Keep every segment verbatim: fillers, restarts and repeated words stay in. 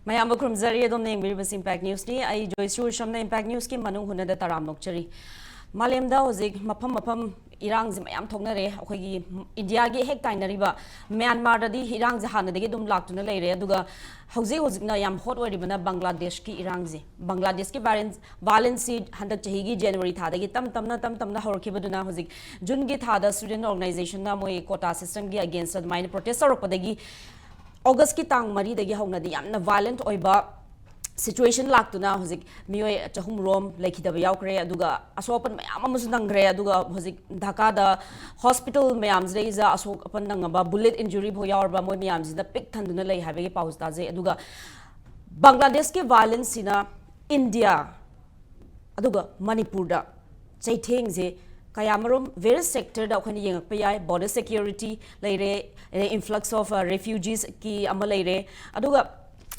ꯃꯌꯥꯝꯕꯨ ꯈꯨꯔꯨꯝꯖꯔꯤ꯫ ꯑꯗꯣꯝꯅ ꯌꯦꯡꯕꯤꯔꯤꯕꯁꯤ ꯏꯝꯄꯦꯛ ꯅ꯭ꯌꯨꯁꯅꯤ꯫ ꯑꯩ ꯖꯣꯏꯁ꯭ꯔꯤ ꯎꯁꯝꯅ ꯏꯝꯄꯦꯛ ꯅ꯭ꯌꯨꯁꯀꯤ ꯃꯅꯨꯡ ꯍꯨꯠꯅꯗ ꯇꯔꯥꯝ ꯑꯣꯛꯆꯔꯤ꯫ ꯃꯥꯂꯦꯝꯗ ꯍꯧꯖꯤꯛ ꯃꯐꯝ ꯃꯐꯝ ꯏꯔꯥꯡꯁꯦ ꯃꯌꯥꯝ ꯊꯣꯛꯅꯔꯦ꯫ ꯑꯩꯈꯣꯏꯒꯤ ꯏꯟꯗꯤꯌꯥꯒꯤ ꯍꯦꯛ ꯇꯥꯏꯅꯔꯤꯕ ꯃ꯭ꯌꯥꯟꯃꯥꯔꯗꯗꯤ ꯏꯔꯥꯡꯁꯦ ꯍꯥꯟꯅꯗꯒꯤ ꯑꯗꯨꯝ ꯂꯥꯛꯇꯨꯅ ꯂꯩꯔꯦ꯫ ꯑꯗꯨꯒ ꯍꯧꯖꯤꯛ ꯍꯧꯖꯤꯛꯅ ꯌꯥꯝ ꯍꯣꯠ ꯑꯣꯏꯔꯤꯕꯅ ꯕꯪꯒ꯭ꯂꯥꯗꯦꯁꯀꯤ ꯏꯔꯥꯡꯁꯦ꯫ ꯕꯪꯒ꯭ꯂꯥꯗꯦꯁꯀꯤ ꯚꯥꯏꯂꯦꯟꯁ, ꯚꯥꯏꯂꯦꯟꯁꯁꯤ ꯍꯟꯗꯛ ꯆꯍꯤꯒꯤ ꯖꯅꯋꯥꯔꯤ ꯊꯥꯗꯒꯤ ꯇꯞ ꯇꯞꯅ ꯇꯞ ꯇꯞꯅ ꯍꯧꯔꯛꯈꯤꯕꯗꯨꯅ ꯍꯧꯖꯤꯛ ꯖꯨꯟꯒꯤ ꯊꯥꯗ ꯁ꯭ꯇꯨꯗꯦꯟꯠ ꯑꯣꯔꯒꯅꯥꯏꯖꯦꯁꯟꯅ ꯃꯣꯏ ꯀꯣꯇꯥ ꯁꯤꯁꯇꯦꯝꯒꯤ ꯑꯒꯦꯟꯁꯇ ꯑꯗꯨꯃꯥꯏꯅ ꯄ꯭ꯔꯣꯇꯦꯁ ꯇꯧꯔꯛꯄꯗꯒꯤ ꯑꯣꯒꯁꯀꯤ ꯇꯥꯡ ꯃꯔꯤꯗꯒꯤ ꯍꯧꯅꯗꯤ ꯌꯥꯝꯅ ꯚꯥꯏꯂꯦꯟꯠ ꯑꯣꯏꯕ ꯁꯤꯆꯨꯋꯦꯁꯟ ꯂꯥꯛꯇꯨꯅ ꯍꯧꯖꯤꯛ ꯃꯤꯑꯣꯏ ꯆꯍꯨꯝ ꯔꯣꯝ ꯂꯩꯈꯤꯗꯕ ꯌꯥꯎꯈ꯭ꯔꯦ꯫ ꯑꯗꯨꯒ ꯑꯁꯣꯛ ꯑꯄꯟ ꯃꯌꯥꯝ ꯑꯃꯁꯨ ꯅꯪꯈ꯭ꯔꯦ꯫ ꯑꯗꯨꯒ ꯍꯧꯖꯤꯛ ꯙꯥꯀꯥꯗ ꯍꯣꯁꯄꯤꯇꯥꯜ ꯃꯌꯥꯝꯁꯤꯗꯩꯁꯤꯗ ꯑꯁꯣꯛ ꯑꯄꯟ ꯅꯪꯉꯕ, ꯕꯨꯂꯦꯠ ꯏꯟꯖꯨꯔꯤ ꯐꯥꯎ ꯌꯥꯎꯔꯕ ꯃꯣꯏ ꯃꯌꯥꯝꯁꯤꯗ ꯄꯤꯛ ꯊꯟꯗꯨꯅ ꯂꯩ ꯍꯥꯏꯕꯒꯤ ꯄꯥꯎꯁꯨ ꯇꯥꯖꯩ꯫ ꯑꯗꯨꯒ ꯕꯪꯒ꯭ꯂꯥꯗꯦꯁꯀꯤ ꯚꯥꯏꯂꯦꯟꯁꯁꯤꯅ ꯏꯟꯗꯤꯌꯥ ꯑꯗꯨꯒ ꯃꯅꯤꯄꯨꯔꯗ ꯆꯩꯊꯦꯡꯁꯦ ꯀꯌꯥꯃꯔꯨꯝ ꯚꯦꯔꯤꯌꯁ ꯁꯦꯛꯇꯔꯗ ꯑꯩꯈꯣꯏꯅ ꯌꯦꯡꯉꯛꯄ ꯌꯥꯏ꯫ ꯕꯣꯔꯗꯔ ꯁꯦꯀ꯭ꯌꯨꯔꯤꯇꯤ ꯂꯩꯔꯦ, ꯑꯗꯩ ꯏꯟꯐ꯭ꯂꯛꯁ ꯑꯣꯐ ꯔꯤꯐ꯭ꯌꯨꯖꯤꯁꯀꯤ ꯑꯃ ꯂꯩꯔꯦ꯫ ꯑꯗꯨꯒ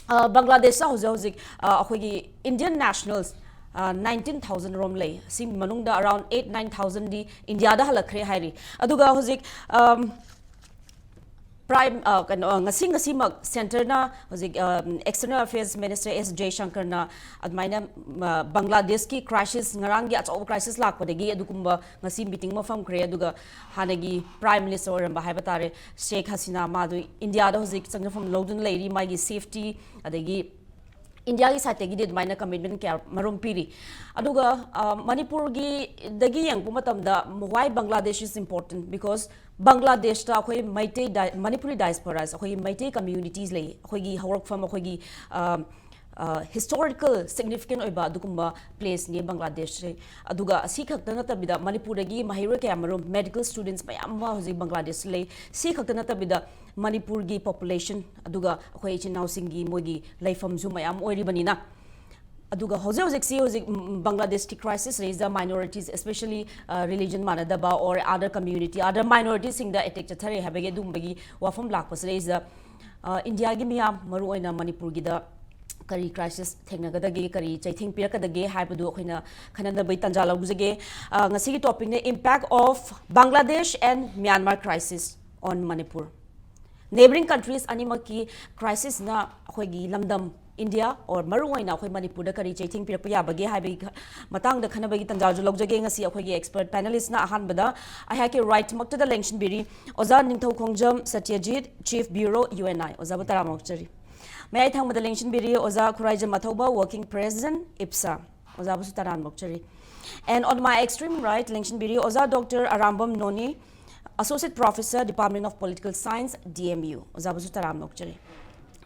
ꯑ, ꯕꯪꯒ꯭ꯂꯥꯗꯦꯁꯇ ꯍꯧꯖꯤꯛ ꯍꯧꯖꯤꯛ ꯑ, ꯑꯩꯈꯣꯏꯒꯤ ꯏꯟꯗꯤꯌꯟ ꯅꯦꯁꯅꯦꯜꯁ ꯅꯥꯏꯟꯇꯤꯟ ꯊꯥꯎꯖꯟ ꯔꯣꯝ ꯂꯩ꯫ ꯁꯤꯒꯤ ꯃꯅꯨꯡꯗ ꯑꯔꯥꯎꯟ ꯑꯩꯠ ꯅꯥꯏꯟ ꯊꯥꯎꯖꯟꯗꯤ ꯏꯟꯗꯤꯌꯥꯗ ꯍꯜꯂꯛꯈ꯭ꯔꯦ ꯍꯥꯏꯔꯤ꯫ ꯑꯗꯨꯒ ꯍꯧꯖꯤꯛ ꯑꯝ, ꯄ꯭ꯔꯥꯏꯝ, ꯑ, ꯀꯩꯅꯣ, ꯑ, ꯉꯁꯤ, ꯉꯁꯤꯃꯛ ꯁꯦꯟꯇꯔꯅ ꯍꯧꯖꯤꯛ, ꯑ, ꯑꯦꯛꯁꯇꯔꯅꯦꯜ ꯑꯐꯦꯌꯔꯁ ꯃꯤꯅꯤꯁꯇꯔ ꯑꯦꯁ ꯖꯌꯁꯪꯀꯔꯅ ꯑꯗꯨꯃꯥꯏꯅ, ꯑ, ꯕꯪꯒ꯭ꯂꯥꯗꯦꯁꯀꯤ ꯀ꯭ꯔꯥꯏꯁꯤꯁ, ꯉꯔꯥꯡꯒꯤ ꯑꯆꯧꯕ ꯀ꯭ꯔꯥꯏꯁꯤꯁ ꯂꯥꯛꯄꯗꯒꯤ ꯑꯗꯨꯒꯨꯝꯕ ꯉꯁꯤ ꯃꯤꯇꯤꯡ ꯑꯃ ꯐꯝꯈ꯭ꯔꯦ꯫ ꯑꯗꯨꯒ ꯍꯥꯟꯅꯒꯤ ꯄ꯭ꯔꯥꯏꯝ ꯃꯤꯅꯤꯁꯇꯔ ꯑꯣꯏꯔꯝꯕ ꯍꯥꯏꯕ ꯇꯥꯔꯦ, ꯁꯦꯈ ꯍꯁꯤꯅꯥ, ꯃꯥꯗꯨ ꯏꯟꯗꯤꯌꯥꯗ ꯍꯧꯖꯤꯛ ꯆꯪꯖꯐꯝ ꯂꯧꯗꯨꯅ ꯂꯩꯔꯤ꯫ ꯃꯥꯒꯤ ꯁꯦꯐꯇꯤ, ꯑꯗꯒꯤ ꯏꯟꯗꯤꯌꯥꯒꯤ ꯁꯥꯏꯠꯇꯒꯤꯗꯤ ꯑꯗꯨꯃꯥꯏꯅ ꯀꯃꯤꯠꯃꯦꯟ ꯀꯌꯥ ꯃꯔꯨꯝ ꯄꯤꯔꯤ꯫ ꯑꯗꯨꯒ, ꯑ, ꯃꯅꯤꯄꯨꯔꯒꯤꯗꯒꯤ ꯌꯦꯡꯉꯛꯄ ꯃꯇꯝꯗ, why Bangladesh is important? Because ꯕꯪꯒ꯭ꯂꯥꯗꯦꯁꯇ ꯑꯩꯈꯣꯏ ꯃꯩꯇꯩ ꯗꯥꯏ-, ꯃꯅꯤꯄꯨꯔꯤ ꯗꯥꯏꯁꯄꯣꯔꯥꯁ, ꯑꯩꯈꯣꯏꯒꯤ ꯃꯩꯇꯩ ꯀꯝꯃ꯭ꯌꯨꯅꯤꯇꯤꯁ ꯂꯩ꯫ ꯑꯩꯈꯣꯏꯒꯤ ꯍꯧꯔꯛꯐꯝ, ꯑꯩꯈꯣꯏꯒꯤ, ꯑ, ꯑ, ꯍꯤꯁꯇꯣꯔꯤꯀꯦꯜ ꯁꯤꯒꯅꯤꯐꯤꯀꯦꯟ ꯑꯣꯏꯕ ꯑꯗꯨꯒꯨꯝꯕ ꯄ꯭ꯂꯦꯁꯅꯤ ꯕꯪꯒ꯭ꯂꯥꯗꯦꯁꯁꯦ꯫ ꯑꯗꯨꯒ ꯑꯁꯤ ꯈꯛꯇ ꯅꯠꯇꯕꯤꯗ, ꯃꯅꯤꯄꯨꯔꯗꯒꯤ ꯃꯍꯩꯔꯣꯏ ꯀꯌꯥ ꯃꯔꯨꯝ, ꯃꯦꯗꯤꯀꯦꯜ ꯁ꯭ꯇꯨꯗꯦꯟꯠꯁ ꯃꯌꯥꯝ ꯑꯃ ꯍꯧꯖꯤꯛ ꯕꯪꯒ꯭ꯂꯥꯗꯦꯁꯇ ꯂꯩ꯫ ꯁꯤ ꯈꯛꯇ ꯅꯠꯇꯕꯤꯗ, ꯃꯅꯤꯄꯨꯔꯒꯤ ꯄꯣꯄꯨꯂꯦꯁꯟ, ꯑꯗꯨꯒ ꯑꯩꯈꯣꯏ ꯏꯆꯤꯟ ꯏꯅꯥꯎꯁꯤꯡꯒꯤ ꯃꯣꯏꯒꯤ ꯂꯩꯐꯝꯁꯨ ꯃꯌꯥꯝ ꯑꯣꯏꯔꯤꯕꯅꯤꯅ, ꯑꯗꯨꯒ ꯍꯧꯖꯤꯛ ꯍꯧꯖꯤꯛꯁꯤ ꯍꯧꯖꯤꯛ, ꯎꯝ, ꯕꯪꯒ꯭ꯂꯥꯗꯦꯁꯀꯤ ꯀ꯭ꯔꯥꯏꯁꯤꯁ ꯂꯩꯔꯤꯁꯦ ꯃꯥꯏꯅꯣꯔꯤꯇꯤꯁ, especially, ꯑ, ꯔꯤꯂꯤꯖꯟ ꯃꯥꯟꯅꯗꯕ or other community, other ꯃꯥꯏꯅꯣꯔꯤꯇꯤꯁꯤꯡꯗ ꯑꯦꯇꯦꯛ ꯆꯠꯊꯔꯦ ꯍꯥꯏꯕꯒꯤ ꯑꯗꯨꯒꯨꯝꯕꯒꯤ ꯋꯥꯐꯝ ꯂꯥꯛꯄꯁꯤꯗꯩꯁꯤꯗ, ꯑ, ꯏꯟꯗꯤꯌꯥꯒꯤ ꯃꯤꯌꯥꯝ, ꯃꯔꯨꯑꯣꯏꯅ ꯃꯅꯤꯄꯨꯔꯒꯤꯗ ꯀꯔꯤ ꯀ꯭ꯔꯥꯏꯁꯤꯁ ꯊꯦꯡꯅꯒꯗꯒꯦ, ꯀꯔꯤ ꯆꯩꯊꯦꯡ ꯄꯤꯔꯛꯀꯗꯒꯦ ꯍꯥꯏꯕꯗꯨ ꯑꯩꯈꯣꯏꯅ ꯈꯟꯅꯅꯕꯒꯤ ꯇꯥꯟꯖꯥ ꯂꯧꯖꯒꯦ꯫ ꯑ, ꯉꯁꯤꯒꯤ ꯇꯣꯄꯤꯛꯅ Impact of Bangladesh and Myanmar Crisis on Manipur꯫ Neighbouring countries ꯑꯅꯤꯃꯛꯀꯤ ꯀ꯭ꯔꯥꯏꯁꯤꯁꯅ ꯑꯩꯈꯣꯏꯒꯤ ꯂꯝꯗꯝ ꯏꯟꯗꯤꯌꯥ ꯑꯣꯔ ꯃꯔꯨ ꯑꯣꯏꯅ ꯑꯩꯈꯣꯏ ꯃꯅꯤꯄꯨꯔꯗ ꯀꯔꯤ ꯆꯩꯊꯦꯡ ꯄꯤꯔꯛꯄ ꯌꯥꯕꯒꯦ ꯍꯥꯏꯕꯒꯤ ꯈ- ꯃꯇꯥꯡꯗ ꯈꯟꯅꯕꯒꯤ ꯇꯥꯟꯖꯥꯁꯨ ꯂꯧꯖꯒꯦ ꯉꯁꯤ ꯑꯩꯈꯣꯏꯒꯤ ꯑꯦꯛꯁꯄꯔꯠ ꯄꯦꯅꯦꯂꯤꯁꯅ꯫ ꯑꯍꯥꯟꯕꯗ ꯑꯩꯍꯥꯛꯀꯤ ꯔꯥꯏꯠꯃꯛꯇꯗ ꯂꯦꯡꯁꯤꯟꯕꯤꯔꯤ ꯑꯣꯖꯥ ꯅꯤꯡꯊꯧꯈꯣꯡꯖꯝ ꯁꯇ꯭ꯌꯖꯤꯠ, ꯆꯤꯐ ꯕ꯭ꯌꯨꯔꯣ, ꯌꯨ ꯑꯦꯟ ꯑꯥꯏ꯫ ꯑꯣꯖꯥꯕꯨ ꯇꯔꯥꯝꯅ ꯑꯣꯛꯆꯔꯤ꯫ ꯃꯌꯥꯏ ꯊꯪꯕꯗ ꯂꯦꯡꯁꯤꯟꯕꯤꯔꯤ ꯑꯣꯖꯥ ꯈꯨꯔꯥꯏꯖꯝ ꯑꯊꯧꯕ, ꯋꯥꯔꯀꯤꯡ ꯄ꯭ꯔꯦꯁꯤꯗꯦꯟꯠ, ꯏꯞꯁꯥ꯫ ꯑꯣꯖꯥꯕꯨꯁꯨ ꯇꯔꯥꯝꯅ ꯑꯣꯛꯆꯔꯤ꯫ And on my extreme right, ꯂꯦꯡꯁꯤꯟꯕꯤꯔꯤ ꯑꯣꯖꯥ ꯗꯣꯛꯇꯔ ꯑꯔꯥꯝꯕꯝ ꯅꯣꯅꯤ, Associate Professor, Department of Political Science, D M U꯫ ꯑꯣꯖꯥꯕꯨꯁꯨ ꯇꯔꯥꯝꯅ ꯑꯣꯛꯆꯔꯤ꯫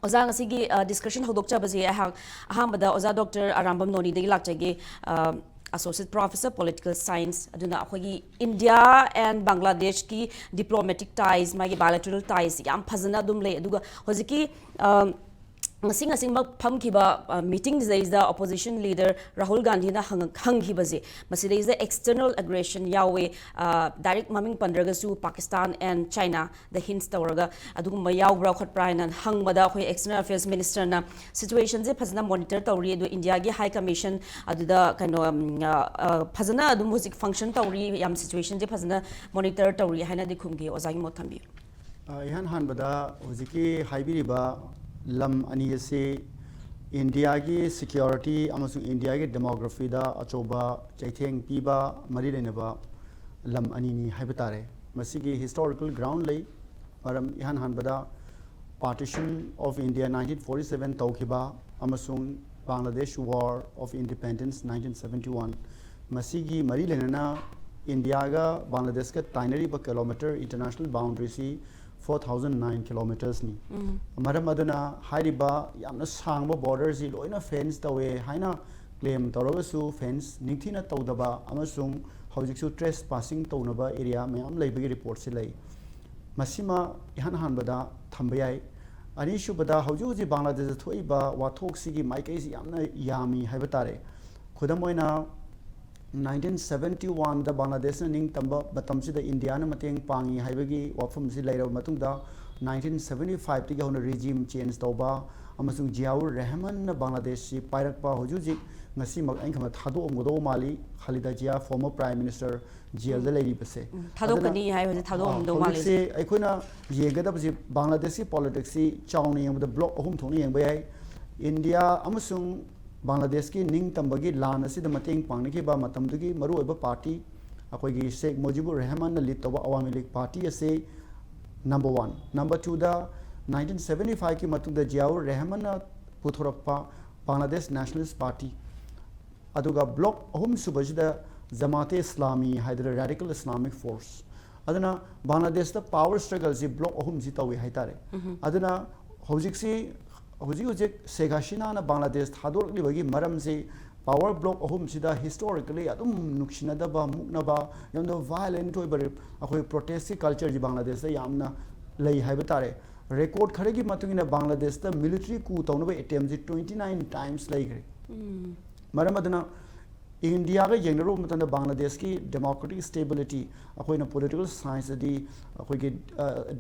ꯑꯣꯖꯥ, ꯉꯁꯤꯒꯤ ꯗꯤꯁꯀꯁꯟ ꯍꯧꯗꯣꯛꯆꯕꯁꯦ ꯑꯩꯍꯥꯛ ꯑꯍꯥꯟꯕꯗ ꯑꯣꯖꯥ ꯗꯣꯛꯇꯔ ꯑꯔꯥꯝꯕꯝ ꯅꯣꯅꯤꯗꯒꯤ ꯂꯥꯛꯆꯒꯦ꯫ Associate Professor, Political Science, ꯑꯗꯨꯅ ꯑꯩꯈꯣꯏꯒꯤ ꯏꯟꯗꯤꯌꯥ ꯑꯦꯟ ꯕꯪꯒ꯭ꯂꯥꯗꯦꯁꯀꯤ ꯗꯤꯄ꯭ꯂꯣꯃꯦꯇꯤꯛ ꯇꯥꯏꯁ, ꯃꯥꯒꯤ ꯕꯥꯏꯂꯦꯇꯔꯦꯜ ꯇꯥꯏꯁ ꯌꯥꯝ ꯐꯖꯅ ꯑꯗꯨꯝ ꯂꯩ꯫ ꯑꯗꯨꯒ ꯍꯧꯖꯤꯛꯀꯤ ꯑ, ꯉꯁꯤ ꯉꯁꯤꯃꯛ ꯐꯝꯈꯤꯕ ꯃꯤꯇꯤꯡꯁꯤꯗꯩꯁꯤꯗ ꯑꯣꯄꯣꯖꯤꯁꯟ ꯂꯤꯗꯔ ꯔꯥꯍꯨꯜ ꯒꯥꯟꯙꯤꯅ ꯍꯪꯉ- ꯍꯪꯈꯤꯕꯁꯦ, ꯃꯁꯤꯗꯩꯁꯤꯗ ꯑꯦꯛꯁꯇꯔꯅꯦꯜ ꯑꯦꯒ꯭ꯔꯦꯁꯟ ꯌꯥꯎꯋꯦ, ꯗꯥꯏꯔꯦꯛ ꯃꯃꯤꯡ ꯄꯟꯗ꯭ꯔꯒꯁꯨ ꯄꯥꯀꯤꯁꯇꯥꯟ ꯑꯦꯟ ꯆꯥꯏꯅꯥꯗ ꯍꯤꯟꯁ ꯇꯧꯔꯒ ꯑꯗꯨꯒꯨꯝꯕ ꯌꯥꯎꯕ꯭ꯔꯥ ꯈꯣꯠꯄ꯭ꯔꯥ ꯍꯥꯏꯅ ꯍꯪꯕꯗ, ꯑꯩꯈꯣꯏ ꯑꯦꯛꯁꯇꯔꯅꯦꯜ ꯑꯐꯦꯌꯔꯁ ꯃꯤꯅꯤꯁꯇꯔꯅ ꯁꯤꯆꯨꯋꯦꯁꯟꯁꯦ ꯐꯖꯅ ꯃꯣꯅꯤꯇꯔ ꯇꯧꯔꯤ, ꯑꯗꯣ ꯏꯟꯗꯤꯌꯥꯒꯤ ꯍꯥꯏ ꯀꯃꯤꯁꯟ ꯑꯗꯨꯗ ꯀꯩꯅꯣ, ꯎꯝ, ꯑ, ꯑ, ꯐꯖꯅ ꯑꯗꯨꯝ ꯍꯧꯖꯤꯛ ꯐꯪꯁꯟ ꯇꯧꯔꯤ, ꯌꯥꯝ ꯁꯤꯆꯨꯋꯦꯁꯟꯁꯦ ꯐꯖꯅ ꯃꯣꯅꯤꯇꯔ ꯇꯧꯔꯤ ꯍꯥꯏꯅꯗꯤ ꯈꯨꯝꯈꯤ꯫ ꯑꯣꯖꯥꯒꯤ ꯃꯣꯠ ꯊꯝꯕꯤꯌꯨ꯫ ꯑ, ꯏꯍꯥꯟ ꯍꯥꯟꯕꯗ ꯍꯧꯖꯤꯛꯀꯤ ꯍꯥꯏꯕꯤꯔꯤꯕ ꯂꯝ ꯑꯅꯤ ꯑꯁꯤ ꯏꯟꯗꯤꯌꯥꯒꯤ ꯁꯦꯀ꯭ꯌꯨꯔꯤꯇꯤ ꯑꯃꯁꯨꯡ ꯏꯟꯗꯤꯌꯥꯒꯤ ꯗꯦꯃꯣꯒ꯭ꯔꯥꯐꯤꯗ ꯑꯆꯧꯕ ꯆꯩꯊꯦꯡ ꯄꯤꯕ ꯃꯔꯤ ꯂꯩꯅꯕ ꯂꯝ ꯑꯅꯤꯅꯤ ꯍꯥꯏꯕ ꯇꯥꯔꯦ꯫ ꯃꯁꯤꯒꯤ ꯍꯤꯁꯇꯣꯔꯤꯀꯦꯜ ꯒ꯭ꯔꯥꯎꯟ ꯂꯩ꯫ ꯃꯔꯝ, ꯏꯍꯥꯟ ꯍꯥꯟꯕꯗ Partition of India nineteen forty seven ꯇꯧꯈꯤꯕ ꯑꯃꯁꯨꯡ Bangladesh War of Independence nineteen seventy one, ꯃꯁꯤꯒꯤ ꯃꯔꯤ ꯂꯩꯅꯅ ꯏꯟꯗꯤꯌꯥꯒ ꯕꯪꯒ꯭ꯂꯥꯗꯦꯁꯀ ꯇꯥꯏꯅꯔꯤꯕ ꯀꯤꯂꯣꯃꯤꯇꯔ, ꯏꯟꯇꯔꯅꯦꯁꯅꯦꯜ ꯕꯥꯎꯟꯗꯔꯤꯁꯤ four thousand nine kilometersꯅꯤ꯫ ꯃꯔꯝ ꯑꯗꯨꯅ ꯍꯥꯏꯔꯤꯕ ꯌꯥꯝꯅ ꯁꯥꯡꯕ ꯕꯣꯔꯗꯔꯁꯤ ꯂꯣꯏꯅ ꯐꯦꯟꯁ ꯇꯧꯋꯦ ꯍꯥꯏꯅ ꯀ꯭ꯂꯦꯝ ꯇꯧꯔꯒꯁꯨ ꯐꯦꯟꯁ ꯅꯤꯡꯊꯤꯅ ꯇꯧꯗꯕ ꯑꯃꯁꯨꯡ ꯍꯧꯖꯤꯛꯁꯨ ꯇ꯭ꯔꯦꯁ ꯄꯥꯁꯤꯡ ꯇꯧꯅꯕ ꯑꯦꯔꯤꯌꯥ ꯃꯌꯥꯝ ꯂꯩꯕꯒꯤ ꯔꯤꯄꯣꯔꯠꯁꯤ ꯂꯩ꯫ ꯃꯁꯤꯃ ꯏꯍꯥꯟ ꯍꯥꯟꯕꯗ ꯊꯝꯕ ꯌꯥꯏ꯫ ꯑꯅꯤꯁꯨꯕꯗ, ꯍꯧꯖꯤꯛ ꯍꯧꯖꯤꯛ ꯕꯪꯒ꯭ꯂꯥꯗꯦꯁꯇ ꯊꯣꯛꯏꯕ ꯋꯥꯊꯣꯛꯁꯤꯒꯤ ꯃꯥꯏꯀꯩꯁꯤ ꯌꯥꯝꯅ ꯌꯥꯝꯃꯤ ꯍꯥꯏꯕ ꯇꯥꯔꯦ꯫ ꯈꯨꯗꯝ ꯑꯣꯏꯅ, nineteen seventy oneꯗ ꯕꯪꯒ꯭ꯂꯥꯗꯦꯁꯅ ꯅꯤꯡꯇꯝꯕ ꯃꯇꯝꯁꯤꯗ ꯏꯟꯗꯤꯌꯥꯅ ꯃꯇꯦꯡ ꯄꯥꯡꯉꯤ ꯍꯥꯏꯕꯒꯤ ꯋꯥꯐꯝꯁꯤ ꯂꯩꯔꯕ ꯃꯇꯨꯡꯗ, ꯅꯥꯏꯟꯇꯤꯟ ꯁꯕꯦꯟꯇꯤ ꯐꯥꯏꯚꯇꯒꯤ ꯍꯧꯅ ꯔꯤꯖꯤꯝ ꯆꯦꯟꯖ ꯇꯧꯕ ꯑꯃꯁꯨꯡ ꯖꯤꯌꯥꯎꯔ ꯔꯦꯍꯃꯟꯅ ꯕꯪꯒ꯭ꯂꯥꯗꯦꯁꯁꯤ ꯄꯥꯏꯔꯛꯄ ꯍꯧꯖꯤꯛ ꯍꯧꯖꯤꯛ ꯉꯁꯤꯃꯛ ꯑꯩꯅ ꯈꯟꯕꯗ ꯊꯥꯗꯣꯛꯑꯝꯒꯗꯧꯕ ꯃꯥꯜꯂꯤ꯫ ꯈꯥꯂꯤꯗꯥ ꯖꯤꯌꯥ, former prime minister, ꯖꯦꯜꯗ ꯂꯩꯔꯤꯕꯁꯦ꯫ ꯊꯥꯗꯣꯛꯀꯅꯤ ꯑꯗꯨꯅ, ꯍꯥꯏꯕꯁꯦ ꯊꯥꯗꯣꯛꯑꯝꯗꯧ ꯑ, ꯃꯥꯜꯂꯤ꯫ ꯍꯧꯖꯤꯛꯁꯦ ꯑꯩꯈꯣꯏꯅ ꯌꯦꯡꯒꯗꯕꯁꯤ ꯕꯪꯒ꯭ꯂꯥꯗꯦꯁꯀꯤ ꯄꯣꯂꯤꯇꯤꯛꯁꯁꯤ ꯆꯥꯎꯅ ꯌꯦꯡꯕꯗ ꯕ꯭ꯂꯣꯛ ꯑꯍꯨꯝ ꯊꯣꯛꯅ ꯌꯦꯡꯕ ꯌꯥꯏ꯫ ꯏꯟꯗꯤꯌꯥ ꯑꯃꯁꯨꯡ ꯕꯪꯒ꯭ꯂꯥꯗꯦꯁꯀꯤ ꯅꯤꯡꯇꯝꯕꯒꯤ ꯂꯥꯟ ꯑꯁꯤꯗ ꯃꯇꯦꯡ ꯄꯥꯡꯅꯈꯤꯕ ꯃꯇꯝꯗꯨꯒꯤ ꯃꯔꯨꯑꯣꯏꯕ ꯄꯥꯔꯇꯤ, ꯑꯩꯈꯣꯏꯒꯤ ꯁꯦꯈ ꯃꯨꯖꯤꯕꯨꯔ ꯔꯦꯍꯃꯥꯟꯅ ꯂꯤꯗ ꯇꯧꯕ ꯑꯋꯥꯃꯤ ꯂꯤꯒ ꯄꯥꯔꯇꯤ ꯑꯁꯤ number one꯫ Number twoꯗ, ꯅꯥꯏꯟꯇꯤꯟ ꯁꯕꯦꯟꯇꯤ ꯐꯥꯏꯚꯀꯤ ꯃꯇꯨꯡꯗ ꯖꯤꯌꯥꯎꯔ ꯔꯦꯍꯃꯥꯟꯅ ꯄꯨꯊꯣꯔꯛꯄ ꯕꯪꯒ꯭ꯂꯥꯗꯦꯁ ꯅꯦꯁꯅꯦꯂꯤꯁ ꯄꯥꯔꯇꯤ, ꯑꯗꯨꯒ ꯕ꯭ꯂꯣꯛ ꯑꯍꯨꯝ ꯁꯨꯕꯁꯤꯗ ꯖꯃꯥꯇꯦ ꯏꯁꯂꯥꯃꯤ ꯍꯥꯏꯗꯅ ꯔꯦꯗꯤꯀꯦꯜ ꯏꯁꯂꯥꯃꯤꯛ ꯐꯣꯔꯁ꯫ ꯑꯗꯨꯅ ꯕꯪꯒ꯭ꯂꯥꯗꯦꯁꯇ ꯄꯥꯋꯔ ꯁ꯭ꯇ꯭ꯔꯒꯜꯁꯤ ꯕ꯭ꯂꯣꯛ ꯑꯍꯨꯝꯁꯤ ꯇꯧꯏ ꯍꯥꯏꯇꯥꯔꯦ꯫ ꯑꯗꯨꯅ ꯍꯧꯖꯤꯛꯁꯤ, ꯍꯧꯖꯤꯛ ꯍꯧꯖꯤꯛ ꯁꯦꯈ ꯍꯁꯤꯅꯥꯅ ꯕꯪꯒ꯭ꯂꯥꯗꯦꯁ ꯊꯥꯗꯣꯔꯛꯂꯤꯕꯒꯤ ꯃꯔꯝꯁꯤ ꯄꯥꯋꯔ ꯕ꯭ꯂꯣꯛ ꯑꯍꯨꯝꯁꯤꯗ ꯍꯤꯁꯇꯣꯔꯤꯀꯦꯜꯂꯤ ꯑꯗꯨꯝ ꯅꯨꯡꯁꯤꯅꯗꯕ, ꯃꯨꯛꯅꯕ, ꯌꯥꯝꯅ ꯚꯥꯏꯂꯦꯟꯠ ꯑꯣꯏꯕ ꯑꯩꯈꯣꯏ ꯄ꯭ꯔꯣꯇꯦꯁꯀꯤ ꯀꯜꯆꯔꯁꯤ ꯕꯪꯒ꯭ꯂꯥꯗꯦꯁꯇ ꯌꯥꯝꯅ ꯂꯩ ꯍꯥꯏꯕ ꯇꯥꯔꯦ꯫ ꯔꯦꯀꯣꯔꯗ ꯈꯔꯒꯤ ꯃꯇꯨꯡ ꯏꯟꯅ ꯕꯪꯒ꯭ꯂꯥꯗꯦꯁꯇ ꯃꯤꯂꯤꯇꯔꯤ ꯀꯨ ꯇꯧꯅꯕ ꯑꯦꯇꯦꯝꯁꯤ twenty nine times ꯂꯩꯈ꯭ꯔꯦ꯫ ꯃꯔꯝ ꯑꯗꯨꯅ ꯏꯟꯗꯤꯌꯥꯒ ꯌꯦꯡꯅꯔꯨꯕ ꯃꯇꯝꯗ ꯕꯪꯒ꯭ꯂꯥꯗꯦꯁꯀꯤ ꯗꯦꯃꯣꯀ꯭ꯔꯦꯇꯤꯛ ꯁ꯭ꯇꯦꯕꯤꯂꯤꯇꯤ, ꯑꯩꯈꯣꯏꯅ ꯄꯣꯂꯤꯇꯤꯀꯦꯜ ꯁꯥꯏꯟꯁꯇꯗꯤ ꯑꯩꯈꯣꯏꯒꯤ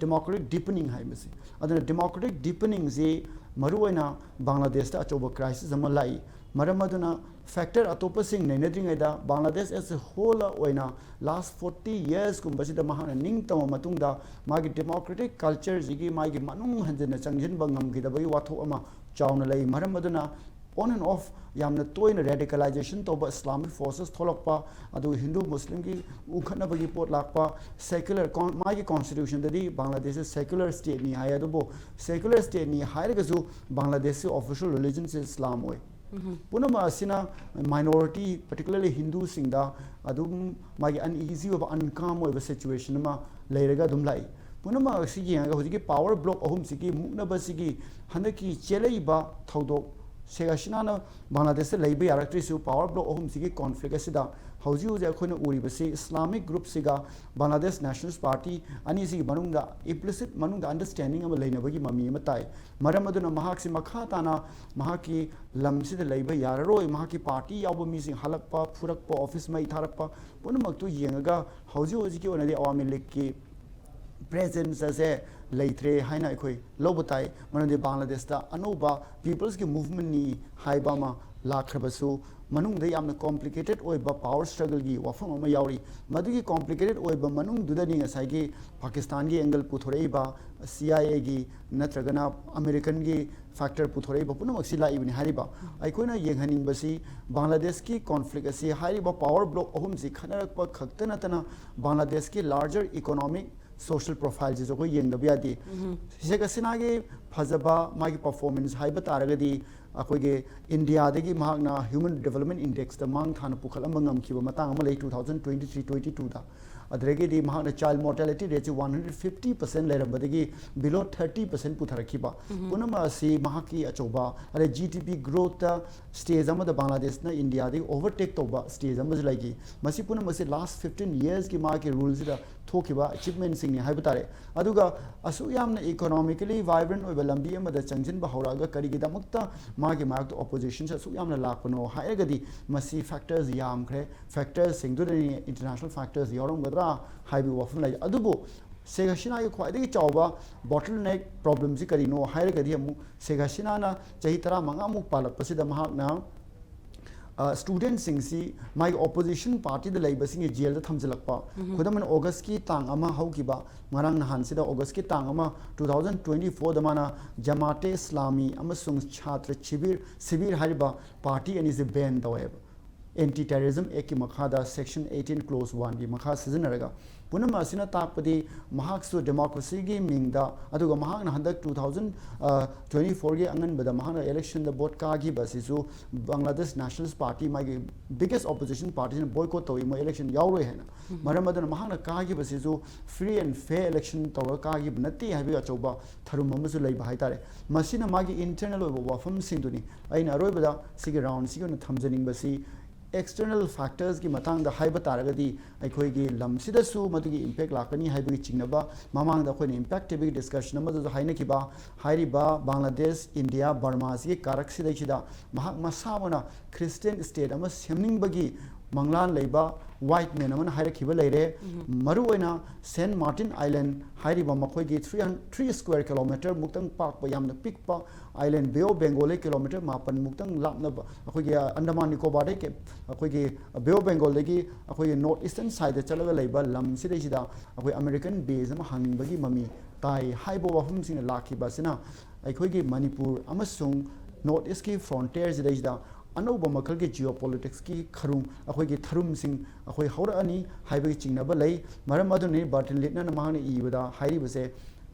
ꯗꯦꯃꯣꯀ꯭ꯔꯦꯇꯤꯛ ꯗꯤꯄꯅꯤꯡ ꯍꯥꯏꯕꯁꯤ, ꯑꯗꯨꯅ ꯗꯦꯃꯣꯀ꯭ꯔꯦꯇꯤꯛ ꯗꯤꯄꯅꯤꯡꯁꯤ ꯃꯔꯨꯑꯣꯏꯅ ꯕꯪꯒ꯭ꯂꯥꯗꯦꯁꯇ ꯑꯆꯧꯕ ꯀ꯭ꯔꯥꯏꯁꯤꯁ ꯑꯃ ꯂꯥꯛꯏ꯫ ꯃꯔꯝ ꯑꯗꯨꯅ ꯐꯦꯛꯇꯔ ꯑꯇꯣꯞꯄꯁꯤꯡ ꯅꯩꯅꯗ꯭ꯔꯤꯉꯩꯗ ꯕꯪꯒ꯭ꯂꯥꯗꯦꯁ as a whole ꯑꯣꯏꯅ ꯂꯥꯁ ꯐꯣꯔꯇꯤ ꯌꯔꯁꯀꯨꯝꯕꯁꯤꯗ ꯃꯍꯥꯛꯅ ꯅꯤꯡꯇꯝꯕ ꯃꯇꯨꯡꯗ ꯃꯥꯒꯤ ꯗꯦꯃꯣꯀ꯭ꯔꯦꯇꯤꯛ ꯀꯜꯆꯔꯁꯤꯒꯤ ꯃꯥꯒꯤ ꯃꯅꯨꯡ ꯍꯟꯖꯤꯟꯅ ꯆꯪꯁꯤꯟꯕ ꯉꯝꯈꯤꯗꯕꯒꯤ ꯋꯥꯊꯣꯛ ꯑꯃ ꯆꯥꯎꯅ ꯂꯩ꯫ ꯃꯔꯝ ꯑꯗꯨꯅ on and off ꯌꯥꯝꯅ ꯇꯣꯏꯅ ꯔꯦꯗꯤꯀꯦꯂꯥꯏꯖꯦꯁꯟ ꯇꯧꯕ ꯏꯁꯂꯥꯃꯤꯛ ꯐꯣꯔꯁꯦꯁ ꯊꯣꯛꯂꯛꯄ, ꯑꯗꯨꯒ ꯍꯤꯟꯗꯨ ꯃꯨꯁꯂꯤꯝꯒꯤ ꯎꯈꯠꯅꯕꯒꯤ ꯄꯣꯠ ꯂꯥꯛꯄ, ꯁꯦꯀꯨꯂꯔ, ꯃꯥꯒꯤ ꯀꯣꯟꯁꯇꯤꯇ꯭ꯌꯨꯁꯟꯗꯗꯤ ꯕꯪꯒ꯭ꯂꯥꯗꯦꯁꯁꯤ ꯁꯦꯀꯨꯂꯔ ꯁ꯭ꯇꯦꯠꯅꯤ ꯍꯥꯏ, ꯑꯗꯨꯕꯨ ꯁꯦꯀꯨꯂꯔ ꯁ꯭ꯇꯦꯠꯅꯤ ꯍꯥꯏꯔꯒꯁꯨ ꯕꯪꯒ꯭ꯂꯥꯗꯦꯁꯀꯤ ꯑꯣꯐꯤꯁꯤꯌꯦꯜ ꯔꯤꯂꯤꯖꯟꯁꯤ ꯏꯁꯂꯥꯝ ꯑꯣꯏ꯫ ꯄꯨꯝꯅꯃꯛ ꯑꯁꯤꯅ ꯃꯥꯏꯅꯣꯔꯤꯇꯤ, ꯄꯔꯇꯤꯀꯨꯂꯔꯂꯤ ꯍꯤꯟꯗꯨꯁꯤꯡꯗ ꯑꯗꯨꯝ ꯃꯥꯒꯤ ꯑꯟꯏꯖꯤ ꯑꯣꯏꯕ, ꯑꯟꯀꯥꯝ ꯑꯣꯏꯕ ꯁꯤꯆꯨꯋꯦꯁꯟ ꯑꯃ ꯂꯩꯔꯒ ꯑꯗꯨꯝ ꯂꯥꯛꯏ꯫ ꯄꯨꯝꯅꯃꯛ ꯑꯁꯤ ꯌꯦꯡꯉꯒ ꯍꯧꯖꯤꯛꯀꯤ ꯄꯥꯋꯔ ꯕ꯭ꯂꯣꯛ ꯑꯍꯨꯝꯁꯤꯒꯤ ꯃꯨꯛꯅꯕꯁꯤꯒꯤ ꯍꯟꯗꯛꯀꯤ ꯆꯦꯜꯂꯛꯏꯕ ꯊꯧꯗꯣꯛ, ꯁꯦꯈ ꯍꯁꯤꯅꯥꯅ ꯕꯪꯒ꯭ꯂꯥꯗꯦꯁꯇ ꯂꯩꯕ ꯌꯥꯔꯛꯇ꯭ꯔꯤꯁꯨ ꯄꯥꯋꯔ ꯕ꯭ꯂꯣꯛ ꯑꯍꯨꯝꯁꯤꯒꯤ ꯀꯣꯟꯐ꯭ꯂꯤꯛ ꯑꯁꯤꯗ ꯍꯧꯖꯤꯛ ꯍꯧꯖꯤꯛ ꯑꯩꯈꯣꯏꯅ ꯎꯔꯤꯕꯁꯤ ꯏꯁꯂꯥꯃꯤꯛ ꯒ꯭ꯔꯨꯞꯁꯤꯒ ꯕꯪꯒ꯭ꯂꯥꯗꯦꯁ ꯅꯦꯁꯅꯦꯂꯤꯁ ꯄꯥꯔꯇꯤ ꯑꯅꯤꯁꯤꯒꯤ ꯃꯅꯨꯡꯗ ꯏꯝꯄ꯭ꯂꯤꯁꯤꯠ ꯃꯅꯨꯡꯗ ꯑꯟꯗꯔꯁ꯭ꯇꯦꯟꯗꯤꯡ ꯑꯃ ꯂꯩꯅꯕꯒꯤ ꯃꯃꯤ ꯑꯃ ꯇꯥꯏ꯫ ꯃꯔꯝ ꯑꯗꯨꯅ ꯃꯍꯥꯛꯁꯤ ꯃꯈꯥ ꯇꯥꯅ ꯃꯍꯥꯛꯀꯤ ꯂꯝꯁꯤꯗ ꯂꯩꯕ ꯌꯥꯔꯔꯣꯏ, ꯃꯍꯥꯛꯀꯤ ꯄꯥꯔꯇꯤ ꯌꯥꯎꯕ ꯃꯤꯁꯤꯡ ꯍꯜꯂꯛꯄ, ꯐꯨꯔꯛꯄ, ꯑꯣꯐꯤꯁ ꯃꯩ ꯊꯥꯔꯛꯄ ꯄꯨꯝꯅꯃꯛꯇꯨ ꯌꯦꯡꯉꯒ ꯍꯧꯖꯤꯛ ꯍꯧꯖꯤꯛꯀꯤ ꯑꯣꯏꯅꯗꯤ ꯑꯋꯥꯃꯤ ꯂꯤꯒꯀꯤ ꯄ꯭ꯔꯦꯖꯦꯟꯁ ꯑꯁꯦ ꯂꯩꯇ꯭ꯔꯦ ꯍꯥꯏꯅ ꯑꯩꯈꯣꯏ ꯂꯧꯕ ꯇꯥꯏ꯫ ꯃꯔꯝꯗꯤ ꯕꯪꯒ꯭ꯂꯥꯗꯦꯁꯇ ꯑꯅꯧꯕ ꯄꯤꯄꯜꯁꯀꯤ ꯃꯨꯚꯃꯦꯟꯅꯤ ꯍꯥꯏꯕ ꯑꯃ ꯂꯥꯛꯈ꯭ꯔꯕꯁꯨ, ꯃꯅꯨꯡꯗ ꯌꯥꯝꯅ ꯀꯣꯝꯄ꯭ꯂꯤꯀꯦꯇꯦꯠ ꯑꯣꯏꯕ ꯄꯥꯋꯔ ꯁ꯭ꯇ꯭ꯔꯒꯜꯒꯤ ꯋꯥꯐꯝ ꯑꯃ ꯌꯥꯎꯔꯤ꯫ ꯃꯗꯨꯒꯤ ꯀꯣꯝꯄ꯭ꯂꯤꯀꯦꯇꯦꯠ ꯑꯣꯏꯕ ꯃꯅꯨꯡꯗꯨꯗꯅꯤ ꯉꯁꯥꯏꯒꯤ ꯄꯥꯀꯤꯁꯇꯥꯟꯒꯤ ꯑꯦꯡꯒꯜ ꯄꯨꯊꯣꯔꯛꯏꯕ, ꯁꯤ ꯑꯥꯏ ꯑꯦꯒꯤ ꯅꯠꯇ꯭ꯔꯒꯅ ꯑꯃꯦꯔꯤꯀꯟꯒꯤ ꯐꯦꯛꯇꯔ ꯄꯨꯊꯣꯔꯛꯏꯕ ꯄꯨꯝꯅꯃꯛꯁꯤ ꯂꯥꯛꯏꯕꯅꯤ꯫ ꯍꯥꯏꯔꯤꯕ ꯑꯩꯈꯣꯏꯅ ꯌꯦꯡꯍꯟꯅꯤꯡꯕꯁꯤ ꯕꯪꯒ꯭ꯂꯥꯗꯦꯁꯀꯤ ꯀꯣꯟꯐ꯭ꯂꯤꯛ ꯑꯁꯤ ꯍꯥꯏꯔꯤꯕ ꯄꯥꯋꯔ ꯕ꯭ꯂꯣꯛ ꯑꯍꯨꯝꯁꯤ ꯈꯠꯅꯔꯛꯄ ꯈꯛꯇ ꯅꯠꯇꯅ ꯕꯪꯒ꯭ꯂꯥꯗꯦꯁꯀꯤ ꯂꯥꯔꯖꯔ ꯏꯀꯣꯅꯣꯃꯤꯛ, ꯁꯣꯁꯤꯌꯦꯜ ꯄ꯭ꯔꯣꯐꯥꯏꯜꯁꯤꯁꯨ ꯑꯩꯈꯣꯏ ꯌꯦꯡꯗꯕ ꯌꯥꯗꯦ꯫ ꯁꯦꯈ ꯍꯁꯤꯅꯥꯒꯤ ꯐꯖꯕ ꯃꯥꯒꯤ ꯄꯔꯐꯣꯔꯃꯦꯟꯁ ꯍꯥꯏꯕ ꯇꯥꯔꯒꯗꯤ ꯑꯩꯈꯣꯏꯒꯤ ꯏꯟꯗꯤꯌꯥꯗꯒꯤ ꯃꯍꯥꯛꯅ ꯍ꯭ꯌꯨꯃꯦꯟ ꯗꯤꯕꯂꯞꯃꯦꯟ ꯏꯟꯗꯦꯛꯁꯇ ꯃꯥꯡ ꯊꯥꯅ ꯄꯨꯈꯠꯂꯝꯕ ꯉꯝꯈꯤꯕ ꯃꯇꯥꯡ ꯑꯃ ꯂꯩ, two thousand twenty three twenty twoꯗ꯫ ꯑꯗꯨꯗꯒꯤꯗꯤ ꯃꯍꯥꯛꯅ ꯆꯥꯏꯜ ꯃꯣꯔꯇꯦꯂꯤꯇꯤ ꯔꯦꯠꯁꯤ one hundred fifty percent ꯂꯩꯔꯝꯕꯗꯒꯤ below thirty percent ꯄꯨꯊꯔꯛꯈꯤꯕ꯫ ꯄꯨꯝꯅꯃꯛ ꯑꯁꯤ ꯃꯍꯥꯛꯀꯤ ꯑꯆꯧꯕ, ꯑꯗꯩ ꯖꯤ ꯗꯤ ꯄꯤ ꯒ꯭ꯔꯣꯠꯇ ꯁ꯭ꯇꯦꯖ ꯑꯃꯗ ꯕꯪꯒ꯭ꯂꯥꯗꯦꯁꯅ ꯏꯟꯗꯤꯌꯥꯗꯒꯤ ꯑꯣꯚꯔꯇꯦꯛ ꯇꯧꯕ ꯁ꯭ꯇꯦꯖ ꯑꯃꯁꯨ ꯂꯩꯈꯤ꯫ ꯃꯁꯤ ꯄꯨꯝꯅꯃꯛꯁꯤ ꯂꯥꯁ ꯐꯤꯐꯇꯤꯟ ꯌꯔꯁꯀꯤ ꯃꯍꯥꯛꯀꯤ ꯔꯨꯜꯁꯤꯗ ꯊꯣꯛꯈꯤꯕ ꯑꯦꯆꯤꯞꯃꯦꯟꯁꯤꯡꯅꯤ ꯍꯥꯏꯕ ꯇꯥꯔꯦ꯫ ꯑꯗꯨꯒ ꯑꯁꯨꯛ ꯌꯥꯝꯅ ꯏꯀꯣꯅꯣꯃꯤꯀꯦꯂꯤ ꯚꯥꯏꯕ꯭ꯔꯦꯟ ꯑꯣꯏꯕ ꯂꯝꯕꯤ ꯑꯃꯗ ꯆꯪꯁꯤꯟꯕ ꯍꯧꯔꯛꯑꯒ ꯀꯔꯤꯒꯤꯗꯃꯛꯇ ꯃꯥꯒꯤ ꯃꯥꯌꯣꯛꯇ ꯑꯣꯄꯣꯖꯤꯁꯟꯁꯦ ꯑꯁꯨꯛ ꯌꯥꯝꯅ ꯂꯥꯛꯄꯅꯣ ꯍꯥꯏꯔꯒꯗꯤ, ꯃꯁꯤ ꯐꯦꯛꯇꯔꯁ ꯌꯥꯝꯈ꯭ꯔꯦ꯫ ꯐꯦꯛꯇꯔꯁꯤꯡꯗꯨꯗꯅꯤ, ꯏꯟꯇꯔꯅꯦꯁꯅꯦꯜ ꯐꯦꯛꯇꯔꯁ ꯌꯥꯎꯔꯝꯒꯗ꯭ꯔꯥ ꯍꯥꯏꯕꯒꯤ ꯋꯥꯐꯝ ꯂꯩ꯫ ꯑꯗꯨꯕꯨ ꯁꯦꯈ ꯍꯁꯤꯅꯥꯒꯤ ꯈ꯭ꯋꯥꯏꯗꯒꯤ ꯆꯥꯎꯕ ꯕꯣꯇꯜꯅꯦꯛ ꯄ꯭ꯔꯣꯕ꯭ꯂꯦꯝꯁꯤ ꯀꯔꯤꯅꯣ ꯍꯥꯏꯔꯒꯗꯤ, ꯑꯃꯨꯛ ꯁꯦꯈ ꯍꯁꯤꯅꯥꯅ ꯆꯍꯤ ꯇꯔꯥꯃꯉꯥꯃꯨꯛ ꯄꯥꯜꯂꯛꯄꯁꯤꯗ ꯃꯍꯥꯛꯅ, ꯑ, ꯁ꯭ꯇꯨꯗꯦꯟꯠꯁꯤꯡꯁꯤ ꯃꯥꯒꯤ ꯑꯣꯄꯣꯖꯤꯁꯟ ꯄꯥꯔꯇꯤꯗ ꯂꯩꯕꯁꯤꯡꯒꯤ ꯖꯦꯜꯗ ꯊꯝꯖꯤꯜꯂꯛꯄ꯫ ꯈꯨꯗꯝ ꯑꯣꯏꯅ, ꯑꯣꯒꯁꯀꯤ ꯇꯥꯡ ꯑꯃ ꯍꯧꯈꯤꯕ ꯉꯔꯥꯡ ꯅꯍꯥꯟꯁꯤꯗ, ꯑꯣꯒꯁꯀꯤ ꯇꯥꯡ ꯑꯃ, two thousand twenty fourꯗ ꯃꯥꯅ ꯖꯃꯥꯇꯦ ꯏꯁꯂꯥꯃꯤ ꯑꯃꯁꯨꯡ ꯁꯥꯇ꯭ꯔ ꯁꯤꯕꯤꯔ, ꯁꯤꯕꯤꯔ ꯍꯥꯏꯔꯤꯕ ꯄꯥꯔꯇꯤ ꯑꯅꯤꯁꯦ ꯕꯦꯟ ꯇꯧꯋꯦꯕ꯫ ꯑꯦꯟꯇꯤ ꯇꯦꯔꯤꯖꯝ ꯑꯦꯛꯀꯤ ꯃꯈꯥꯗ, ꯁꯦꯛꯁꯟ eighteen clause oneꯒꯤ ꯃꯈꯥ ꯁꯤꯖꯤꯟꯅꯔꯒ꯫ ꯄꯨꯝꯅꯃꯛ ꯑꯁꯤꯅ ꯇꯥꯛꯄꯗꯤ ꯃꯍꯥꯛꯁꯨ ꯗꯦꯃꯣꯀ꯭ꯔꯦꯁꯤꯒꯤ ꯃꯤꯡꯗ, ꯑꯗꯨꯒ ꯃꯍꯥꯛꯅ ꯍꯟꯗꯛ two thousand twenty fourꯒꯤ ꯑꯉꯟꯕꯗ ꯃꯍꯥꯛꯅ ꯏꯂꯦꯛꯁꯟꯗ ꯚꯣꯠ ꯀꯥꯈꯤꯕ ꯑꯁꯤꯁꯨ ꯕꯪꯒ꯭ꯂꯥꯗꯦꯁ ꯅꯦꯁꯅꯦꯂꯤꯁ ꯄꯥꯔꯇꯤ, ꯃꯥꯒꯤ ꯕꯤꯒꯦꯁ ꯑꯣꯄꯣꯖꯤꯁꯟ ꯄꯥꯔꯇꯤꯁꯤꯅ ꯕꯣꯏꯀꯣꯠ ꯇꯧꯏ, ꯃꯣꯏ ꯏꯂꯦꯛꯁꯟ ꯌꯥꯎꯔꯣꯏ ꯍꯥꯏꯅ꯫ ꯃꯔꯝ ꯑꯗꯨꯅ ꯃꯍꯥꯛꯅ ꯀꯥꯈꯤꯕꯁꯤꯁꯨ ꯐ꯭ꯔꯤ ꯑꯦꯟ ꯐꯦꯌꯔ ꯏꯂꯦꯛꯁꯟ ꯇꯧꯔꯒ ꯀꯥꯈꯤꯕ ꯅꯠꯇꯦ ꯍꯥꯏꯕꯒꯤ ꯑꯆꯧꯕ ꯊꯔꯨꯝ ꯑꯃꯁꯨ ꯂꯩꯕ ꯍꯥꯏꯇꯥꯔꯦ꯫ ꯃꯁꯤꯅ ꯃꯥꯒꯤ ꯏꯟꯇꯔꯅꯦꯜ ꯑꯣꯏꯕ ꯋꯥꯐꯝꯁꯤꯡꯗꯨꯅꯤ꯫ ꯑꯩꯅ ꯑꯔꯣꯏꯕꯗ ꯁꯤꯒꯤ ꯔꯥꯎꯟꯁꯤꯒꯤ ꯑꯣꯏꯅ ꯊꯝꯖꯅꯤꯡꯕꯁꯤ, ꯑꯦꯛꯁꯇꯔꯅꯦꯜ ꯐꯦꯛꯇꯔꯁꯀꯤ ꯃꯇꯥꯡꯗ ꯍꯥꯏꯕ ꯇꯥꯔꯒꯗꯤ, ꯑꯩꯈꯣꯏꯒꯤ ꯂꯝꯁꯤꯗꯁꯨ ꯃꯗꯨꯒꯤ ꯏꯝꯄꯦꯛ ꯂꯥꯛꯀꯅꯤ ꯍꯥꯏꯕꯒꯤ ꯆꯤꯡꯅꯕ ꯃꯃꯥꯡꯗ ꯑꯩꯈꯣꯏꯅ ꯏꯝꯄꯦꯛ ꯇꯤꯚꯤꯒꯤ ꯗꯤꯁꯀꯁꯟ ꯑꯃꯗꯁꯨ ꯍꯥꯏꯅꯈꯤꯕ, ꯍꯥꯏꯔꯤꯕ ꯕꯪꯒ꯭ꯂꯥꯗꯦꯁ, ꯏꯟꯗꯤꯌꯥ, ꯕꯔꯃꯥꯁꯤꯒꯤ ꯀꯥꯔꯛꯁꯤꯗꯩꯁꯤꯗ ꯃꯍꯥꯛ ꯃꯁꯥꯃꯛꯅ ꯈ꯭ꯔꯤꯁꯇꯤꯌꯟ ꯁ꯭ꯇꯦꯠ ꯑꯃ ꯁꯦꯝꯅꯤꯡꯕꯒꯤ ꯃꯪꯂꯥꯟ ꯂꯩꯕ white man ꯑꯃꯅ ꯍꯥꯏꯔꯛꯈꯤꯕ ꯂꯩꯔꯦ꯫ ꯃꯔꯨꯑꯣꯏꯅ Saint Martin Island ꯍꯥꯏꯔꯤꯕ ꯃꯈꯣꯏꯒꯤ three hundred, three square kilometre ꯃꯨꯛꯇꯪ ꯄꯥꯛꯄ ꯌꯥꯝꯅ ꯄꯤꯛꯄ island, Bay of Bengalꯗꯒꯤ kilometre ꯃꯥꯄꯟ ꯃꯨꯛꯇꯪ ꯂꯥꯞꯅꯕ, ꯑꯩꯈꯣꯏꯒꯤ Andaman Nicobarꯗꯒꯤ ꯀꯦ-, ꯑꯩꯈꯣꯏꯒꯤ Bay of Bengalꯗꯒꯤ ꯑꯩꯈꯣꯏꯒꯤ north eastern sideꯗ ꯆꯠꯂꯒ ꯂꯩꯕ ꯂꯝꯁꯤꯗꯩꯁꯤꯗ ꯑꯩꯈꯣꯏ American base ꯑꯃ ꯍꯥꯡꯅꯤꯡꯕꯒꯤ ꯃꯃꯤ ꯇꯥꯏ ꯍꯥꯏꯕ ꯋꯥꯐꯝꯁꯤꯡꯅ ꯂꯥꯛꯈꯤꯕ ꯑꯁꯤꯅ ꯑꯩꯈꯣꯏꯒꯤ ꯃꯅꯤꯄꯨꯔ ꯑꯃꯁꯨꯡ north eastꯀꯤ frontierꯁꯤꯗꯩꯁꯤꯗ ꯑꯅꯧꯕ ꯃꯈꯜꯒꯤ geopoliticsꯀꯤ ꯈꯔꯨꯝ, ꯑꯩꯈꯣꯏꯒꯤ ꯊꯔꯨꯝꯁꯤꯡ ꯑꯩꯈꯣꯏ ꯍꯧꯔꯛꯑꯅꯤ ꯍꯥꯏꯕꯒꯤ ꯆꯤꯡꯅꯕ ꯂꯩ꯫ ꯃꯔꯝ ꯑꯗꯨꯅꯅꯤ ꯕꯔꯇꯟ ꯂꯤꯠꯅꯔꯅ ꯃꯍꯥꯛꯅ ꯏꯕꯗ ꯍꯥꯏꯔꯤꯕꯁꯦ,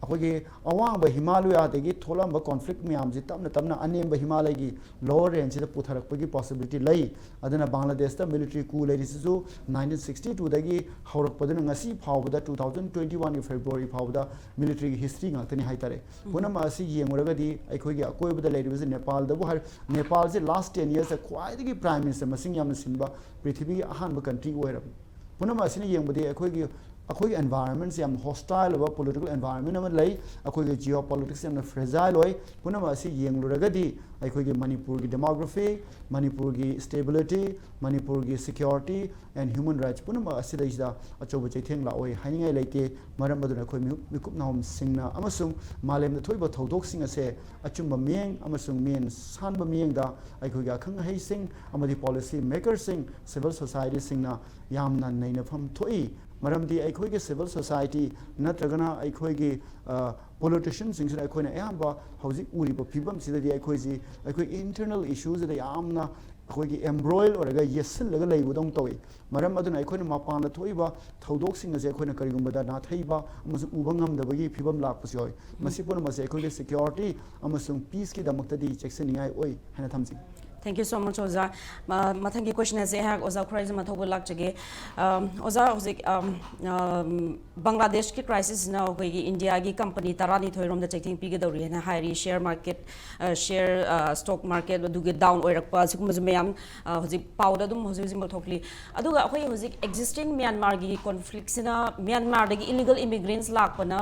ꯑꯩꯈꯣꯏꯒꯤ ꯑꯋꯥꯡꯕ ꯍꯤꯃꯥꯂꯌꯥꯗꯒꯤ ꯊꯣꯛꯂꯛꯑꯝꯕ conflict ꯃꯌꯥꯝꯁꯤ ꯇꯞꯅ ꯇꯞꯅ ꯑꯅꯦꯝꯕ ꯍꯤꯃꯥꯂꯌꯒꯤ lower rangeꯁꯤꯗ ꯄꯨꯊꯔꯛꯄꯒꯤ possibility ꯂꯩ꯫ ꯑꯗꯨꯅ ꯕꯪꯒ꯭ꯂꯥꯗꯦꯁꯇ military coup ꯂꯩꯔꯤꯁꯤꯁꯨ nineteen sixty twoꯗꯒꯤ ꯍꯧꯔꯛꯄꯗꯨꯅ ꯉꯁꯤ ꯐꯥꯎꯕꯗ two thousand twenty oneꯒꯤ February ꯐꯥꯎꯕꯗ militaryꯒꯤ history ꯉꯥꯛꯇꯅꯤ ꯍꯥꯏꯇꯥꯔꯦ꯫ ꯄꯨꯝꯅꯃꯛ ꯑꯁꯤ ꯌꯦꯡꯉꯨꯔꯒꯗꯤ ꯑꯩꯈꯣꯏꯒꯤ ꯑꯀꯣꯏꯕꯗ ꯂꯩꯔꯤꯕꯁꯤ ꯅꯦꯄꯥꯜꯗꯕꯨ ꯍꯥꯏꯔ-, ꯅꯦꯄꯥꯜꯁꯤ last ten yearsꯇ ꯈ꯭ꯋꯥꯏꯗꯒꯤ prime minister ꯃꯁꯤꯡ ꯌꯥꯝꯅ ꯁꯤꯟꯕ ꯄ꯭ꯔꯤꯊꯤꯕꯤꯒꯤ ꯑꯍꯥꯟꯕ country ꯑꯣꯏꯔꯕꯅꯤ꯫ ꯄꯨꯝꯅꯃꯛ ꯑꯁꯤꯅ ꯌꯦꯡꯕꯗꯤ ꯑꯩꯈꯣꯏꯒꯤ, ꯑꯩꯈꯣꯏꯒꯤ environmentꯁꯤ ꯌꯥꯝ hostile ꯑꯣꯏꯕ political environment ꯑꯃ ꯂꯩ꯫ ꯑꯩꯈꯣꯏꯒꯤ geopoliticsꯁꯤ ꯌꯥꯝꯅ fragile ꯑꯣꯏ꯫ ꯄꯨꯝꯅꯃꯛ ꯑꯁꯤ ꯌꯦꯡꯂꯨꯔꯒꯗꯤ ꯑꯩꯈꯣꯏꯒꯤ ꯃꯅꯤꯄꯨꯔꯒꯤ demography, ꯃꯅꯤꯄꯨꯔꯒꯤ stability, ꯃꯅꯤꯄꯨꯔꯒꯤ security and human rights ꯄꯨꯝꯅꯃꯛ ꯑꯁꯤꯗꯩꯁꯤꯗ ꯑꯆꯧꯕ ꯆꯩꯊꯦꯡ ꯂꯥꯛꯑꯣꯏ ꯍꯥꯏꯅꯤꯡꯉꯥꯏ ꯂꯩꯇꯦ꯫ ꯃꯔꯝ ꯑꯗꯨꯅ ꯑꯩꯈꯣꯏ ꯃꯤꯍꯨ-, ꯃꯤꯀꯨꯞ ꯅꯥꯍꯨꯝꯁꯤꯡꯅ ꯑꯃꯁꯨꯡ ꯃꯥꯂꯦꯝꯗ ꯊꯣꯛꯏꯕ ꯊꯧꯗꯣꯛꯁꯤꯡ ꯑꯁꯦ ꯑꯆꯨꯝꯕ ꯃꯤꯠꯌꯦꯡ ꯑꯃꯁꯨꯡ ꯃꯤꯠꯌꯦꯡ ꯁꯥꯟꯕ ꯃꯤꯠꯌꯦꯡꯗ ꯑꯩꯈꯣꯏꯒꯤ ꯑꯈꯪ ꯑꯍꯩꯁꯤꯡ ꯑꯃꯗꯤ policy makerꯁꯤꯡ, civil societyꯁꯤꯡꯅ ꯌꯥꯝꯅ ꯅꯩꯅꯐꯝ ꯊꯣꯛꯏ꯫ ꯃꯔꯝꯗꯤ ꯑꯩꯈꯣꯏꯒꯤ civil society ꯅꯠꯇ꯭ꯔꯒꯅ ꯑꯩꯈꯣꯏꯒꯤ, ꯑ, politicianꯁꯤꯡꯁꯤꯅ ꯑꯩꯈꯣꯏꯅ ꯑꯌꯥꯝꯕ ꯍꯧꯖꯤꯛ ꯎꯔꯤꯕ ꯐꯤꯕꯝꯁꯤꯗꯗꯤ ꯑꯩꯈꯣꯏꯁꯤ, ꯑꯩꯈꯣꯏ internal issueꯁꯤꯗ ꯌꯥꯝꯅ ꯑꯩꯈꯣꯏꯒꯤ embroil ꯑꯣꯏꯔꯒ ꯌꯦꯠꯁꯤꯜꯂꯒ ꯂꯩꯕꯗꯧꯅ ꯇꯧꯏ꯫ ꯃꯔꯝ ꯑꯗꯨꯅ ꯑꯩꯈꯣꯏꯅ ꯃꯄꯥꯟꯗ ꯊꯣꯛꯏꯕ ꯊꯧꯗꯣꯛꯁꯤꯡ ꯑꯁꯦ ꯑꯩꯈꯣꯏꯅ ꯀꯔꯤꯒꯨꯝꯕꯗ ꯅꯥꯊꯩꯕ ꯑꯃꯁꯨꯡ ꯎꯕ ꯉꯝꯗꯕꯒꯤ ꯐꯤꯕꯝ ꯂꯥꯛꯄꯁꯨ ꯌꯥꯎꯏ꯫ ꯃꯁꯤ ꯄꯨꯝꯅꯃꯛ ꯑꯁꯦ ꯑꯩꯈꯣꯏꯒꯤ security ꯑꯃꯁꯨꯡ peaceꯀꯤꯗꯃꯛꯇꯗꯤ ꯆꯦꯛꯁꯤꯟꯅꯤꯡꯉꯥꯏ ꯑꯣꯏ ꯍꯥꯏꯅ ꯊꯝꯖꯒꯦ꯫ Thank you so much, ꯑꯣꯖꯥ꯫ ꯃ-, ꯃꯊꯪꯒꯤ question ꯑꯁꯦ ꯑꯩꯍꯥꯛ ꯑꯣꯖꯥ ꯈꯨꯔꯥꯏꯖꯝ ꯃꯊꯧꯕ ꯂꯥꯛꯆꯒꯦ꯫ ꯑꯝ, ꯑꯣꯖꯥ, ꯍꯧꯖꯤꯛ, ꯑꯝ, ꯑꯝ, ꯕꯪꯒ꯭ꯂꯥꯗꯦꯁꯀꯤ crisisꯅ ꯑꯩꯈꯣꯏꯒꯤ ꯏꯟꯗꯤꯌꯥꯒꯤ company ꯇꯔꯥꯅꯤꯊꯣꯏ ꯔꯣꯝꯗ ꯆꯩꯊꯦꯡ ꯄꯤꯒꯗꯧꯔꯤ ꯍꯥꯏꯅ ꯍꯥꯏꯔꯤ꯫ Share market, ꯑ, share, ꯑ, stock market ꯑꯗꯨꯒꯤ down ꯑꯣꯏꯔꯛꯄ, ꯑꯁꯤꯒꯨꯝꯕꯁꯨ ꯃꯌꯥꯝ, ꯑ, ꯍꯧꯖꯤꯛ ꯄꯥꯎꯗ ꯑꯗꯨꯝ ꯍꯧꯖꯤꯛ ꯍꯧꯖꯤꯛꯃꯛ ꯊꯣꯛꯂꯤ꯫ ꯑꯗꯨꯒ ꯑꯩꯈꯣꯏ ꯍꯧꯖꯤꯛ existing ꯃ꯭ꯌꯥꯟꯃꯥꯔꯒꯤ conflictꯁꯤꯅ ꯃ꯭ꯌꯥꯟꯃꯥꯔꯗꯒꯤ illegal immigrants ꯂꯥꯛꯄꯅ,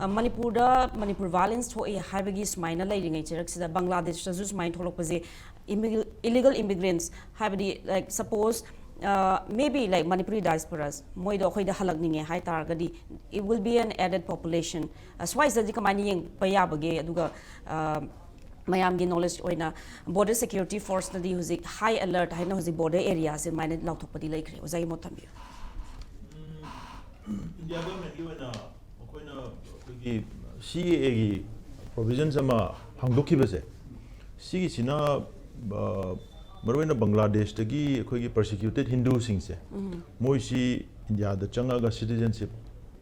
ꯑ, ꯃꯅꯤꯄꯨꯔꯗ, ꯃꯅꯤꯄꯨꯔ violence ꯊꯣꯛꯏ ꯍꯥꯏꯕꯒꯤ ꯁꯨꯃꯥꯏꯅ ꯂꯩꯔꯤꯉꯩ ꯆꯩꯔꯛꯁꯤꯗ ꯕꯪꯒ꯭ꯂꯥꯗꯦꯁꯇꯁꯨ ꯁꯨꯃꯥꯏꯅ ꯊꯣꯛꯂꯛꯄꯁꯦ, illegal, illegal immigrants ꯍꯥꯏꯕꯗꯤ, like, suppose, maybe like Manipuri diasporas, ꯃꯣꯏꯗꯣ ꯑꯩꯈꯣꯏꯗ ꯍꯜꯂꯛꯅꯤꯡꯉꯦ ꯍꯥꯏ ꯇꯥꯔꯒꯗꯤ, it will be an added population. Swise ꯗꯗꯤ ꯀꯃꯥꯏꯅ ꯌꯦꯡꯕ ꯌꯥꯕꯒꯦ? ꯑꯗꯨꯒ ꯃꯌꯥꯝꯒꯤ knowledge ꯑꯣꯏꯅ, border security force ꯅꯗꯤ ꯍꯧꯖꯤꯛ high alert ꯍꯥꯏꯅ ꯍꯧꯖꯤꯛ border area ꯁꯦ ꯑꯗꯨꯃꯥꯏꯅ ꯂꯥꯎꯊꯣꯛꯄꯗꯤ ꯂꯩꯈ꯭ꯔꯦ꯫ ꯑꯣꯖꯥꯒꯤ ꯃꯣꯠ ꯊꯝꯕꯤꯌꯨ꯫ ꯏꯟꯗꯤꯌꯥ ꯒꯣꯔꯃꯦꯟꯒꯤ ꯑꯣꯏꯅ ꯑꯩꯈꯣꯏꯅ ꯑꯩꯈꯣꯏꯒꯤ ꯁꯤ ꯑꯦ ꯑꯦꯒꯤ ꯄ꯭ꯔꯣꯕꯤꯖꯟꯁ ꯑꯃ ꯍꯥꯡꯗꯣꯛꯈꯤꯕꯁꯦ, ꯁꯤꯒꯤꯁꯤꯅ ꯃꯔꯨꯑꯣꯏꯅ ꯕꯪꯒ꯭ꯂꯥꯗꯦꯁꯇꯒꯤ ꯑꯩꯈꯣꯏꯒꯤ ꯄꯔꯁꯤꯀ꯭ꯌꯨꯇꯦꯠ ꯍꯤꯟꯗꯨꯁꯤꯡꯁꯦ, ꯃꯣꯏꯁꯤ ꯏꯟꯗꯤꯌꯥꯗ ꯆꯪꯉꯒ ꯁꯤꯇꯤꯖꯦꯟꯁꯤꯞ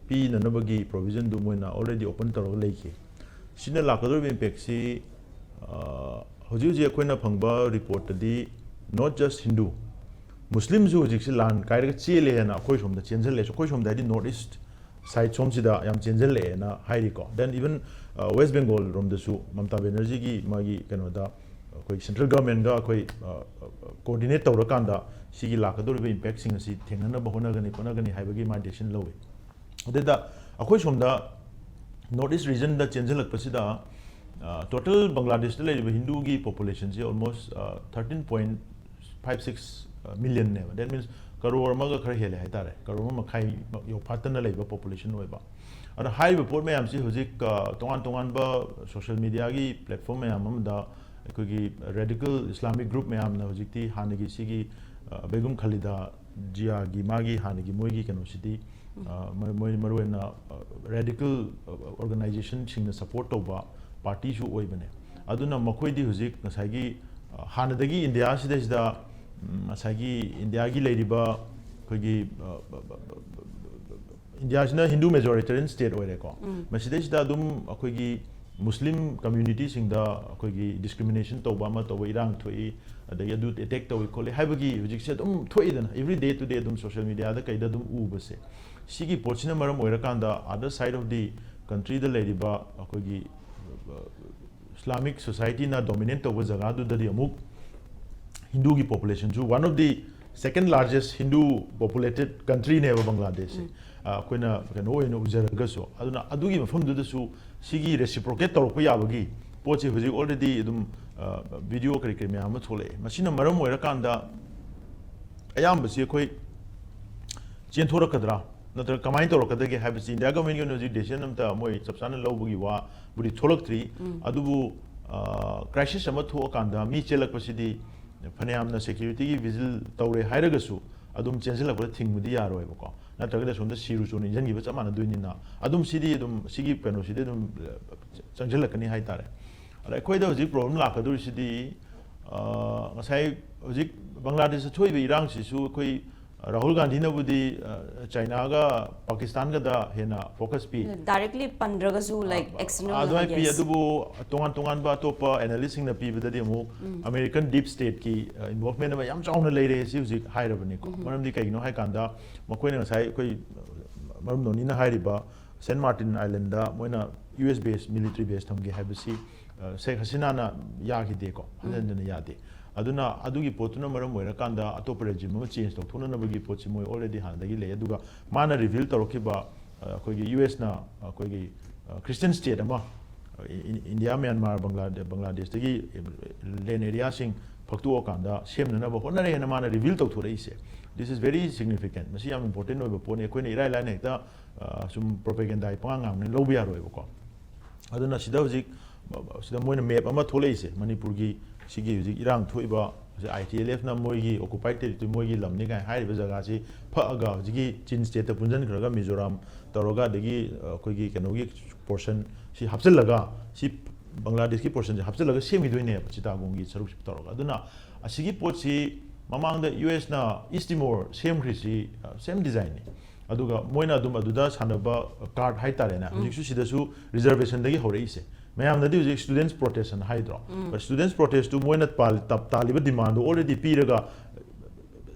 ꯄꯤꯅꯅꯕꯒꯤ ꯄ꯭ꯔꯣꯕꯤꯖꯟꯗꯨ ꯃꯣꯏꯅ ꯑꯣꯜꯔꯦꯗꯤ ꯑꯣꯄꯟ ꯇꯧꯔꯒ ꯂꯩꯈꯤ꯫ ꯁꯤꯅ ꯂꯥꯛꯀꯗꯧꯔꯤꯕ ꯏꯝꯄꯦꯛꯁꯤ ꯍꯧꯖꯤꯛ ꯍꯧꯖꯤꯛ ꯑꯩꯈꯣꯏꯅ ꯐꯪꯕ ꯔꯤꯄꯣꯔꯠꯇꯗꯤ not just Hindu, ꯃꯨꯁꯂꯤꯝꯁꯨ ꯍꯧꯖꯤꯛꯁꯤ ꯂꯥꯟ ꯀꯥꯏꯔꯒ ꯆꯦꯜꯂꯦ ꯍꯥꯏꯅ ꯑꯩꯈꯣꯏ ꯁꯣꯝꯗ ꯆꯦꯟꯁꯤꯜꯂꯛꯑꯦ꯫ ꯑꯩꯈꯣꯏ ꯁꯣꯝꯗ ꯍꯥꯏꯗꯤ ꯅꯣꯔꯠ ꯏꯁ ꯁꯥꯏꯠ ꯁꯣꯝꯁꯤꯗ ꯌꯥꯝ ꯆꯦꯟꯁꯤꯜꯂꯛꯑꯦꯅ ꯍꯥꯏꯔꯤꯀꯣ꯫ Then even West Bengal ꯔꯣꯝꯗꯁꯨ ꯃꯃꯇꯥ ꯕꯦꯅꯔꯖꯤꯒꯤ ꯃꯥꯒꯤ ꯀꯩꯅꯣꯗ ꯑꯩꯈꯣꯏ ꯁꯦꯟꯇ꯭ꯔꯦꯜ ꯒꯚꯔꯟꯃꯦꯟꯒ ꯑꯩꯈꯣꯏ ꯀꯣꯑꯣꯔꯗꯤꯅꯦꯠ ꯇꯧꯔꯀꯥꯟꯗ ꯁꯤꯒꯤ ꯂꯥꯛꯀꯗꯧꯔꯤꯕ ꯏꯝꯄꯦꯛꯁꯤꯡ ꯑꯁꯤ ꯊꯦꯡꯅꯅꯕ ꯍꯣꯠꯅꯒꯅꯤ ꯈꯣꯠꯅꯒꯅꯤ ꯍꯥꯏꯕꯒꯤ ꯃꯥ ꯗꯤꯁꯤꯖꯟ ꯂꯧꯏ꯫ ꯑꯗꯨꯗ ꯑꯩꯈꯣꯏ ꯁꯣꯝꯗ ꯅꯣꯔꯠ ꯏꯁ ꯔꯤꯖꯟꯗ ꯆꯦꯟꯁꯤꯜꯂꯛꯄꯁꯤꯗ ꯇꯣꯇꯦꯜ ꯕꯪꯒ꯭ꯂꯥꯗꯦꯁꯇ ꯂꯩꯔꯤꯕ ꯍꯤꯟꯗꯨꯒꯤ ꯄꯣꯄꯨꯂꯦꯁꯟꯁꯤ almost thirteen point five six millionꯅꯦꯕ꯫ That means crore ꯑꯃꯒ ꯈꯔ ꯍꯦꯜꯂꯦ ꯍꯥꯏꯇꯥꯔꯦ, ꯀꯔꯣꯔ ꯑꯃ ꯃꯈꯥꯏ ꯌꯧꯐꯥꯠꯇꯅ ꯂꯩꯕ ꯄꯣꯄꯨꯂꯦꯁꯟ ꯑꯣꯏꯕ꯫ ꯑꯗꯣ ꯍꯥꯏꯔꯤꯕ ꯄꯣꯠ ꯃꯌꯥꯝꯁꯤ ꯍꯧꯖꯤꯛ ꯇꯣꯉꯥꯟ ꯇꯣꯉꯥꯟꯕ ꯁꯣꯁꯤꯌꯦꯜ ꯃꯤꯗꯤꯌꯥꯒꯤ ꯄ꯭ꯂꯦꯠꯐꯣꯝ ꯃꯌꯥꯝ ꯑꯃꯗ ꯑꯩꯈꯣꯏꯒꯤ ꯔꯦꯗꯤꯀꯦꯜ ꯏꯁꯂꯥꯃꯤꯛ ꯒ꯭ꯔꯨꯞ ꯃꯌꯥꯝꯅ ꯍꯧꯖꯤꯛꯇꯤ ꯍꯥꯟꯅꯒꯤ ꯁꯤꯒꯤ ꯕꯦꯒꯨꯝ ꯈꯂꯤꯗꯥ ꯖꯤꯌꯥꯒꯤ ꯃꯥꯒꯤ ꯍꯥꯟꯅꯒꯤ ꯃꯣꯏꯒꯤ ꯀꯩꯅꯣꯁꯤꯗꯤ ꯃꯣꯏ ꯃꯔꯨꯑꯣꯏꯅ ꯔꯦꯗꯤꯀꯦꯜ ꯑꯣꯔꯒꯅꯥꯏꯖꯦꯁꯟꯁꯤꯡꯅ ꯁꯄꯣꯔꯠ ꯇꯧꯕ ꯄꯥꯔꯇꯤꯁꯨ ꯑꯣꯏꯕꯅꯦ꯫ ꯑꯗꯨꯅ ꯃꯈꯣꯏꯗꯤ ꯍꯧꯖꯤꯛ ꯉꯁꯥꯏꯒꯤ ꯍꯥꯟꯅꯗꯒꯤ ꯏꯟꯗꯤꯌꯥꯁꯤꯗꯩꯁꯤꯗ ꯉꯁꯥꯏꯒꯤ ꯏꯟꯗꯤꯌꯥꯒꯤ ꯂꯩꯔꯤꯕ ꯑꯩꯈꯣꯏꯒꯤ ꯏꯟꯗꯤꯌꯥꯁꯤꯅ ꯍꯤꯟꯗꯨ ꯃꯦꯖꯣꯔꯤꯇꯦꯔꯤꯌꯟ ꯁ꯭ꯇꯦꯠ ꯑꯣꯏꯔꯦꯀꯣ꯫ ꯃꯁꯤꯗꯩꯁꯤꯗ ꯑꯗꯨꯝ ꯑꯩꯈꯣꯏꯒꯤ ꯃꯨꯁꯂꯤꯝ ꯀꯝꯃ꯭ꯌꯨꯅꯤꯇꯤꯁꯤꯡꯗ ꯑꯩꯈꯣꯏꯒꯤ ꯗꯤꯁꯀ꯭ꯔꯤꯃꯤꯅꯦꯁꯟ ꯇꯧꯕ ꯑꯃ ꯇꯧꯕ, ꯏꯔꯥꯡ ꯊꯣꯛꯏ, ꯑꯗꯒꯤ ꯑꯗꯨ ꯑꯦꯇꯦꯛ ꯇꯧꯏ ꯈꯣꯠꯂꯤ ꯍꯥꯏꯕꯒꯤ ꯍꯧꯖꯤꯛꯁꯦ ꯑꯗꯨꯝ ꯊꯣꯛꯏꯗꯅ, every day to day ꯑꯗꯨꯝ ꯁꯣꯁꯤꯌꯦꯜ ꯃꯤꯗꯤꯌꯥꯗ ꯀꯩꯗ ꯑꯗꯨꯝ ꯎꯕꯁꯦ꯫ ꯁꯤꯒꯤ ꯄꯣꯠꯁꯤꯅ ꯃꯔꯝ ꯑꯣꯏꯔꯀꯥꯟꯗ other side of the countryꯗ ꯂꯩꯔꯤꯕ ꯑꯩꯈꯣꯏꯒꯤ ꯏꯁꯂꯥꯃꯤꯛ ꯁꯣꯁꯥꯏꯇꯤꯅ ꯗꯣꯃꯤꯅꯦꯠ ꯇꯧꯕ ꯖꯒꯥꯗꯨꯗꯗꯤ ꯑꯃꯨꯛ ꯍꯤꯟꯗꯨꯒꯤ ꯄꯣꯄꯨꯂꯦꯁꯟꯁꯨ, one of the second largest Hindu populated countryꯅꯦꯕ ꯕꯪꯒ꯭ꯂꯥꯗꯦꯁꯁꯦ꯫ ꯑꯩꯈꯣꯏꯅ ꯀꯩꯅꯣ ꯑꯣꯏꯅ ꯎꯖꯔꯒꯁꯨ꯫ ꯑꯗꯨꯅ ꯑꯗꯨꯒꯤ ꯃꯐꯝꯗꯨꯗꯁꯨ ꯁꯤꯒꯤ ꯔꯦꯁꯤꯄ꯭ꯔꯣꯀꯦꯠ ꯇꯧꯔꯛꯄ ꯌꯥꯕꯒꯤ ꯄꯣꯠꯁꯦ ꯍꯧꯖꯤꯛ already ꯑꯗꯨꯝ ꯚꯤꯗꯤꯑꯣ ꯀꯔꯤ ꯀꯔꯤ ꯃꯌꯥꯝ ꯑꯃ ꯊꯣꯛꯂꯛꯑꯦ꯫ ꯃꯁꯤꯅ ꯃꯔꯝ ꯑꯣꯏꯔꯀꯥꯟꯗ ꯑꯌꯥꯝꯕꯁꯤ ꯑꯩꯈꯣꯏ ꯆꯦꯟꯊꯣꯔꯛꯀꯗ꯭ꯔꯥ, ꯅꯠꯇ꯭ꯔꯒ ꯀꯃꯥꯏꯅ ꯇꯧꯔꯛꯀꯗꯒꯦ ꯍꯥꯏꯕꯁꯤ ꯏꯟꯗꯤꯌꯥ ꯒꯚꯔꯟꯃꯦꯟꯒꯤ ꯑꯣꯏꯅ ꯍꯧꯖꯤꯛ ꯗꯤꯁꯤꯖꯟ ꯑꯝꯇ ꯃꯣꯏ ꯆꯞ ꯆꯥꯅ ꯂꯧꯕꯒꯤ ꯋꯥꯕꯨꯗꯤ ꯊꯣꯛꯂꯛꯇ꯭ꯔꯤ꯫ ꯑꯗꯨꯕꯨ ꯀ꯭ꯔꯥꯏꯁꯤꯁ ꯑꯃ ꯊꯣꯛꯑꯀꯥꯟꯗ ꯃꯤ ꯆꯦꯜꯂꯛꯄꯁꯤꯗꯤ ꯐꯅꯌꯥꯝꯅ ꯁꯦꯀ꯭ꯌꯨꯔꯤꯇꯤꯒꯤ ꯚꯤꯖꯤꯜ ꯇꯧꯔꯦ ꯍꯥꯏꯔꯒꯁꯨ ꯑꯗꯨꯝ ꯆꯦꯟꯁꯤꯜꯂꯛꯄꯗ ꯊꯤꯡꯕꯗꯤ ꯌꯥꯔꯣꯏꯕꯀꯣ꯫ ꯅꯠꯇ꯭ꯔꯒꯗꯤ ꯑꯁꯣꯝꯗ ꯁꯤꯔꯨ ꯆꯨꯔꯨ ꯏꯟꯖꯟꯈꯤꯕ ꯆꯞ ꯃꯥꯟꯅꯗꯣꯏꯅꯤꯅ ꯑꯗꯨꯝ ꯁꯤꯗꯤ ꯑꯗꯨꯝ ꯁꯤꯒꯤ ꯀꯩꯅꯣꯁꯤꯗꯤ ꯑꯗꯨꯝ ꯆꯪꯁꯤꯜꯂꯛꯀꯅꯤ ꯍꯥꯏꯇꯥꯔꯦ꯫ ꯑꯗ ꯑꯩꯈꯣꯏꯗ ꯍꯧꯖꯤꯛ ꯄ꯭ꯔꯣꯕ꯭ꯂꯦꯝ ꯂꯥꯛꯀꯗꯧꯔꯤꯁꯤꯗꯤ, ꯑ, ꯉꯁꯥꯏ ꯍꯧꯖꯤꯛ ꯕꯪꯒ꯭ꯂꯥꯗꯦꯁꯇ ꯊꯣꯛꯏꯕ ꯏꯔꯥꯡꯁꯤꯁꯨ ꯑꯩꯈꯣꯏ ꯔꯥꯍꯨꯜ ꯒꯥꯟꯙꯤꯅꯕꯨꯗꯤ, ꯑ, ꯆꯥꯏꯅꯥꯒ ꯄꯥꯀꯤꯁꯇꯥꯟꯒꯗ ꯍꯦꯟꯅ ꯐꯣꯀꯁ ꯄꯤ꯫ ꯗꯥꯏꯔꯦꯛꯂꯤ ꯄꯟꯗ꯭ꯔꯒꯁꯨ, ꯂꯥꯏꯛ, ꯑꯦꯛꯁꯇꯔꯅꯦꯜ ꯑꯗꯨꯃꯥꯏꯅ ꯄꯤ꯫ ꯑꯗꯨꯕꯨ ꯇꯣꯉꯥꯟ ꯇꯣꯉꯥꯟꯕ ꯑꯇꯣꯞꯄ ꯑꯦꯅꯥꯂꯤꯁꯁꯤꯡꯅ ꯄꯤꯕꯗꯗꯤ ꯑꯃꯨꯛ ꯑꯃꯦꯔꯤꯀꯟ ꯗꯤꯞ ꯁ꯭ꯇꯦꯠꯀꯤ ꯏꯟꯚꯣꯜꯚꯃꯦꯟ ꯑꯃ ꯌꯥꯝ ꯆꯥꯎꯅ ꯂꯩꯔꯦ ꯁꯤ ꯍꯧꯖꯤꯛ ꯍꯥꯏꯔꯕꯅꯤꯀꯣ꯫ ꯃꯔꯝꯗꯤ ꯀꯩꯒꯤꯅꯣ ꯍꯥꯏꯀꯥꯟꯗ ꯃꯈꯣꯏꯅ ꯉꯁꯥꯏ ꯑꯩꯈꯣꯏ ꯃꯔꯨꯞ ꯅꯣꯅꯤꯅ ꯍꯥꯏꯔꯤꯕ ꯁꯦꯟ ꯃꯥꯔꯇꯤꯟ ꯑꯥꯏꯂꯦꯟꯗ ꯃꯣꯏꯅ ꯌꯨ ꯑꯦꯁ ꯕꯦꯁ, ꯃꯤꯂꯤꯇꯔꯤ ꯕꯦꯁ ꯊꯝꯒꯦ ꯍꯥꯏꯕꯁꯤ, ꯑ, ꯁꯦꯈ ꯍꯁꯤꯅꯥꯅ ꯌꯥꯈꯤꯗꯦꯀꯣ, ꯍꯟꯖꯟ ꯍꯟꯖꯟꯅ ꯌꯥꯗꯦ꯫ ꯑꯗꯨꯅ ꯑꯗꯨꯒꯤ ꯄꯣꯠꯇꯨꯅ ꯃꯔꯝ ꯑꯣꯏꯔꯀꯥꯟꯗ ꯑꯇꯣꯞꯄ ꯔꯦꯖꯤꯝ ꯑꯃ ꯆꯦꯟꯖ ꯇꯧꯊꯣꯛꯅꯅꯕꯒꯤ ꯄꯣꯠꯁꯤ ꯃꯣꯏ ꯑꯣꯜꯔꯦꯗꯤ ꯍꯥꯟꯅꯗꯒꯤ ꯂꯩ꯫ ꯑꯗꯨꯒ ꯃꯥꯅ ꯔꯤꯚꯤꯜ ꯇꯧꯔꯛꯈꯤꯕ, ꯑ, ꯑꯩꯈꯣꯏꯒꯤ ꯌꯨ ꯑꯦꯁꯅ ꯑꯩꯈꯣꯏꯒꯤ, ꯑ, ꯈ꯭ꯔꯤꯁꯇꯤꯌꯟ ꯁ꯭ꯇꯦꯠ ꯑꯃ, ꯑ, ꯏ-, ꯏ-, ꯏꯟꯗꯤꯌꯥ, ꯃ꯭ꯌꯥꯟꯃꯥꯔ, ꯕꯪꯒ꯭ꯂꯥꯗꯦ-, ꯕꯪꯒ꯭ꯂꯥꯗꯦꯁꯇꯒꯤ ꯂꯦꯟ ꯑꯦꯔꯤꯌꯥꯁꯤꯡ ꯐꯛꯇꯣꯛꯑꯀꯥꯟꯗ ꯁꯦꯝꯅꯅꯕ ꯍꯣꯠꯅꯔꯦꯅ ꯃꯥꯅ reveal ꯇꯧꯊꯣꯔꯛꯏꯁꯦ꯫ This is very significant. ꯃꯁꯤ ꯌꯥꯝ ꯏꯝꯄꯣꯔꯇꯦꯟ ꯑꯣꯏꯕ ꯄꯣꯠꯅꯤ꯫ ꯑꯩꯈꯣꯏꯅ ꯏꯔꯥꯏ ꯂꯥꯏꯅ ꯍꯦꯛꯇ, ꯑ, ꯁꯨꯝ ꯄ꯭ꯔꯣꯄꯦꯒꯦꯟꯗꯥꯒꯤ ꯄꯉꯥꯡ ꯉꯥꯡꯕꯅ ꯂꯧꯕ ꯌꯥꯔꯣꯏꯕꯀꯣ꯫ ꯑꯗꯨꯅ ꯁꯤꯗ ꯍꯧꯖꯤꯛ, ꯁꯤꯗ ꯃꯣꯏꯅ ꯃꯦꯞ ꯑꯃ ꯊꯣꯛꯂꯛꯏꯁꯦ, ꯃꯅꯤꯄꯨꯔꯒꯤ ꯁꯤꯒꯤ ꯍꯧꯖꯤꯛ ꯏꯔꯥꯡ ꯊꯣꯛꯏꯕ, ꯍꯧꯖꯤꯛ ꯑꯥꯏ ꯇꯤ ꯑꯦꯜ ꯑꯦꯐꯅ ꯃꯣꯏꯒꯤ ꯑꯣꯀꯨꯄꯥꯏꯠ ꯇꯦꯔꯤꯇꯣꯔꯤ, ꯃꯣꯏꯒꯤ ꯂꯝꯅꯤ ꯀꯥꯏꯅ ꯍꯥꯏꯔꯤꯕ ꯖꯒꯥꯁꯤ ꯐꯛꯑꯒ ꯍꯧꯖꯤꯛꯀꯤ ꯆꯤꯟ ꯁ꯭ꯇꯦꯠꯇ ꯄꯨꯟꯁꯤꯟꯈ꯭ꯔꯒ ꯃꯤꯖꯣꯔꯥꯝ ꯇꯧꯔꯒ, ꯑꯗꯒꯤ, ꯑ, ꯑꯩꯈꯣꯏꯒꯤ ꯀꯩꯅꯣꯒꯤ ꯄꯣꯔꯁꯟ ꯁꯤ ꯍꯥꯞꯆꯤꯜꯂꯒ, ꯁꯤ ꯕꯪꯒ꯭ꯂꯥꯗꯦꯁꯀꯤ ꯄꯣꯔꯁꯟꯁꯦ ꯍꯥꯞꯆꯤꯜꯂꯒ ꯁꯦꯝꯈꯤꯗꯣꯏꯅꯦꯕ, ꯆꯤꯇꯥꯒꯣꯡꯒꯤ ꯁꯔꯨꯛꯁꯤ ꯇꯧꯔꯒ꯫ ꯑꯗꯨꯅ ꯑꯁꯤꯒꯤ ꯄꯣꯠꯁꯤ ꯃꯃꯥꯡꯗ ꯌꯨ ꯑꯦꯁꯅ ꯏꯁ ꯇꯤꯃꯣꯔ ꯁꯦꯝꯈ꯭ꯔꯤꯁꯤ, ꯑ, ꯁꯦꯝ ꯗꯤꯖꯥꯏꯟꯅꯤ꯫ ꯑꯗꯨꯒ ꯃꯣꯏꯅ ꯑꯗꯨꯝ ꯑꯗꯨꯗ ꯁꯥꯟꯅꯕ ꯀꯥꯔꯠ ꯍꯥꯏꯇꯥꯔꯦꯅꯦ, ꯍꯧꯖꯤꯛꯁꯨ ꯁꯤꯗꯁꯨ ꯔꯤꯖꯔꯕꯦꯁꯟꯗꯒꯤ ꯍꯧꯔꯛꯏꯁꯦ꯫ ꯃꯌꯥꯝꯅꯗꯤ ꯍꯧꯖꯤꯛ ꯁ꯭ꯇꯨꯗꯦꯟꯠꯁ ꯄ꯭ꯔꯣꯇꯦꯁ ꯑꯅ ꯍꯥꯏꯗ꯭ꯔꯣ? ꯁ꯭ꯇꯨꯗꯦꯟꯠꯁ ꯄ꯭ꯔꯣꯇꯦꯁꯇꯨ ꯃꯣꯏꯅ ꯄꯥꯜ-, ꯇꯞ-, ꯇꯥꯜꯂꯤꯕ ꯗꯤꯃꯥꯟꯗꯨ ꯑꯣꯜꯔꯦꯗꯤ ꯄꯤꯔꯒ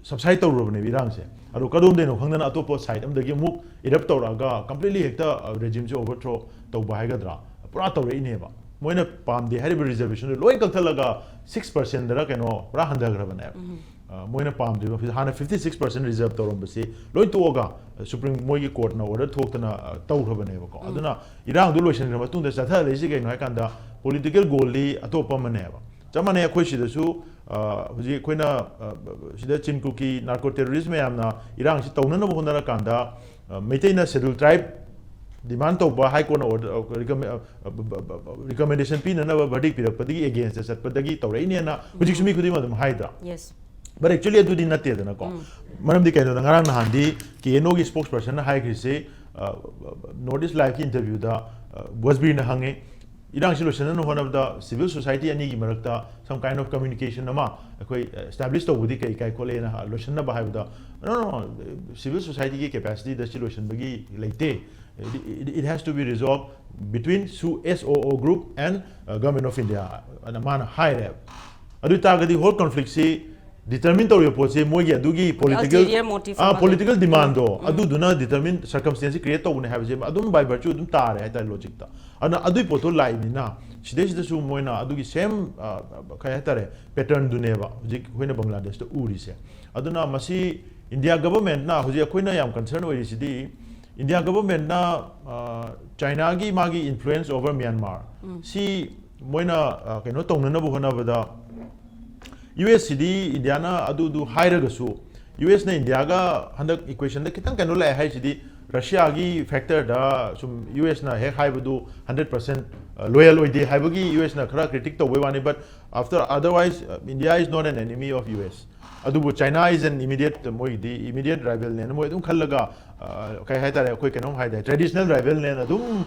ꯁꯕꯁꯥꯏꯠ ꯇꯧꯔꯨꯔꯕꯅꯦꯕ ꯏꯔꯥꯡꯁꯦ꯫ ꯑꯗꯣ ꯀꯗꯣꯝꯗꯩꯅꯣ ꯈꯪꯗꯅ ꯑꯇꯣꯞꯄ ꯁꯥꯏꯠ ꯑꯃꯗꯒꯤ ꯑꯃꯨꯛ ꯏꯔꯞ ꯇꯧꯔꯛꯑꯒ ꯀꯝꯄ꯭ꯂꯤꯠꯂꯤ ꯍꯦꯛꯇ, ꯑ, ꯔꯦꯖꯤꯝꯁꯦ ꯑꯣꯚꯔꯊ꯭ꯔꯣ ꯇꯧꯕ ꯍꯥꯏꯒꯗ꯭ꯔꯥ, ꯄꯨꯔꯥ ꯇꯧꯔꯛꯏꯅꯦꯕ꯫ ꯃꯣꯏꯅ ꯄꯥꯝꯗꯦ ꯍꯥꯏꯔꯤꯕ ꯔꯤꯖꯔꯕꯦꯁꯟꯗꯨ ꯂꯣꯏ ꯀꯛꯊꯠꯂꯒ ꯁꯤꯛꯁ ꯄꯔꯁꯦꯟꯗꯔ ꯀꯩꯅꯣ ꯄꯨꯔꯥ ꯍꯟꯊꯈ꯭ꯔꯕꯅꯦꯕ꯫ ꯑ, ꯃꯣꯏꯅ ꯄꯥꯝꯗ꯭ꯔꯤꯕ ꯍꯥꯟꯅ ꯐꯤꯐꯇꯤ ꯁꯤꯛꯁ ꯄꯔꯁꯦꯟ ꯔꯤꯖꯔꯕ ꯇꯧꯔꯝꯕꯁꯤ ꯂꯣꯏ ꯇꯣꯛꯑꯒ ꯁꯨꯄ꯭ꯔꯤꯝ, ꯃꯣꯏꯒꯤ ꯀꯣꯔꯠꯅ ꯑꯣꯔꯗꯔ ꯊꯣꯛꯇꯅ, ꯑ, ꯇꯧꯈ꯭ꯔꯕꯅꯦꯕꯀꯣ꯫ ꯑꯗꯨꯅ ꯏꯔꯥꯡꯗꯨ ꯂꯣꯏꯁꯤꯟꯈ꯭ꯔ ꯃꯇꯨꯡꯗ ꯆꯠꯊꯍꯜꯂꯛꯏꯁꯤ ꯀꯩꯅꯣ ꯍꯥꯏꯀꯥꯟꯗ ꯄꯣꯂꯤꯇꯤꯀꯦꯜ ꯒꯣꯜꯗꯤ ꯑꯇꯣꯞꯄ ꯑꯃꯅꯦꯕ꯫ ꯆꯞ ꯃꯥꯟꯅꯩ, ꯑꯩꯈꯣꯏ ꯁꯤꯗꯁꯨ ꯑ, ꯍꯧꯖꯤꯛ ꯑꯩꯈꯣꯏꯅ, ꯑ, ꯁꯤꯗ ꯆꯤꯟ ꯀꯨꯀꯤ ꯅꯥꯔꯀꯣ ꯇꯦꯔꯣꯔꯤꯁ ꯃꯌꯥꯝꯅ ꯏꯔꯥꯡꯁꯤ ꯇꯧꯅꯅꯕ ꯍꯣꯠꯅꯔꯀꯥꯟꯗ, ꯑ, ꯃꯩꯇꯩꯅ ꯁꯦꯗꯨꯜ ꯇ꯭ꯔꯥꯏꯕ ꯗꯤꯃꯥꯟ ꯇꯧꯕ ꯍꯥꯏ ꯀꯣꯔꯠꯅ ꯑꯣꯔꯗꯔ, ꯑ, ꯔꯤꯀꯃꯦꯟ-, ꯑ, ꯕ-, ꯕ-, ꯕ-, ꯕ-, ꯔꯤꯀꯃꯦꯟꯗꯦꯁꯟ ꯄꯤꯅꯅꯕ ꯚꯔꯗꯤꯛ ꯄꯤꯔꯛꯄꯗꯒꯤ ꯑꯦꯒꯦꯟꯁꯇ ꯆꯠꯄꯗꯒꯤꯅ ꯇꯧꯔꯛꯏꯅꯦꯅ ꯍꯧꯖꯤꯛꯁꯨ ꯃꯤ ꯈꯨꯗꯤꯡꯃꯛ ꯑꯗꯨꯝ ꯍꯥꯏꯗ꯭ꯔꯥ? ꯌꯦꯁ꯫ But actually ꯑꯗꯨꯗꯤ ꯅꯠꯇꯦꯗꯅꯀꯣ. ꯃꯔꯝꯗꯤ ꯀꯩꯅꯣꯗ, ꯉꯔꯥꯡ ꯅꯍꯥꯟꯗꯤ ꯀꯦ ꯑꯦꯟ ꯑꯣꯒꯤ ꯁ꯭ꯄꯣꯛꯁ ꯄꯔꯁꯟꯅ ꯍꯥꯏꯈ꯭ꯔꯤꯁꯤ, ꯅꯣꯔꯠ ꯏꯁ ꯂꯥꯏꯐꯀꯤ ꯏꯟꯇꯔꯚ꯭ꯌꯨꯗ ꯕꯣꯁꯕꯤꯔꯅ ꯍꯪꯉꯤ, ꯏꯔꯥꯡꯁꯤ ꯂꯣꯏꯁꯤꯟꯅꯅꯕ ꯍꯣꯠꯅꯕꯗ ꯁꯤꯚꯤꯜ ꯁꯣꯁꯥꯏꯇꯤ ꯑꯅꯤꯒꯤ ꯃꯔꯛꯇ some kind of communication ꯑꯃ ꯑꯩꯈꯣꯏ ꯑꯦꯁꯇꯥꯕ꯭ꯂꯤꯁ ꯇꯧꯕꯗꯤ ꯀꯩ ꯀꯥꯏ ꯈꯣꯠꯂꯦꯅ ꯍ-, ꯂꯣꯏꯁꯤꯟꯅꯕ ꯍꯥꯏꯕꯗ, "No, no, no, civil society ꯒꯤ ꯀꯦꯄꯦꯁꯤꯇꯤꯗ ꯁꯤ ꯂꯣꯏꯁꯤꯟꯕꯒꯤ ꯂꯩꯇꯦ, it, it, it has to be resolved between SoO group and, uh, Government of India" ꯑꯅ ꯃꯥꯅ ꯍꯥꯏꯔꯦꯕ. ꯑꯗꯨ ꯑꯣꯏ ꯇꯥꯔꯒꯗꯤ ꯍꯣꯜ ꯀꯟꯐ꯭ꯂꯤꯛꯁꯤ ꯗꯤꯇꯔꯃꯤꯟ ꯇꯧꯔꯤꯕ ꯄꯣꯠꯁꯤ ꯃꯣꯏꯒꯤ ꯑꯗꯨꯒꯤ ꯄꯣꯂꯤꯇꯤꯀꯦꯜ, Ulterior motive ꯑꯃ ꯂꯩ꯫ ꯄꯣꯂꯤꯇꯤꯀꯦꯜ ꯗꯤꯃꯥꯟꯗꯣ ꯑꯗꯨꯗꯨꯅ ꯗꯤꯇꯔꯃꯤꯟ ꯁꯔꯀꯝꯁꯇꯦꯟꯁ ꯀ꯭ꯔꯤꯌꯦꯠ ꯇꯧꯕꯅꯦ ꯍꯥꯏꯕꯁꯦ ꯑꯗꯨꯝ ꯕꯥꯏ ꯚꯔꯆꯨ ꯑꯗꯨꯝ ꯇꯥꯔꯦ ꯍꯥꯏꯇꯥꯔꯦ, ꯂꯣꯖꯤꯛꯇ. ꯑꯗꯨꯅ ꯑꯗꯨꯏ ꯄꯣꯠꯇꯣ ꯂꯥꯛꯏꯅꯤꯅ ꯁꯤꯗꯩꯁꯤꯗꯁꯨ ꯃꯣꯏꯅ ꯑꯗꯨꯒꯤ ꯁꯦꯝ, ꯑ, ꯀꯩ ꯍꯥꯏꯇꯥꯔꯦ, ꯄꯦꯇꯔꯟꯗꯨꯅꯦꯕ ꯍꯧꯖꯤꯛ ꯑꯩꯈꯣꯏꯅ ꯕꯪꯒ꯭ꯂꯥꯗꯦꯁꯇ ꯎꯔꯤꯁꯦ. ꯑꯗꯨꯅ ꯃꯁꯤ ꯏꯟꯗꯤꯌꯥ ꯒꯚꯔꯟꯃꯦꯟꯠꯅ, ꯍꯧꯖꯤꯛ ꯑꯩꯈꯣꯏꯅ ꯌꯥꯝ ꯀꯟꯁꯔꯟ ꯑꯣꯏꯔꯤꯁꯤꯗꯤ ꯏꯟꯗꯤꯌꯥ ꯒꯚꯔꯟꯃꯦꯟꯠꯅ, ꯑ, ꯆꯥꯏꯅꯥꯒꯤ ꯃꯥꯒꯤ ꯏꯟꯐ꯭ꯂꯨꯌꯦꯟꯁ ꯑꯣꯚꯔ ꯃ꯭ꯌꯥꯟꯃꯥꯔ ꯁꯤ ꯃꯣꯏꯅ, ꯑ, ꯀꯩꯅꯣ ꯇꯧꯅꯅꯕ ꯍꯣꯠꯅꯕꯗ ꯌꯨ ꯑꯦꯁ ꯁꯤꯗꯤ ꯏꯟꯗꯤꯌꯥꯅ ꯑꯗꯨꯗꯨ ꯍꯥꯏꯔꯒꯁꯨ ꯌꯨ ꯑꯦꯁꯅ ꯏꯟꯗꯤꯌꯥꯒ ꯍꯟꯗꯛ ꯏꯀ꯭ꯋꯦꯁꯟꯗ ꯈꯤꯇꯪ ꯀꯩꯅꯣ ꯂꯥꯛꯑꯦ ꯍꯥꯏꯁꯤꯗꯤ ꯔꯁꯤꯌꯥꯒꯤ ꯐꯦꯛꯇꯔꯗ ꯁꯨꯝ ꯌꯨ ꯑꯦꯁꯅ ꯍꯦꯛ ꯍꯥꯏꯕꯗꯨ ꯍꯟꯗ꯭ꯔꯦꯠ ꯄꯔꯁꯦꯟ ꯂꯣꯌꯦꯜ ꯑꯣꯏꯗꯦ ꯍꯥꯏꯕꯒꯤ ꯌꯨ ꯑꯦꯁꯅ ꯈꯔ ꯀ꯭ꯔꯤꯇꯤꯛ ꯇꯧꯕꯩ ꯋꯥꯅꯤ. But after, otherwise, uh, India is not an enemy of U S. ꯑꯗꯨꯕꯨ China is an immediate, ꯃꯣꯏꯒꯤꯗꯤ ꯏꯃꯤꯗꯤꯌꯦꯠ ꯔꯥꯏꯕꯦꯜꯅꯦꯅ ꯃꯣꯏ ꯑꯗꯨꯝ ꯈꯜꯂꯒ, ꯑ, ꯀꯩ ꯍꯥꯏꯇꯥꯔꯦ, ꯑꯩꯈꯣꯏ ꯀꯩꯅꯣꯝ ꯍꯥꯏꯗꯤ ꯇ꯭ꯔꯦꯗꯤꯁꯅꯦꯜ ꯔꯥꯏꯕꯦꯜꯅꯦꯅ ꯑꯗꯨꯝ,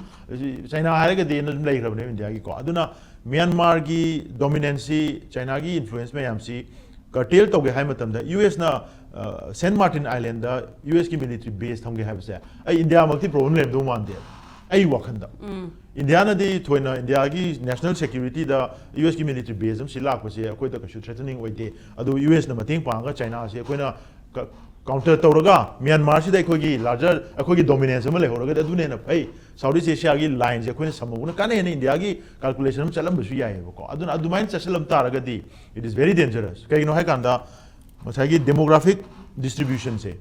ꯆꯥꯏꯅꯥ ꯍꯥꯏꯔꯒꯗꯤ ꯑꯗꯨꯝ ꯂꯩꯈ꯭ꯔꯕꯅꯦ ꯏꯟꯗꯤꯌꯥꯒꯤꯀꯣ. ꯑꯗꯨꯅ ꯃ꯭ꯌꯥꯟꯃꯥꯔꯒꯤ ꯗꯣꯃꯤꯅꯦꯟꯁꯁꯤ, ꯆꯥꯏꯅꯥꯒꯤ ꯏꯟꯐ꯭ꯂꯨꯌꯦꯟꯁ ꯃꯌꯥꯝꯁꯤ ꯀꯔꯇꯦꯜ ꯇꯧꯒꯦ ꯍꯥꯏ ꯃꯇꯝꯗ ꯌꯨ ꯑꯦꯁꯅ, uh, Saint Martin Island U ꯑꯦꯁꯀꯤ ꯃꯤꯂꯤꯇꯔꯤ ꯕꯦꯁ ꯊꯝꯒꯦ ꯍꯥꯏꯕꯁꯦ ꯑꯩ ꯏꯟꯗꯤꯌꯥꯃꯛꯇꯤ ꯄ꯭ꯔꯣꯕ꯭ꯂꯦꯝ ꯂꯩꯔꯝꯗꯧ ꯃꯥꯟꯗꯦ, ꯑꯩ ꯋꯥꯈꯟꯗ. ꯏꯟꯗꯤꯌꯥꯅꯗꯤ ꯊꯣꯏꯅ ꯏꯟꯗꯤꯌꯥꯒꯤ ꯅꯦꯁꯅꯦꯜ ꯁꯦꯀ꯭ꯌꯨꯔꯤꯇꯤꯗ ꯌꯨ ꯑꯦꯁꯀꯤ ꯃꯤꯂꯤꯇꯔꯤ ꯕꯦꯁ ꯑꯃ ꯁꯤ ꯂꯥꯛꯄꯁꯦ ꯑꯩꯈꯣꯏꯗ ꯀꯩꯁꯨ ꯊ꯭ꯔꯦꯇꯅꯤꯡ ꯑꯣꯏꯗꯦ. ꯑꯗꯨ ꯌꯨ ꯑꯦꯁꯅ ꯃꯇꯦꯡ ꯄꯥꯡꯉꯒ ꯆꯥꯏꯅꯥꯁꯦ ꯑꯩꯈꯣꯏꯅ ꯀ-, ꯀꯥꯎꯟꯇꯔ ꯇꯧꯔꯒ ꯃ꯭ꯌꯥꯟꯃꯥꯔꯁꯤꯗ ꯑꯩꯈꯣꯏꯒꯤ ꯂꯥꯔꯖꯔ, ꯑꯩꯈꯣꯏꯒꯤ ꯗꯣꯃꯤꯅꯦꯟꯁ ꯑꯃ ꯂꯩꯍꯧꯔꯒꯗꯤ ꯑꯗꯨꯅ ꯍꯦꯟꯅ ꯐꯩ. ꯁꯥꯎꯠ ꯏꯁ ꯑꯦꯁꯤꯌꯥꯒꯤ ꯂꯥꯏꯟꯁꯦ ꯑꯩꯈꯣꯏꯅ ꯁꯝꯍꯧꯕꯅ ꯀꯥꯟꯅꯩ ꯍꯥꯏꯅ ꯏꯟꯗꯤꯌꯥꯒꯤ ꯀꯥꯜꯀꯨꯂꯦꯁꯟ ꯑꯃ ꯆꯠꯂꯝꯕꯁꯨ ꯌꯥꯏꯑꯕꯀꯣ. ꯑꯗꯨꯅ ꯑꯗꯨꯃꯥꯏꯅ ꯆꯠꯁꯤꯜꯂꯝ ꯇꯥꯔꯒꯗꯤ it is very dangerous. ꯀꯩꯒꯤꯅꯣ ꯍꯥꯏꯀꯥꯟꯗ ꯉꯁꯥꯏꯒꯤ ꯗꯦꯃꯣꯒ꯭ꯔꯥꯐꯤꯛ ꯗꯤꯁꯇ꯭ꯔꯤꯕ꯭ꯌꯨꯁꯟꯁꯦ,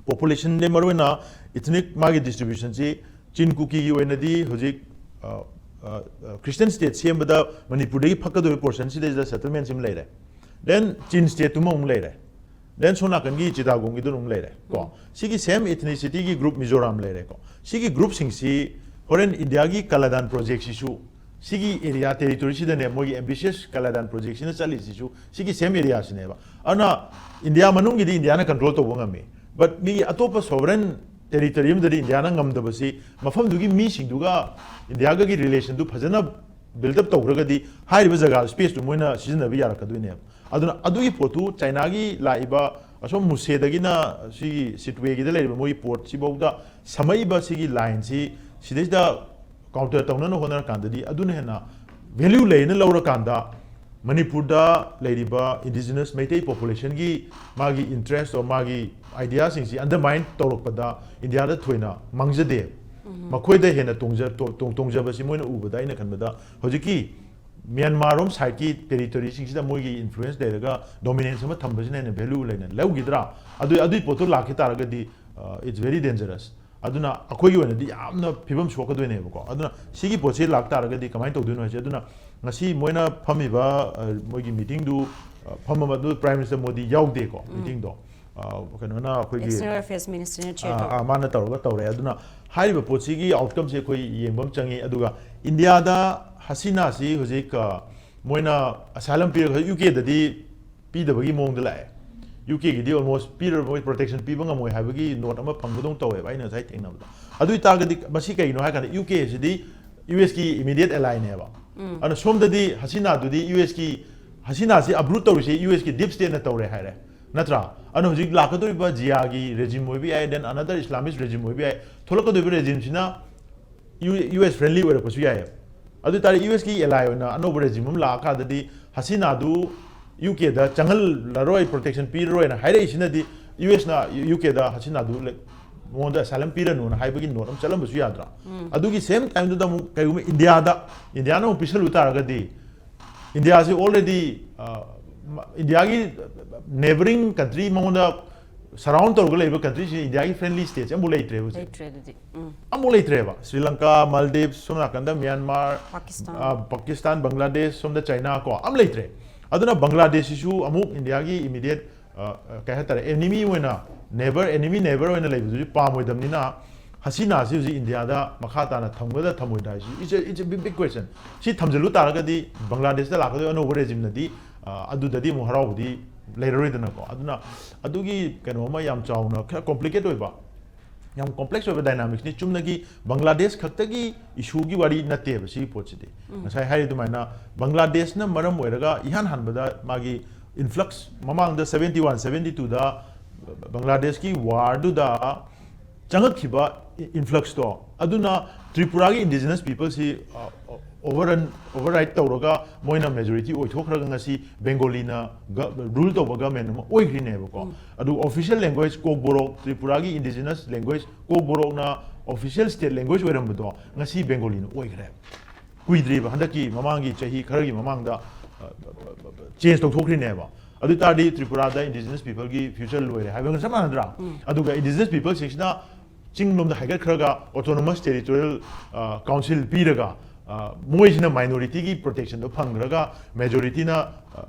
ꯄꯣꯄꯨꯂꯦꯁꯟꯗꯤ ꯃꯔꯨꯑꯣꯏꯅ ꯏꯊꯅꯤꯛ ꯃꯥꯒꯤ ꯗꯤꯁꯇ꯭ꯔꯤꯕ꯭ꯌꯨꯁꯟꯁꯤ ꯆꯤꯟ ꯀꯨꯀꯤꯒꯤ ꯑꯣꯏꯅꯗꯤ ꯍꯧꯖꯤꯛ, ꯑ, ꯑ, ꯑ, ꯈ꯭ꯔꯤꯁꯇꯤꯌꯟ ꯁ꯭ꯇꯦꯠ ꯁꯦꯝꯕꯗ ꯃꯅꯤꯄꯨꯔꯗꯒꯤ ꯐꯛꯀꯗꯧꯔꯤꯕ ꯄꯣꯔꯁꯟꯁꯤꯗꯩꯁꯤꯗ ꯁꯦꯇꯜꯃꯦꯟꯁꯤ ꯑꯃ ꯂꯩꯔꯦ. Then Chin state ꯇꯨꯃ ꯑꯃꯨꯛ ꯂꯩꯔꯦ, then ꯁꯣꯝ ꯅꯥꯀꯟꯒꯤ ꯆꯤꯇꯥꯒꯣꯡꯒꯤꯗꯨꯅ ꯑꯃꯨꯛ ꯂꯩꯔꯦ ꯀꯣ꯫ ꯁꯤꯒꯤ same ethnicity ꯒꯤ group ꯃꯤꯖꯣꯔꯥꯝ ꯂꯩꯔꯦꯀꯣ꯫ ꯁꯤꯒꯤ group ꯁꯤꯡꯁꯤ ꯍꯣꯔꯦꯟ ꯏꯟꯗꯤꯌꯥꯒꯤ ꯀꯂꯥꯗꯥꯟ project ꯁꯤꯁꯨ ꯁꯤꯒꯤ area territory ꯁꯤꯗꯅꯦ ꯃꯣꯏꯒꯤ ambitious ꯀꯂꯥꯗꯥꯟ project ꯁꯤꯅ ꯆꯠꯂꯤꯁꯤꯁꯨ ꯁꯤꯒꯤ same area ꯁꯤꯅꯦꯕ꯫ ꯑꯗꯨꯅ ꯏꯟꯗꯤꯌꯥ ꯃꯅꯨꯡꯒꯤꯗꯤ ꯏꯟꯗꯤꯌꯥꯅ control ꯇꯧꯕ ꯉꯝꯃꯤ, but ꯃꯤꯒꯤ ꯑꯇꯣꯞꯄ sovereign territory ꯑꯃꯗꯗꯤ ꯏꯟꯗꯤꯌꯥꯅ ꯉꯝꯗꯕꯁꯤ ꯃꯐꯝꯗꯨꯒꯤ ꯃꯤꯁꯤꯡꯗꯨꯒ ꯏꯟꯗꯤꯌꯥꯒꯒꯤ relation ꯗꯨ ꯐꯖꯅ build up ꯇꯧꯈ꯭ꯔꯒꯗꯤ ꯍꯥꯏꯔꯤꯕ ꯖꯒꯥ space ꯇꯨ ꯃꯣꯏꯅ ꯁꯤꯖꯤꯟꯅꯕ ꯌꯥꯔꯛꯀꯗꯣꯏꯅꯦꯕ꯫ ꯑꯗꯨꯅ ꯑꯗꯨꯒꯤ ꯄꯣꯠꯇꯨ ꯆꯥꯏꯅꯥꯒꯤ ꯂꯥꯛꯏꯕ ꯑꯁꯣꯝ ꯃꯨꯁꯦꯗꯒꯤꯅ ꯁꯤꯒꯤ ꯁꯤꯇꯋꯦꯒꯤꯗ ꯂꯩꯔꯤꯕ ꯃꯣꯏꯒꯤ port ꯁꯤꯐꯥꯎꯗ ꯁꯝꯃꯛꯏꯕ ꯁꯤꯒꯤ line ꯁꯤ ꯁꯤꯗꯩꯁꯤꯗ counter ꯇꯧꯅꯅ ꯍꯣꯠꯅꯔꯀꯥꯟꯗꯗꯤ ꯑꯗꯨꯅ ꯍꯦꯟꯅ value ꯂꯩꯅ ꯂꯧꯔꯀꯥꯟꯗ ꯃꯅꯤꯄꯨꯔꯗ ꯂꯩꯔꯤꯕ indigenous ꯃꯩꯇꯩ population ꯒꯤ ꯃꯥꯒꯤ interest or ꯃꯥꯒꯤ idea ꯁꯤꯡꯁꯤ undermine ꯇꯧꯔꯛꯄꯗ ꯏꯟꯗꯤꯌꯥꯗ ꯊꯣꯏꯅ ꯃꯥꯡꯖꯗꯦ꯫ ꯃꯈꯣꯏꯗ ꯍꯦꯟꯅ ꯇꯣꯡꯖ-, ꯇꯣ-, ꯇꯣꯡ-, ꯇꯣꯡꯖꯕꯁꯤ ꯃꯣꯏꯅ ꯎꯕꯗ ꯑꯩꯅ ꯈꯟꯕꯗ ꯍꯧꯖꯤꯛꯀꯤ ꯃ꯭ꯌꯥꯟꯃꯥꯔ ꯔꯣꯝ side ꯀꯤ territory ꯁꯤꯡꯁꯤꯗ ꯃꯣꯏꯒꯤ influence ꯂꯩꯔꯒ dominance ꯑꯃ ꯊꯝꯕꯁꯤꯅ ꯍꯦꯟꯅ value ꯂꯩꯅ ꯂꯧꯈꯤꯗ꯭ꯔꯥ? ꯑꯗꯨ, ꯑꯗꯨꯒꯤ ꯄꯣꯠꯇꯨ ꯂꯥꯛꯈꯤ ꯇꯥꯔꯒꯗꯤ, uh, it's very dangerous꯫ ꯑꯗꯨꯅ ꯑꯩꯈꯣꯏꯒꯤ ꯑꯣꯏꯅꯗꯤ ꯌꯥꯝꯅ ꯐꯤꯕꯝ ꯁꯣꯛꯀꯗꯣꯏꯅꯦꯕꯀꯣ꯫ ꯑꯗꯨꯅ ꯁꯤꯒꯤ ꯄꯣꯠꯁꯤ ꯂꯥꯛ ꯇꯥꯔꯒꯗꯤ ꯀꯃꯥꯏꯅ ꯇꯧꯗꯣꯏꯅꯣ ꯍꯥꯏꯁꯦ꯫ ꯑꯗꯨꯅ ꯉꯁꯤ ꯃꯣꯏꯅ ꯐꯝꯃꯤꯕ, ꯑ, ꯃꯣꯏꯒꯤ meeting ꯗꯨ, ꯑ, ꯐꯝꯕ ꯃꯇꯝꯗ Prime Minister ꯃꯣꯗꯤ ꯌꯥꯎꯗꯦꯀꯣ meeting ꯗꯣ꯫ ꯑ, ꯀꯩꯅꯣꯅ ꯑꯩꯈꯣꯏꯒꯤ External Affairs Minister ꯅ chair ꯑ, ꯇꯧꯕ꯫ ꯑ, ꯃꯥꯅ ꯇꯧꯔꯒ ꯇꯧꯔꯦ꯫ ꯑꯗꯨꯅ ꯍꯥꯏꯔꯤꯕ ꯄꯣꯠꯁꯤꯒꯤ outcome ꯁꯦ ꯑꯩꯈꯣꯏ ꯌꯦꯡꯕ ꯑꯃ ꯆꯪꯉꯤ꯫ ꯑꯗꯨꯒ ꯏꯟꯗꯤꯌꯥꯗ ꯍꯁꯤꯅꯥꯁꯤ ꯍꯧꯖꯤꯛ, ꯑ, ꯃꯣꯏꯅ asylum ꯄꯤꯔꯒ U K ꯗꯗꯤ ꯄꯤꯗꯕꯒꯤ ꯃꯑꯣꯡꯗ ꯂꯥꯛꯑꯦ꯫ U K ꯒꯤꯗꯤ almost ꯄꯤꯔꯔꯣꯏ, protection ꯄꯤꯕ ꯉꯝꯃꯣꯏ ꯍꯥꯏꯕꯒꯤ note ꯑꯃ ꯐꯪꯕꯗꯧꯅ ꯇꯧꯋꯦꯕ ꯑꯩꯅ ꯉꯁꯥꯏ ꯊꯦꯡꯅꯕꯗ꯫ ꯑꯗꯨ ꯑꯣꯏꯇꯥꯔꯒꯗꯤ ꯃꯁꯤ ꯀꯩꯒꯤꯅꯣ ꯍꯥꯏ ꯀꯥꯟꯗ U K ꯁꯤꯗꯤ U S ꯀꯤ immediate ally ꯅꯦꯕ꯫ ꯑꯗꯨꯅ ꯁꯣꯝꯗꯗꯤ ꯍꯁꯤꯅꯥꯗꯨꯗꯤ U S ꯀꯤ, ꯍꯁꯤꯅꯥꯁꯤ uproot ꯇꯧꯔꯤꯁꯦ U S ꯀꯤ deep state ꯅ ꯇꯧꯔꯦ ꯍꯥꯏꯔꯦ, ꯅꯠꯇ꯭ꯔꯥ? ꯑꯗꯨꯅ ꯍꯧꯖꯤꯛ ꯂꯥꯛꯀꯗꯧꯔꯤꯕ ꯖꯤꯌꯥꯒꯤ regime ꯑꯣꯏꯕ ꯌꯥꯏ, then another Islamist regime ꯑꯣꯏꯕ ꯌꯥꯏ, ꯊꯣꯛꯂꯛꯀꯗꯧꯔꯤꯕ regime ꯁꯤꯅ U-, U S friendly ꯑꯣꯏꯔꯛꯄꯁꯨ ꯌꯥꯏꯑꯕ꯫ ꯑꯗꯨ ꯇꯥꯔꯗꯤ U S ꯀꯤ ally ꯑꯣꯏꯅ ꯑꯅꯧꯕ regime ꯑꯃ ꯂꯥꯛꯑꯀꯥꯟꯗꯗꯤ ꯍꯁꯤꯅꯥꯗꯨ U K ꯗ ꯆꯪꯍꯜꯂꯔꯣꯏ, protection ꯄꯤꯔꯔꯣꯏꯅ ꯍꯥꯏꯔꯛꯏꯁꯤꯅꯗꯤ U S ꯅ U K ꯗ ꯍꯁꯤꯅꯥꯗꯨ ꯂꯩ-, ꯃꯉꯣꯟꯗ asylum ꯄꯤꯔꯅꯨꯅ ꯍꯥꯏꯕꯒꯤ note ꯑꯃ ꯆꯠꯂꯝꯕꯁꯨ ꯌꯥꯗ꯭ꯔꯥ? ꯑꯗꯨꯒꯤ same time ꯗꯨꯗ ꯑꯃꯨꯛ ꯀꯩꯒꯨꯝꯕ ꯏꯟꯗꯤꯌꯥꯗ, ꯏꯟꯗꯤꯌꯥꯅ ꯑꯃꯨꯛ ꯄꯤꯁꯜꯂꯨ ꯇꯥꯔꯒꯗꯤ ꯏꯟꯗꯤꯌꯥꯁꯤ already, ꯑ, ꯃ-, ꯏꯟꯗꯤꯌꯥꯒꯤ neighbouring country ꯃꯉꯣꯟꯗ surround ꯇꯧꯔꯒ ꯂꯩꯕ country ꯁꯤ ꯏꯟꯗꯤꯌꯥꯒꯤ friendly state ꯁꯤ ꯑꯃꯐꯥꯎ ꯂꯩꯇ꯭ꯔꯦ ꯍꯧꯖꯤꯛ꯫ ꯂꯩꯇ꯭ꯔꯦ ꯑꯗꯨꯗꯤ꯫ ꯎꯝ꯫ ꯑꯃꯐꯥꯎ ꯂꯩꯇ꯭ꯔꯦꯕ꯫ ꯁ꯭ꯔꯤ ꯂꯪꯀꯥ, ꯃꯥꯜꯗꯤꯞꯁ, ꯁꯣꯝ ꯅꯥꯀꯟꯗ ꯃ꯭ꯌꯥꯟꯃꯥꯔ, ꯄꯥꯀꯤꯁꯇꯥꯟ꯫ ꯑ, ꯄꯥꯀꯤꯁꯇꯥꯟ, ꯕꯪꯒ꯭ꯂꯥꯗꯦꯁ, ꯁꯣꯝꯗ ꯆꯥꯏꯅꯥ ꯀꯣ, ꯑꯃ ꯂꯩꯇ꯭ꯔꯦ꯫ ꯑꯗꯨꯅ ꯕꯪꯒ꯭ꯂꯥꯗꯦꯁꯁꯤꯁꯨ ꯑꯃꯨꯛ ꯏꯟꯗꯤꯌꯥꯒꯤ ꯏꯃꯤꯗꯤꯌꯦꯠ ꯀꯩ ꯍꯥꯏꯇꯥꯔꯦ, ꯑꯦꯅꯤꯃꯤ ꯑꯣꯏꯅ, ꯅꯦꯕꯔ, ꯑꯦꯅꯤꯃꯤ ꯅꯦꯕꯔ ꯑꯣꯏꯅ ꯂꯩꯕꯗꯨꯗꯤ ꯄꯥꯝꯃꯣꯏꯗꯕꯅꯤꯅ, ꯍꯁꯤꯅꯥꯁꯤ ꯍꯧꯖꯤꯛ ꯏꯟꯗꯤꯌꯥꯗ ꯃꯈꯥ ꯇꯥꯅ ꯊꯝꯒꯗ꯭ꯔꯥ ꯊꯝꯃꯣꯏꯗ꯭ꯔꯥ ꯍꯥꯏꯁꯤ, it's a, it's a big, big question. ꯁꯤ ꯊꯝꯖꯤꯜꯂꯨ ꯇꯥꯔꯒꯗꯤ ꯕꯪꯒ꯭ꯂꯥꯗꯦꯁꯇ ꯂꯥꯛꯀꯗꯣꯏ ꯑꯅꯧꯕ ꯔꯦꯖꯤꯝꯅꯗꯤ ꯑꯗꯨꯗꯗꯤ ꯑꯃꯨꯛ ꯍꯔꯥꯎꯕꯗꯤ ꯂꯩꯔꯔꯣꯏꯗꯅꯀꯣ꯫ ꯑꯗꯨꯅ ꯑꯗꯨꯒꯤ ꯀꯩꯅꯣ ꯑꯃ ꯌꯥꯝ ꯆꯥꯎꯅ, ꯈꯔ ꯀꯣꯝꯄ꯭ꯂꯤꯀꯦꯠ ꯑꯣꯏꯕ, ꯌꯥꯝ ꯀꯣꯝꯄ꯭ꯂꯦꯛꯁ ꯑꯣꯏꯕ ꯗꯥꯏꯅꯥꯃꯤꯛꯁꯅꯤ꯫ ꯆꯨꯝꯅꯒꯤ ꯕꯪꯒ꯭ꯂꯥꯗꯦꯁ ꯈꯛꯇꯒꯤ ꯏꯁꯨꯒꯤ ꯋꯥꯔꯤ ꯅꯠꯇꯦꯕ ꯁꯤꯒꯤ ꯄꯣꯠꯁꯤꯗꯤ꯫ ꯉꯁꯥꯏ ꯍꯥꯏꯔꯤ ꯑꯗꯨꯃꯥꯏꯅ ꯕꯪꯒ꯭ꯂꯥꯗꯦꯁꯅ ꯃꯔꯝ ꯑꯣꯏꯔꯒ ꯏꯍꯥꯟ ꯍꯥꯟꯕꯗ ꯃꯥꯒꯤ ꯏꯟꯐ꯭ꯂꯛꯁ, ꯃꯃꯥꯡꯗ ꯁꯕꯦꯟꯇꯤ ꯋꯥꯟ ꯁꯕꯦꯟꯇꯤ ꯇꯨꯗ ꯕꯪꯒ꯭ꯂꯥꯗꯦꯁꯀꯤ ꯋꯥꯔꯗꯨꯗ ꯆꯪꯉꯛꯈꯤꯕ ꯏꯟꯐ꯭ꯂꯛꯁꯇꯣ, ꯑꯗꯨꯅ ꯇ꯭ꯔꯤꯄꯨꯔꯥꯒꯤ ꯏꯟꯗꯤꯖꯤꯅꯁ ꯄꯤꯄꯜꯁꯤ ꯑꯣꯚꯔ ꯑꯣꯚꯔ ꯔꯥꯏꯠ ꯇꯧꯔꯒ ꯃꯣꯏꯅ ꯃꯦꯖꯣꯔꯤꯇꯤ ꯑꯣꯏꯊꯣꯛꯈ꯭ꯔꯒ ꯉꯁꯤ ꯕꯦꯡꯒꯣꯂꯤꯅ ꯔꯨꯜ ꯇꯧꯕ ꯒꯃꯦꯟ ꯑꯃ ꯑꯣꯏꯈ꯭ꯔꯤꯅꯦꯕꯀꯣ꯫ ꯑꯗꯨ ꯑꯣꯐꯤꯁꯤꯌꯦꯜ ꯂꯦꯡꯒ꯭ꯋꯦꯖ ꯀꯣꯛꯕꯣꯔꯣꯛ, ꯇ꯭ꯔꯤꯄꯨꯔꯥꯒꯤ ꯏꯟꯗꯤꯖꯤꯅꯁ ꯂꯦꯡꯒ꯭ꯋꯦꯖ ꯀꯣꯛꯕꯣꯔꯣꯛꯅ ꯑꯣꯐꯤꯁꯤꯌꯦꯜ ꯁ꯭ꯇꯦꯠ ꯂꯦꯡꯒ꯭ꯋꯦꯖ ꯑꯣꯏꯔꯝꯕꯗꯣ ꯉꯁꯤ ꯕꯦꯡꯒꯣꯂꯤꯅ ꯑꯣꯏꯈ꯭ꯔꯦ꯫ ꯀꯨꯏꯗ꯭ꯔꯤꯕ, ꯍꯟꯗꯛꯀꯤ ꯃꯃꯥꯡꯒꯤ ꯆꯍꯤ ꯈꯔꯒꯤ ꯃꯃꯥꯡꯗ ꯆꯦꯟꯖ ꯇꯧꯊꯣꯛꯈ꯭ꯔꯤꯅꯦꯕ꯫ ꯑꯗꯨ ꯑꯣꯏ ꯇꯥꯔꯗꯤ ꯇ꯭ꯔꯤꯄꯨꯔꯥꯗ ꯏꯟꯗꯤꯖꯤꯅꯁ ꯄꯤꯄꯜꯒꯤ ꯐ꯭ꯌꯨꯆꯔ ꯂꯣꯏꯔꯦ ꯍꯥꯏꯕꯒ ꯆꯞ ꯃꯥꯟꯅꯗ꯭ꯔꯥ? ꯑꯗꯨꯒ ꯏꯟꯗꯤꯖꯤꯅꯁ ꯄꯤꯄꯜꯁꯤꯡꯁꯤꯅ ꯆꯤꯡꯂꯣꯝꯗ ꯍꯥꯏꯒꯠꯈ꯭ꯔꯒ ꯑꯣꯇꯣꯅꯣꯃꯁ ꯇꯦꯔꯤꯇꯣꯔꯤꯌꯦꯜ ꯀꯥꯎꯟꯁꯤꯜ ꯄꯤꯔꯒ, ꯃꯣꯏꯁꯤꯅ ꯃꯥꯏꯅꯣꯔꯤꯇꯤꯒꯤ ꯄ꯭ꯔꯣꯇꯦꯛꯁꯟꯗꯣ ꯐꯪꯈ꯭ꯔꯒ, ꯃꯦꯖꯣꯔꯤꯇꯤꯅ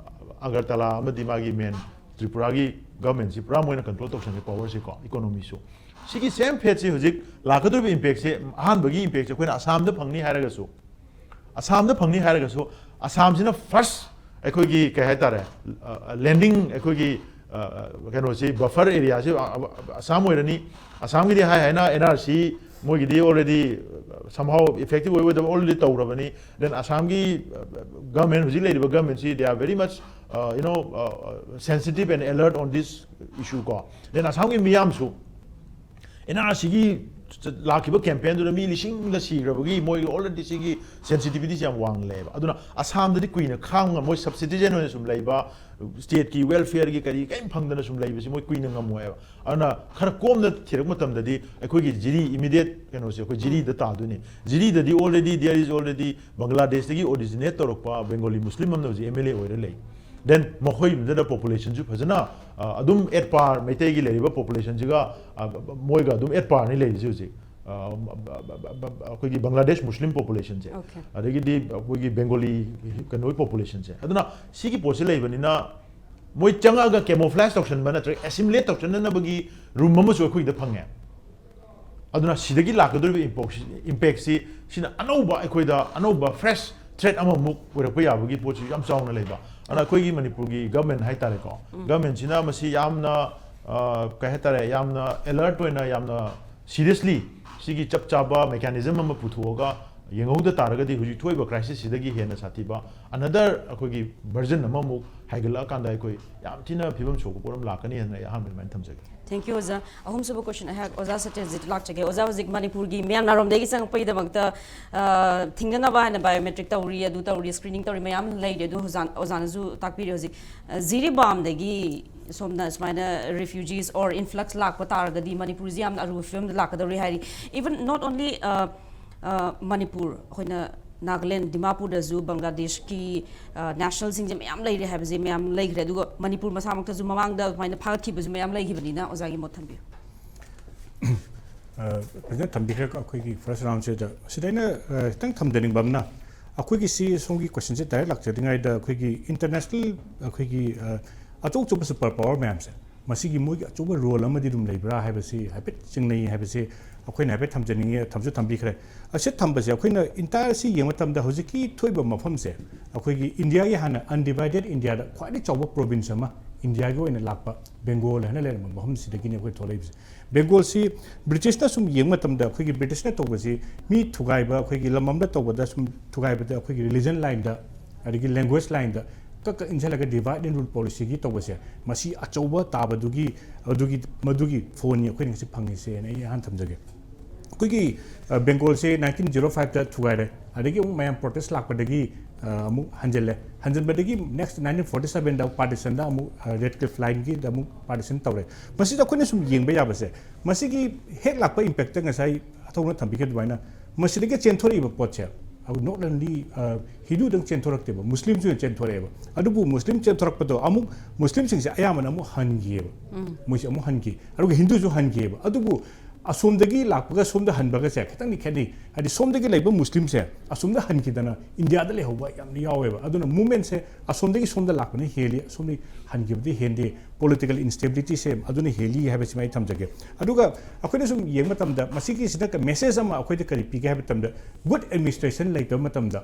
ꯑꯒꯔꯇꯂꯥ ꯑꯃꯗꯤ ꯃꯥꯒꯤ ꯃꯦꯟ ꯇ꯭ꯔꯤꯄꯨꯔꯥꯒꯤ ꯒꯃꯦꯟꯁꯤ ꯄꯨꯔꯥ ꯃꯣꯏꯅ ꯀꯟꯇ꯭ꯔꯣꯜ ꯇꯧꯁꯟꯈ꯭ꯔꯦ ꯄꯋꯔꯁꯤꯀꯣ, ꯏꯀꯣꯅꯣꯃꯤꯁꯨ꯫ ꯁꯤꯒꯤ ꯁꯦꯝ ꯐꯦꯠꯁꯤ ꯍꯧꯖꯤꯛ ꯂꯥꯛꯀꯗꯧꯔꯤꯕ ꯏꯝꯄꯦꯛꯁꯦ, ꯑꯍꯥꯟꯕꯒꯤ ꯏꯝꯄꯦꯛꯁꯦ ꯑꯩꯈꯣꯏꯅ ꯑꯁꯥꯝꯗ ꯐꯪꯅꯤ ꯍꯥꯏꯔꯒꯁꯨ, ꯑꯁꯥꯝꯗ ꯐꯪꯅꯤ ꯍꯥꯏꯔꯒꯁꯨ, ꯑꯁꯥꯝꯁꯤꯅ ꯐꯥꯔꯁ ꯑꯩꯈꯣꯏꯒꯤ ꯀꯩ ꯍꯥꯏꯇꯥꯔꯦ, ꯂꯦꯟꯗꯤꯡ ꯑꯩꯈꯣꯏꯒꯤ ꯀꯩꯅꯣꯁꯤ, ꯕꯐꯔ ꯑꯦꯔꯤꯌꯥꯁꯤ ꯑꯁꯥꯝ ꯑꯣꯏꯔꯅꯤ꯫ ꯑꯁꯥꯝꯒꯤꯗꯤ ꯍꯥꯏ ꯍꯥꯏꯅ ꯑꯦꯟ ꯑꯥꯔ ꯁꯤ ꯃꯣꯏꯒꯤꯗꯤ already somehow effective ꯑꯣꯏ ꯑꯣꯏꯗꯕ already ꯇꯧꯔꯕꯅꯤ꯫ Then ꯑꯁꯥꯝꯒꯤ ꯒꯃꯦꯟ, ꯍꯧꯖꯤꯛ ꯂꯩꯔꯤꯕ ꯒꯃꯦꯟꯁꯤ, they are very much, you know, sensitive and alert on this issue ꯀꯣ꯫ Then ꯑꯁꯥꯝꯒꯤ ꯃꯤꯌꯥꯝꯁꯨ ꯑꯦꯟ ꯑꯥꯔ ꯁꯤꯒꯤ ꯂꯥꯛꯈꯤꯕ ꯀꯦꯝꯄꯦꯟꯗꯨꯗ ꯃꯤ ꯂꯤꯁꯤꯡꯗ ꯁꯤꯈ꯭ꯔꯕꯒꯤ ꯃꯣꯏꯒꯤ already ꯁꯤꯒꯤ ꯁꯦꯟꯁꯤꯇꯤꯚꯤꯇꯤꯁꯦ ꯌꯥꯝ ꯋꯥꯡꯅ ꯂꯩꯌꯦꯕ꯫ ꯑꯗꯨꯅ ꯑꯁꯥꯝꯗꯗꯤ ꯀꯨꯏꯅ ꯈꯥꯡꯕ ꯉꯝꯃꯣꯏ, ꯁꯕꯁꯤꯗꯤꯖꯟ ꯑꯣꯏꯅ ꯁꯨꯝ ꯂꯩꯕ, ꯁ꯭ꯇꯦꯠꯀꯤ ꯋꯦꯜꯐꯤꯌꯔꯒꯤ ꯀꯔꯤ ꯀꯔꯤꯝ ꯐꯪꯗꯅ ꯁꯨꯝ ꯂꯩꯕꯁꯤ ꯃꯣꯏ ꯀꯨꯏꯅ ꯉꯝꯃꯣꯏꯕ꯫ ꯑꯗꯨꯅ ꯈꯔ ꯀꯣꯝꯅ ꯊꯤꯔꯛꯄ ꯃꯇꯝꯗꯗꯤ ꯑꯩꯈꯣꯏꯒꯤ ꯖꯤꯔꯤ, ꯏꯃꯤꯗꯤꯌꯦꯠ ꯀꯩꯅꯣꯁꯦ ꯑꯩꯈꯣꯏ ꯖꯤꯔꯤꯗ ꯇꯥꯗꯣꯏꯅꯤ꯫ ꯖꯤꯔꯤꯗꯗꯤ already there is already ꯕꯪꯒ꯭ꯂꯥꯗꯦꯁꯇꯒꯤ originate ꯇꯧꯔꯛꯄ ꯕꯦꯡꯒꯣꯂꯤ ꯃꯨꯁꯂꯤꯝ ꯑꯃꯅ ꯍꯧꯖꯤꯛ ꯑꯦꯝ ꯑꯦꯜ ꯑꯦ ꯑꯣꯏꯔ ꯂꯩ꯫ Then ꯃꯈꯣꯏꯗꯨꯗ ꯄꯣꯄꯨꯂꯦꯁꯟꯁꯨ ꯐꯖꯅ, ꯑ, ꯑꯗꯨꯝ at par, ꯃꯩꯇꯩꯒꯤ ꯂꯩꯔꯤꯕ ꯄꯣꯄꯨꯂꯦꯁꯟꯁꯤꯒ, ꯑ, ꯃꯣꯏꯒ ꯑꯗꯨꯝ at par ꯅꯤ ꯂꯩꯔꯤꯁꯦ ꯍꯧꯖꯤꯛ꯫ ꯑ, ꯑꯩꯈꯣꯏꯒꯤ ꯕꯪꯒ꯭ꯂꯥꯗꯦꯁ ꯃꯨꯁꯂꯤꯝ ꯄꯣꯄꯨꯂꯦꯁꯟꯁꯦ, Okay. ꯑꯗꯒꯤꯗꯤ ꯑꯩꯈꯣꯏꯒꯤ ꯕꯦꯡꯒꯣꯂꯤ ꯀꯩꯅꯣꯒꯤ ꯄꯣꯄꯨꯂꯦꯁꯟꯁꯦ, ꯑꯗꯨꯅ ꯁꯤꯒꯤ ꯄꯣꯠꯁꯦ ꯂꯩꯕꯅꯤꯅ ꯃꯣꯏ ꯆꯪꯉꯛꯑꯒ ꯀꯦꯃꯣꯐ꯭ꯂꯥꯏꯁ ꯇꯧꯁꯟꯕ ꯅꯠꯇ꯭ꯔꯒ ꯑꯦꯁꯤꯃꯤꯂꯦꯠ ꯇꯧꯁꯟꯅꯅꯕꯒꯤ ꯔꯨꯝ ꯑꯃꯁꯨ ꯑꯩꯈꯣꯏꯗ ꯐꯪꯉꯦ꯫ ꯑꯗꯨꯅ ꯁꯤꯗꯒꯤ ꯂꯥꯛꯀꯗꯧꯔꯤꯕ ꯏꯝꯄꯦꯛꯁꯤ, ꯁꯤꯅ ꯑꯅꯧꯕ ꯑꯩꯈꯣꯏꯗ ꯑꯅꯧꯕ ꯐ꯭ꯔꯦꯁ ꯊ꯭ꯔꯦꯠ ꯑꯃꯃꯨꯛ ꯑꯣꯏꯔꯛꯄ ꯌꯥꯕꯒꯤ ꯄꯣꯠꯁꯤꯁꯨ ꯌꯥꯝ ꯆꯥꯎꯅ ꯂꯩꯕ꯫ ꯑꯗꯨꯅ ꯑꯩꯈꯣꯏꯒꯤ ꯃꯅꯤꯄꯨꯔꯒꯤ ꯒꯚꯔꯟꯃꯦꯟ ꯍꯥꯏꯇꯥꯔꯦꯀꯣ, ꯒꯚꯔꯟꯃꯦꯟꯁꯤꯅ ꯃꯁꯤ ꯌꯥꯝꯅ, ꯑ, ꯀꯩ ꯍꯥꯏꯇꯥꯔꯦ, ꯌꯥꯝꯅ ꯑꯦꯂꯔꯠ ꯑꯣꯏꯅ, ꯌꯥꯝꯅ ꯁꯤꯔꯤꯌꯁꯂꯤ ꯁꯤꯒꯤ ꯆꯞ ꯆꯥꯕ ꯃꯦꯀꯥꯅꯤꯖꯝ ꯑꯃ ꯄꯨꯊꯣꯛꯑꯒ ꯌꯦꯡꯍꯧꯗ ꯇꯥꯔꯒꯗꯤ ꯍꯧꯖꯤꯛ ꯊꯣꯛꯏꯕ ꯀ꯭ꯔꯥꯏꯁꯤꯁꯁꯤꯗꯒꯤ ꯍꯦꯟꯅ ꯁꯥꯊꯤꯕ ꯑꯅꯗꯔ ꯑꯩꯈꯣꯏꯒꯤ ꯚꯔꯖꯟ ꯑꯃꯃꯨꯛ ꯍꯥꯏꯒꯠꯂꯛꯑꯀꯥꯟꯗ ꯑꯩꯈꯣꯏ ꯌꯥꯝ ꯊꯤꯅ ꯐꯤꯕꯝ ꯁꯣꯛꯄ ꯄꯣꯠ ꯑꯃ ꯂꯥꯛꯀꯅꯤ ꯍꯥꯏꯅ ꯑꯩ ꯑꯍꯥꯟꯕ ꯑꯗꯨꯃꯥꯏꯅ ꯊꯝꯖꯒꯦ꯫ Thank you, ꯑꯣꯖꯥ꯫ ꯑꯍꯨꯝꯁꯨꯕ ꯀꯣꯏꯁꯟ ꯑꯩꯍꯥꯛ ꯑꯣꯖꯥ ꯁꯇ꯭ꯌꯖꯤꯠ ꯂꯥꯛꯆꯒꯦ꯫ ꯑꯣꯖꯥ, ꯍꯧꯖꯤꯛ ꯃꯅꯤꯄꯨꯔꯒꯤ ꯃꯌꯥꯝ ꯅꯥꯔꯣꯝꯗꯒꯤ ꯆꯪꯉꯛꯄꯒꯤꯗꯃꯛꯇ, ꯑ, ꯊꯤꯡꯅꯅꯕ ꯍꯥꯏꯅ ꯕꯥꯏꯑꯣꯃꯦꯇ꯭ꯔꯤꯛ ꯇꯧꯔꯤ, ꯑꯗꯨ ꯇꯧꯔꯤ, ꯁ꯭ꯀ꯭ꯔꯤꯅꯤꯡ ꯇꯧꯔꯤ, ꯃꯌꯥꯝ ꯂꯩꯔꯤ꯫ ꯑꯗꯨ ꯑꯣꯖꯥ, ꯑꯣꯖꯥꯅꯁꯨ ꯇꯥꯛꯄꯤꯔꯤ ꯍꯧꯖꯤꯛ, ꯑ, ꯖꯤꯔꯤꯕꯥꯝꯗꯒꯤ ꯁꯣꯝꯅ ꯁꯨꯃꯥꯏꯅ ꯔꯤꯐ꯭ꯌꯨꯖꯤꯁ ꯑꯣꯔ ꯏꯟꯐ꯭ꯂꯛꯁ ꯂꯥꯛꯄ ꯇꯥꯔꯒꯗꯤ ꯃꯅꯤꯄꯨꯔꯁꯤ ꯌꯥꯝꯅ ꯑꯔꯨꯕ ꯐꯤꯕꯝꯗ ꯂꯥꯛꯀꯗꯧꯔꯤ ꯍꯥꯏꯔꯤ꯫ Even not only, ꯑ, ꯑ, ꯃꯅꯤꯄꯨꯔ, ꯑꯩꯈꯣꯏꯅ ꯅꯥꯒꯥꯂꯦꯟ, ꯗꯤꯃꯥꯄꯨꯔꯗꯁꯨ ꯕꯪꯒ꯭ꯂꯥꯗꯦꯁꯀꯤ, ꯑ, ꯅꯦꯁꯅꯦꯜꯁꯤꯡꯁꯦ ꯃꯌꯥꯝ ꯂꯩꯔꯦ ꯍꯥꯏꯕꯁꯦ ꯃꯌꯥꯝ ꯂꯩꯈ꯭ꯔꯦ꯫ ꯑꯗꯨꯒ ꯃꯅꯤꯄꯨꯔ ꯃꯁꯥꯃꯛꯇꯁꯨ ꯃꯃꯥꯡꯗ ꯑꯗꯨꯃꯥꯏꯅ ꯐꯥꯒꯠꯈꯤꯕꯁꯨ ꯃꯌꯥꯝ ꯂꯩꯈꯤꯕꯅꯤꯅ ꯑꯣꯖꯥꯒꯤ ꯃꯣꯠ ꯊꯝꯕꯤꯌꯨ꯫ ꯑ, ꯐꯖꯅ ꯊꯝꯕꯤꯈ꯭ꯔꯦ ꯑꯩꯈꯣꯏꯒꯤ ꯐꯥꯔꯁ ꯔꯥꯎꯟꯁꯤꯗ꯫ ꯁꯤꯗ ꯑꯩꯅ, ꯑ, ꯈꯤꯇꯪ ꯊꯝꯖꯅꯤꯡꯕ ꯑꯃꯅ, ꯑꯩꯈꯣꯏꯒꯤ ꯁꯤ ꯁꯣꯝꯒꯤ ꯀꯣꯏꯁꯟꯁꯦ ꯗꯥꯏꯔꯦꯛ ꯂꯥꯛꯆꯗ꯭ꯔꯤꯉꯩꯗ ꯑꯩꯈꯣꯏꯒꯤ ꯏꯟꯇꯔꯅꯦꯁꯅꯦꯜ, ꯑꯩꯈꯣꯏꯒꯤ, ꯑ, ꯑꯆꯧ ꯑꯆꯧꯕ ꯁꯨꯄꯔ ꯄꯥꯋꯔ ꯃꯌꯥꯝꯁꯦ, ꯃꯁꯤꯒꯤ ꯃꯣꯏꯒꯤ ꯑꯆꯧꯕ ꯔꯣꯜ ꯑꯃꯗꯤ ꯑꯗꯨꯝ ꯂꯩꯕ꯭ꯔꯥ ꯍꯥꯏꯕꯁꯤ ꯍꯥꯏꯐꯦꯠ ꯆꯤꯡꯅꯩ ꯍꯥꯏꯕꯁꯤ ꯑꯩꯈꯣꯏꯅ ꯍꯥꯏꯐꯦꯠ ꯊꯝꯖꯅꯤꯡꯉꯤ, ꯊꯝꯁꯨ ꯊꯝꯕꯤꯈ꯭ꯔꯦ꯫ ꯑꯁꯤ ꯊꯝꯕꯁꯦ ꯑꯩꯈꯣꯏꯅ ꯏꯟꯇꯥꯌꯔ ꯁꯤ ꯌꯦꯡꯕ ꯃꯇꯝꯗ ꯍꯧꯖꯤꯛꯀꯤ ꯊꯣꯛꯏꯕ ꯃꯐꯝꯁꯦ ꯑꯩꯈꯣꯏꯒꯤ ꯏꯟꯗꯤꯌꯥꯒꯤ ꯍꯥꯟꯅ ꯑꯟꯗꯤꯚꯥꯏꯗꯦꯠ ꯏꯟꯗꯤꯌꯥꯗ ꯈ꯭ꯋꯥꯏꯗꯒꯤ ꯆꯥꯎꯕ ꯄ꯭ꯔꯣꯚꯤꯟꯁ ꯑꯃ ꯏꯟꯗꯤꯌꯥꯒꯤ ꯑꯣꯏꯅ ꯂꯥꯛꯄ ꯕꯦꯡꯒꯣꯜ ꯍꯥꯏꯅ ꯂꯩꯔꯝꯕ ꯃꯐꯝꯁꯤꯗꯒꯤꯅꯤ ꯑꯩꯈꯣꯏ ꯊꯣꯛꯂꯛꯏꯕꯁꯦ꯫ ꯕꯦꯡꯒꯣꯜꯁꯤ ꯕ꯭ꯔꯤꯇꯤꯁꯅ ꯁꯨꯝ ꯌꯦꯡꯕ ꯃꯇꯝꯗ ꯑꯩꯈꯣꯏꯒꯤ ꯕ꯭ꯔꯤꯇꯤꯁꯅ ꯇꯧꯕꯁꯤ ꯃꯤ ꯊꯨꯒꯥꯏꯕ, ꯑꯩꯈꯣꯏꯒꯤ ꯂꯝ ꯑꯃꯗ ꯇꯧꯕꯗ ꯁꯨꯝ ꯊꯨꯒꯥꯏꯕꯗ ꯑꯩꯈꯣꯏꯒꯤ ꯔꯤꯂꯤꯖꯟ ꯂꯥꯏꯟꯗ ꯑꯗꯒꯤ ꯂꯦꯡꯒ꯭ꯋꯦꯖ ꯂꯥꯏꯟꯗ ꯀꯛ ꯀꯛ ꯏꯟꯁꯤꯜꯂꯒ ꯗꯤꯚꯥꯏꯠ ꯑꯦꯟ ꯔꯨꯜ ꯄꯣꯂꯤꯁꯤꯒꯤ ꯇꯧꯕꯁꯦ, ꯃꯁꯤ ꯑꯆꯧꯕ ꯇꯥꯕꯗꯨꯒꯤ ꯑꯗꯨꯒꯤ ꯃꯗꯨꯒꯤ ꯐꯣꯟꯅꯤ ꯑꯩꯈꯣꯏꯅ ꯉꯁꯤ ꯐꯪꯉꯤꯁꯦꯅ ꯑꯩ ꯑꯍꯥꯟ ꯊꯝꯖꯒꯦ꯫ ꯑꯩꯈꯣꯏꯒꯤ, ꯑ, ꯕꯦꯡꯒꯣꯜꯁꯦ ꯅꯥꯏꯟꯇꯤꯟ ꯖꯤꯔꯣ ꯐꯥꯏꯚꯇ ꯊꯨꯒꯥꯏꯔꯦ, ꯑꯗꯒꯤ ꯑꯃꯨꯛ ꯃꯌꯥꯝ ꯄ꯭ꯔꯣꯇꯦꯁ ꯂꯥꯛꯄꯗꯒꯤ, ꯑ, ꯑꯃꯨꯛ ꯍꯟꯖꯤꯜꯂꯦ, ꯍꯟꯖꯤꯟꯕꯗꯒꯤ ꯅꯦꯛꯁ ꯅꯥꯏꯟꯇꯤꯟ ꯐꯣꯔꯇꯤ ꯁꯕꯦꯟꯗ ꯄꯥꯔꯇꯤꯁꯟꯗ ꯑꯃꯨꯛ, ꯑ, ꯔꯦꯗ ꯀ꯭ꯂꯤꯐ ꯂꯥꯏꯟꯒꯤꯗ ꯑꯃꯨꯛ ꯄꯥꯔꯇꯤꯁꯟ ꯇꯧꯔꯦ꯫ ꯃꯁꯤꯗ ꯑꯩꯈꯣꯏꯅ ꯁꯨꯝ ꯌꯦꯡꯕ ꯌꯥꯕꯁꯦ, ꯃꯁꯤꯒꯤ ꯍꯦꯛ ꯂꯥꯛꯄ ꯏꯝꯄꯦꯛꯇ ꯉꯁꯥꯏ ꯑꯊꯧꯅ ꯊꯝꯕꯤꯈꯤꯕ ꯑꯗꯨꯃꯥꯏꯅ ꯃꯁꯤꯗꯒꯤ ꯆꯦꯟꯊꯣꯔꯛꯏꯕ ꯄꯣꯠꯁꯦ, ꯑꯗꯨ not only, ꯑ, ꯍꯤꯟꯗꯨꯗꯪ ꯆꯦꯟꯊꯣꯔꯛꯇꯦꯕ, ꯃꯨꯁꯂꯤꯝꯁꯨ ꯑꯣꯏꯅ ꯆꯦꯟꯊꯣꯔꯛꯑꯦꯕ꯫ ꯑꯗꯨꯕꯨ ꯃꯨꯁꯂꯤꯝ ꯆꯦꯟꯊꯣꯔꯛꯄꯗꯣ ꯑꯃꯨꯛ ꯃꯨꯁꯂꯤꯝꯁꯤꯡꯁꯦ ꯑꯌꯥꯝꯕꯅ ꯑꯃꯨꯛ ꯍꯟꯈꯤꯑꯕ, ꯃꯣꯏꯁꯦ ꯑꯃꯨꯛ ꯍꯟꯈꯤ, ꯑꯗꯨꯒ ꯍꯤꯟꯗꯨꯁꯨ ꯍꯟꯈꯤꯑꯕ꯫ ꯑꯗꯨꯕꯨ ꯑꯁꯣꯝꯗꯒꯤ ꯂꯥꯛꯄꯒ ꯁꯣꯝꯗ ꯍꯟꯕꯒꯁꯦ ꯈꯤꯇꯪꯗꯤ ꯈꯦꯠꯅꯩ꯫ ꯍꯥꯏꯗꯤ ꯁꯣꯝꯗꯒꯤ ꯂꯩꯕ ꯃꯨꯁꯂꯤꯝꯁꯦ ꯑꯁꯣꯝꯗ ꯍꯟꯈꯤꯗꯅ ꯏꯟꯗꯤꯌꯥꯗ ꯂꯩꯍꯧꯕ ꯌꯥꯝꯅ ꯌꯥꯎꯋꯦꯕ꯫ ꯑꯗꯨꯅ ꯃꯨꯞꯃꯦꯟꯁꯦ ꯑꯁꯣꯝꯗꯒꯤ ꯁꯣꯝꯗ ꯂꯥꯛꯄꯅ ꯍꯦꯜꯂꯤ, ꯑꯁꯣꯝꯗꯒꯤ ꯍꯟꯈꯤꯕꯗꯤ ꯍꯦꯟꯗꯦ꯫ ꯄꯣꯂꯤꯇꯤꯀꯦꯜ ꯏꯟꯁꯇꯦꯕꯤꯂꯤꯇꯤꯁꯦ ꯑꯗꯨꯅ ꯍꯦꯜꯂꯤ ꯍꯥꯏꯕꯁꯤꯃ ꯑꯩ ꯊꯝꯖꯒꯦ꯫ ꯑꯗꯨꯒ ꯑꯩꯈꯣꯏꯅ ꯁꯨꯝ ꯌꯦꯡꯕ ꯃꯇꯝꯗ ꯃꯁꯤꯒꯤꯁꯤꯅ ꯃꯦꯁꯦꯖ ꯑꯃ ꯑꯩꯈꯣꯏꯗ ꯀꯔꯤ ꯄꯤꯒꯦ ꯍꯥꯏꯕ ꯃꯇꯝꯗ, ꯒꯨꯗ ꯑꯦꯗꯃꯤꯅꯤꯁꯇ꯭ꯔꯦꯁꯟ ꯂꯩꯇꯕ ꯃꯇꯝꯗ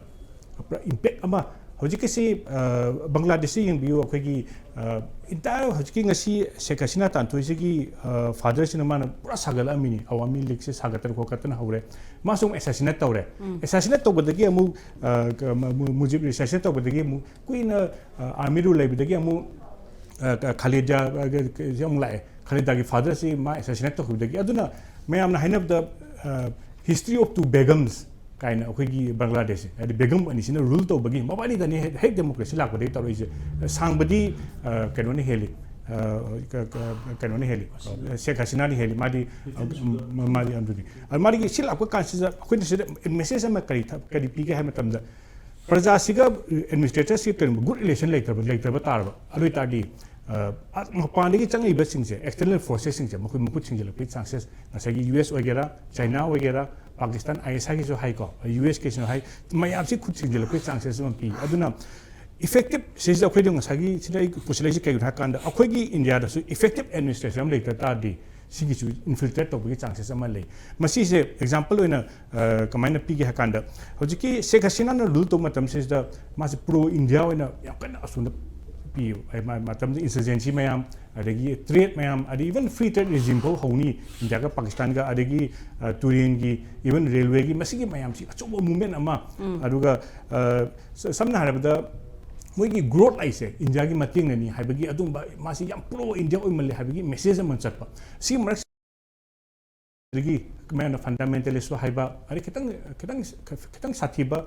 ꯄꯨꯔꯥ ꯏꯝꯄꯦꯛ ꯑꯃ꯫ ꯍꯧꯖꯤꯛꯀꯤꯁꯤ ꯕꯪꯒ꯭ꯂꯥꯗꯦꯁꯁꯤ ꯌꯦꯡꯕꯤꯌꯨ꯫ ꯑꯩꯈꯣꯏꯒꯤ ꯏꯟꯇꯥꯌꯔ ꯍꯧꯖꯤꯛꯀꯤ ꯉꯁꯤ ꯁꯦꯈ ꯍꯁꯤꯅꯥ ꯇꯥꯟꯊꯣꯛꯏꯁꯤꯒꯤ ꯐꯥꯗꯔꯁꯤꯅ ꯃꯥꯅ ꯄꯨꯔꯥ ꯁꯥꯒꯠꯂꯛꯑꯝꯃꯤꯅꯤ꯫ ꯑꯋꯥꯃꯤ ꯂꯤꯒꯁꯦ ꯁꯥꯒꯠꯇꯅ ꯈꯣꯠꯀꯠꯇꯅ ꯍꯧꯔꯦ꯫ ꯃꯥꯁꯨ ꯑꯃꯨꯛ ꯑꯦꯁꯥꯁꯤꯅꯦꯠ ꯇꯧꯔꯦ꯫ ꯑꯦꯁꯥꯁꯤꯅꯦꯠ ꯇꯧꯕꯗꯒꯤ ꯑꯃꯨꯛ ꯃꯨꯖꯤꯕ ꯑꯦꯁꯥꯁꯤꯅꯦꯠ ꯇꯧꯕꯗꯒꯤ ꯑꯃꯨꯛ ꯀꯨꯏꯅ ꯑꯥꯔꯃꯤ ꯔꯨꯜ ꯂꯩꯕꯗꯒꯤ ꯑꯃꯨꯛ ꯈꯥꯂꯤꯗꯥ ꯑꯃꯨꯛ ꯂꯥꯛꯑꯦ꯫ ꯈꯥꯂꯤꯗꯥꯒꯤ ꯐꯥꯗꯔꯁꯤ ꯃꯥ ꯑꯦꯁꯥꯁꯤꯅꯦꯠ ꯇꯧꯈꯤꯕꯗꯒꯤ꯫ ꯑꯗꯨꯅ ꯃꯌꯥꯝꯅ ꯍꯥꯏꯅꯕꯗ ꯍꯤꯁꯇ꯭ꯔꯤ ꯑꯣꯐ ꯇꯨ ꯕꯦꯒꯝꯁ ꯀꯥꯏꯅ ꯑꯩꯈꯣꯏꯒꯤ ꯕꯪꯒ꯭ꯂꯥꯗꯦꯁꯁꯦ, ꯍꯥꯏꯗꯤ ꯕꯦꯒꯝ ꯑꯅꯤꯁꯤꯅ ꯔꯨꯜ ꯇꯧꯕꯒꯤ ꯃꯕꯥꯅꯤꯗꯅꯤ ꯍꯦꯛ ꯗꯦꯃꯣꯀ꯭ꯔꯦꯁꯤ ꯂꯥꯛꯄꯗꯒꯤ ꯇꯧꯔꯛꯏꯁꯦ꯫ ꯁꯥꯡꯕꯗꯤ ꯀꯩꯅꯣꯅ ꯍꯦꯜꯂꯤ꯫ ꯀꯩꯅꯣꯅ ꯍꯦꯜꯂꯤ꯫ ꯁꯦꯈ ꯍꯁꯤꯅꯥꯅ ꯍꯦꯜꯂꯤ꯫ ꯃꯥꯗꯤ ꯃꯥꯗꯤ ꯑꯗꯨꯗꯤ ꯃꯥꯗꯤ ꯁꯤ ꯂꯥꯛꯄ ꯀꯥꯟꯁꯤꯗ ꯑꯩꯈꯣꯏꯅ ꯁꯤꯗ ꯃꯦꯁꯦꯖ ꯑꯃ ꯀꯔꯤ ꯀꯔꯤ ꯄꯤꯒꯦ ꯍꯥꯏꯕ ꯃꯇꯝꯗ, ꯄ꯭ꯔꯖꯥꯁꯤꯒ ꯑꯦꯗꯃꯤꯅꯤꯁꯇ꯭ꯔꯦꯇꯔꯁꯤꯒ ꯀꯔꯤꯒꯨꯝꯕ ꯒꯨꯗ ꯔꯤꯂꯦꯁꯟ ꯂꯩꯇ꯭ꯔꯕ ꯂꯩꯇ꯭ꯔꯕ ꯇꯥꯔꯕ, ꯑꯗꯨ ꯑꯣꯏꯇꯥꯔꯗꯤ ꯃꯄꯥꯟꯗꯒꯤ ꯆꯪꯉꯛꯏꯕꯁꯤꯡꯁꯦ, ꯑꯦꯛꯁꯇꯔꯅꯦꯜ ꯐꯣꯔꯁꯦꯁꯁꯤꯡꯁꯦ ꯃꯈꯣꯏ ꯃꯈꯨꯠ ꯁꯤꯡꯖꯤꯜꯂꯛꯄꯒꯤ ꯆꯥꯟꯁꯦꯁ ꯉꯁꯥꯏꯒꯤ ꯌꯨ ꯑꯦꯁ ꯑꯣꯏꯒꯦꯔꯥ, ꯆꯥꯏꯅꯥ ꯑꯣꯏꯒꯦꯔꯥ, ꯄꯥꯀꯤꯁꯇꯥꯟ, ꯑꯥꯏ ꯑꯦꯁ ꯑꯥꯏꯒꯤꯁꯨ ꯍꯥꯏꯀꯣ, ꯌꯨ ꯑꯦꯁ ꯀꯤꯁꯨ ꯍꯥꯏ, ꯃꯌꯥꯝꯁꯤ ꯈꯨꯠ ꯁꯤꯡꯖꯤꯜꯂꯛꯄꯒꯤ ꯆꯥꯟꯁꯦꯁ ꯑꯃ ꯄꯤ꯫ ꯑꯗꯨꯅ ꯏꯐꯦꯛꯇꯤꯞ ꯁꯤꯁꯤꯗ ꯑꯩꯈꯣꯏꯗ ꯉꯁꯥꯏꯒꯤ ꯁꯤꯗ ꯑꯩ ꯄꯨꯁꯤꯜꯂꯛꯏꯁꯦ ꯀꯩꯒꯤꯅꯣ ꯍꯥꯏ ꯀꯥꯟꯗ, ꯑꯩꯈꯣꯏꯒꯤ ꯏꯟꯗꯤꯌꯥꯗꯁꯨ ꯏꯐꯦꯛꯇꯤꯞ ꯑꯦꯗꯃꯤꯅꯤꯁꯇ꯭ꯔꯦꯁꯟ ꯑꯃ ꯂꯩꯇ ꯇꯥꯔꯗꯤ ꯁꯤꯒꯤꯁꯨ ꯏꯟꯐꯤꯜꯇ꯭ꯔꯦꯠ ꯇꯧꯕꯒꯤ ꯆꯥꯟꯁꯦꯁ ꯑꯃ ꯂꯩ꯫ ꯃꯁꯤꯁꯦ ꯑꯦꯛꯖꯥꯝꯄꯜ ꯑꯣꯏꯅ ꯀꯃꯥꯏꯅ ꯄꯤꯒꯦ ꯍꯥꯏ ꯀꯥꯟꯗ, ꯍꯧꯖꯤꯛꯀꯤ ꯁꯦꯈ ꯍꯁꯤꯅꯥꯅ ꯔꯨꯜ ꯇꯧꯕ ꯃꯇꯝꯁꯤꯗ ꯃꯥꯁꯦ ꯄ꯭ꯔꯣ ꯏꯟꯗꯤꯌꯥ ꯑꯣꯏꯅ ꯌꯥꯝ ꯀꯟꯅ ꯑꯁꯣꯝꯗ ꯄꯤꯌꯦꯕ꯫ ꯃꯇꯝꯗ ꯏꯟꯁꯔꯖꯦꯟꯁꯤ ꯃꯌꯥꯝ, ꯑꯗꯒꯤ ꯇ꯭ꯔꯦꯗ ꯃꯌꯥꯝ, ꯑꯗꯒꯤ ꯏꯚꯟ ꯐ꯭ꯔꯤ ꯇ꯭ꯔꯦꯗ ꯔꯤꯖꯤꯝ ꯐꯥꯎ ꯍꯧꯅꯤ ꯏꯟꯗꯤꯌꯥꯒ ꯄꯥꯀꯤꯁꯇꯥꯟꯒ, ꯑꯗꯒꯤ ꯇꯨꯔꯦꯟꯒꯤ, ꯏꯚꯟ ꯔꯦꯜꯋꯦꯒꯤ, ꯃꯁꯤꯒꯤ ꯃꯌꯥꯝꯁꯤ ꯑꯆꯧꯕ ꯃꯨꯞꯃꯦꯟ ꯑꯃ꯫ ꯑꯗꯨꯒ ꯁꯝꯅ ꯍꯥꯏꯔꯕꯗ ꯃꯣꯏꯒꯤ ꯒ꯭ꯔꯣꯠ ꯂꯥꯛꯏꯁꯦ ꯏꯟꯗꯤꯌꯥꯒꯤ ꯃꯇꯦꯡꯅꯅꯤ ꯍꯥꯏꯕꯒꯤ ꯑꯗꯨꯝꯕ, ꯃꯥꯁꯤ ꯌꯥꯝ ꯄ꯭ꯔꯣ ꯏꯟꯗꯤꯌꯥ ꯑꯣꯏꯃꯜꯂꯦ ꯍꯥꯏꯕꯒꯤ ꯃꯦꯁꯦꯖ ꯑꯃ ꯆꯠꯄ꯫ ꯁꯤꯒꯤ ꯃꯔꯛ ꯑꯗꯒꯤ ꯃꯌꯥꯝꯅ ꯐꯟꯗꯥꯃꯦꯟꯇꯦꯂꯤꯁꯁꯨ ꯍꯥꯏꯕ, ꯑꯗꯩ ꯈꯤꯇꯪ ꯈꯤꯇꯪ ꯈꯤꯇꯪ ꯁꯥꯊꯤꯕ,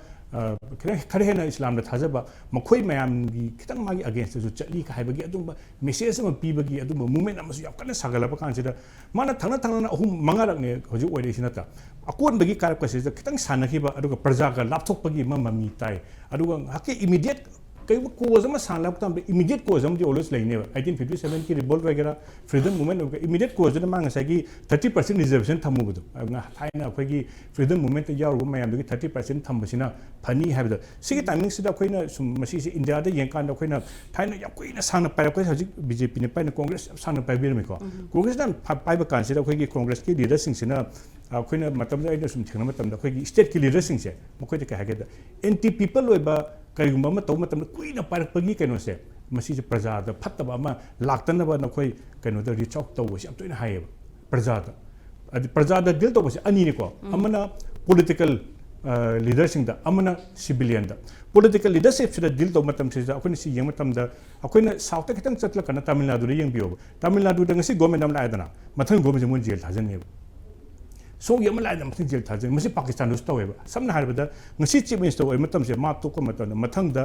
ꯈꯤꯇꯪ ꯈꯔ ꯍꯦꯟꯅ ꯏꯁꯂꯥꯝꯗ ꯊꯥꯖꯕ, ꯃꯈꯣꯏ ꯃꯌꯥꯝꯒꯤ ꯈꯤꯇꯪ ꯃꯥꯒꯤ ꯑꯒꯦꯟꯁꯇꯁꯨ ꯆꯠꯂꯤ ꯍꯥꯏꯕꯒꯤ ꯑꯗꯨꯝꯕ ꯃꯦꯁꯦꯖ ꯑꯃ ꯄꯤꯕꯒꯤ ꯑꯗꯨꯝꯕ ꯃꯨꯞꯃꯦꯟ ꯑꯃꯁꯨ ꯌꯥꯝ ꯀꯟꯅ ꯁꯥꯒꯠꯂꯛꯄ ꯀꯥꯟꯁꯤꯗ, ꯃꯥꯅ ꯊꯪꯅ ꯊꯪꯅꯅ ꯑꯍꯨꯝ ꯃꯉꯥꯔꯛꯅꯦ ꯍꯧꯖꯤꯛ ꯑꯣꯏꯔꯛꯏꯁꯤ ꯅꯠꯇ꯭ꯔꯥ? ꯑꯀꯣꯟꯕꯒꯤ ꯀꯥꯔꯛꯄꯁꯤꯗ ꯈꯤꯇꯪ ꯁꯥꯟꯅꯈꯤꯕ, ꯑꯗꯨꯒ ꯄ꯭ꯔꯖꯥꯒ ꯂꯥꯞꯊꯣꯛꯄꯒꯤ ꯑꯃ ꯃꯃꯤ ꯇꯥꯏ꯫ ꯑꯗꯨꯒ ꯉꯥꯏꯍꯥꯛꯀꯤ ꯏꯃꯤꯗꯤꯌꯦꯠ ꯀꯩꯒꯨꯝꯕ ꯀꯣꯖ ꯑꯃ ꯁꯥꯡꯂꯛꯄ ꯃꯇꯝꯗ ꯏꯃꯤꯗꯤꯌꯦꯠ ꯀꯣꯖ ꯑꯃꯗꯤ ꯑꯣꯜꯋꯦꯁ ꯂꯩꯅꯦꯕ꯫ ꯑꯩꯇꯤꯟ ꯐꯤꯐꯇꯤ ꯁꯚꯦꯟꯒꯤ ꯔꯤꯚꯣꯜꯠ ꯑꯣꯏꯒꯦꯔꯥ, ꯐ꯭ꯔꯤꯗꯝ ꯃꯨꯚꯃꯦꯟ ꯑꯣꯏꯒꯦꯔꯥ, ꯏꯃꯤꯗꯤꯌꯦꯠ ꯀꯣꯖꯇꯨꯅ ꯃꯥ ꯉꯁꯥꯏꯒꯤ ꯊꯥꯔꯇꯤ ꯄꯥꯔꯁꯦꯟ ꯔꯤꯖꯔꯕꯦꯁꯟ ꯊꯝꯃꯨꯕꯗꯣ, ꯑ, ꯉ-, ꯊꯥꯏꯅ ꯑꯩꯈꯣꯏꯒꯤ ꯐ꯭ꯔꯤꯗꯝ ꯃꯨꯚꯃꯦꯟꯇ ꯌꯥꯎꯔꯨꯕ ꯃꯌꯥꯝꯗꯨꯒꯤ ꯊꯥꯔꯇꯤ ꯄꯥꯔꯁꯦꯟ ꯊꯝꯕꯁꯤꯅ ꯐꯅꯤ ꯍꯥꯏꯕꯗꯣ꯫ ꯁꯤꯒꯤ ꯇꯥꯏꯃꯤꯡꯁꯤꯗ ꯑꯩꯈꯣꯏꯅ ꯁꯨꯝ ꯃꯁꯤꯁꯦ ꯏꯟꯗꯤꯌꯥꯗ ꯌꯦꯡꯀꯥꯟꯗ ꯑꯩꯈꯣꯏꯅ ꯊꯥꯏꯅ ꯌꯥꯝ ꯀꯨꯏꯅ ꯁꯥꯡꯅ ꯄꯥꯏꯔꯛꯄ, ꯍꯧꯖꯤꯛ ꯕꯤ ꯖꯦ ꯄꯤꯅ ꯄꯥꯏꯅ ꯀꯣꯡꯒ꯭ꯔꯦꯁ ꯌꯥꯝ ꯁꯥꯡꯅ ꯄꯥꯏꯕꯤꯔꯝꯃꯤꯀꯣ꯫ ꯀꯣꯡꯒ꯭ꯔꯦꯁꯅ ꯐ-, ꯄꯥꯏꯕ ꯀꯥꯟꯁꯤꯗ ꯑꯩꯈꯣꯏꯒꯤ ꯀꯣꯡꯒ꯭ꯔꯦꯁꯀꯤ ꯂꯤꯗꯔꯁꯤꯡꯁꯤꯅ, ꯑꯩꯈꯣꯏꯅ ꯃꯇꯝꯗ ꯑꯩꯅ ꯁꯨꯝ ꯊꯦꯡꯅꯕ ꯃꯇꯝꯗ ꯑꯩꯈꯣꯏꯒꯤ ꯁ꯭ꯇꯦꯠꯀꯤ ꯂꯤꯗꯔꯁꯤꯡꯁꯦ ꯃꯈꯣꯏꯗ ꯀꯩ ꯍꯥꯏꯒꯦꯗ, ꯑꯦꯟꯇꯤ ꯄꯤꯄꯜ ꯑꯣꯏꯕ ꯀꯔꯤꯒꯨꯝꯕ ꯑꯃ ꯇꯧꯕ ꯃꯇꯝꯗ ꯀꯨꯏꯅ ꯄꯥꯏꯔꯛꯄꯒꯤ ꯀꯩꯅꯣꯁꯦ, ꯃꯁꯤꯁꯦ ꯄ꯭ꯔꯖꯥꯗ ꯐꯠꯇꯕ ꯑꯃ ꯂꯥꯛꯇꯅꯕ ꯅꯈꯣꯏ ꯀꯩꯅꯣꯗ ꯔꯤꯆ ꯑꯥꯎꯠ ꯇꯧꯕꯁꯦ ꯌꯥꯝ ꯇꯣꯏꯅ ꯍꯥꯏꯌꯦꯕ꯫ ꯄ꯭ꯔꯖꯥꯗ, ꯍꯥꯏꯗꯤ ꯄ꯭ꯔꯖꯥꯗ ꯗꯤꯜ ꯇꯧꯕꯁꯦ ꯑꯅꯤꯅꯤꯀꯣ꯫ ꯑꯃꯅ ꯄꯣꯂꯤꯇꯤꯀꯦꯜ ꯂꯤꯗꯔꯁꯤꯡꯗ, ꯑꯃꯅ ꯁꯤꯚꯤꯂꯤꯌꯟꯗ꯫ ꯄꯣꯂꯤꯇꯤꯀꯦꯜ ꯂꯤꯗꯔꯁꯤꯞꯁꯤꯗ ꯗꯤꯜ ꯇꯧꯕ ꯃꯇꯝꯁꯤꯗ ꯑꯩꯈꯣꯏꯅ ꯁꯤ ꯌꯦꯡꯕ ꯃꯇꯝꯗ, ꯑꯩꯈꯣꯏꯅ ꯁꯥꯎꯠꯇ ꯈꯤꯇꯪ ꯆꯠꯂꯀꯥꯟꯗ ꯇꯥꯃꯤꯜ ꯅꯥꯗꯨꯗ ꯌꯦꯡꯕꯤꯌꯣꯕ꯫ ꯇꯥꯃꯤꯜ ꯅꯥꯗꯨꯗ ꯉꯁꯤ ꯒꯣꯔꯃꯦꯟ ꯑꯃ ꯂꯥꯛꯑꯦꯗꯅ, ꯃꯊꯪ ꯒꯣꯔꯃꯦꯟꯁꯦ ꯃꯣꯏꯅ ꯖꯦꯜ ꯊꯥꯖꯟꯅꯦꯕ꯫ ꯁꯣꯝꯒꯤ ꯑꯃ ꯂꯥꯛꯑꯦꯗꯅ ꯃꯊꯪ ꯖꯦꯜ ꯊꯥꯖꯟ꯫ ꯃꯁꯤ ꯄꯥꯀꯤꯁꯇꯥꯟꯗꯁꯨ ꯇꯧꯋꯦꯕ꯫ ꯁꯝꯅ ꯍꯥꯏꯔꯕꯗ, ꯉꯁꯤ ꯆꯤꯐ ꯃꯤꯅꯤꯁꯇꯔ ꯑꯣꯏꯕ ꯃꯇꯝꯁꯦ, ꯃꯥ ꯇꯣꯛꯄ ꯃꯇꯝꯗ ꯃꯊꯪꯗ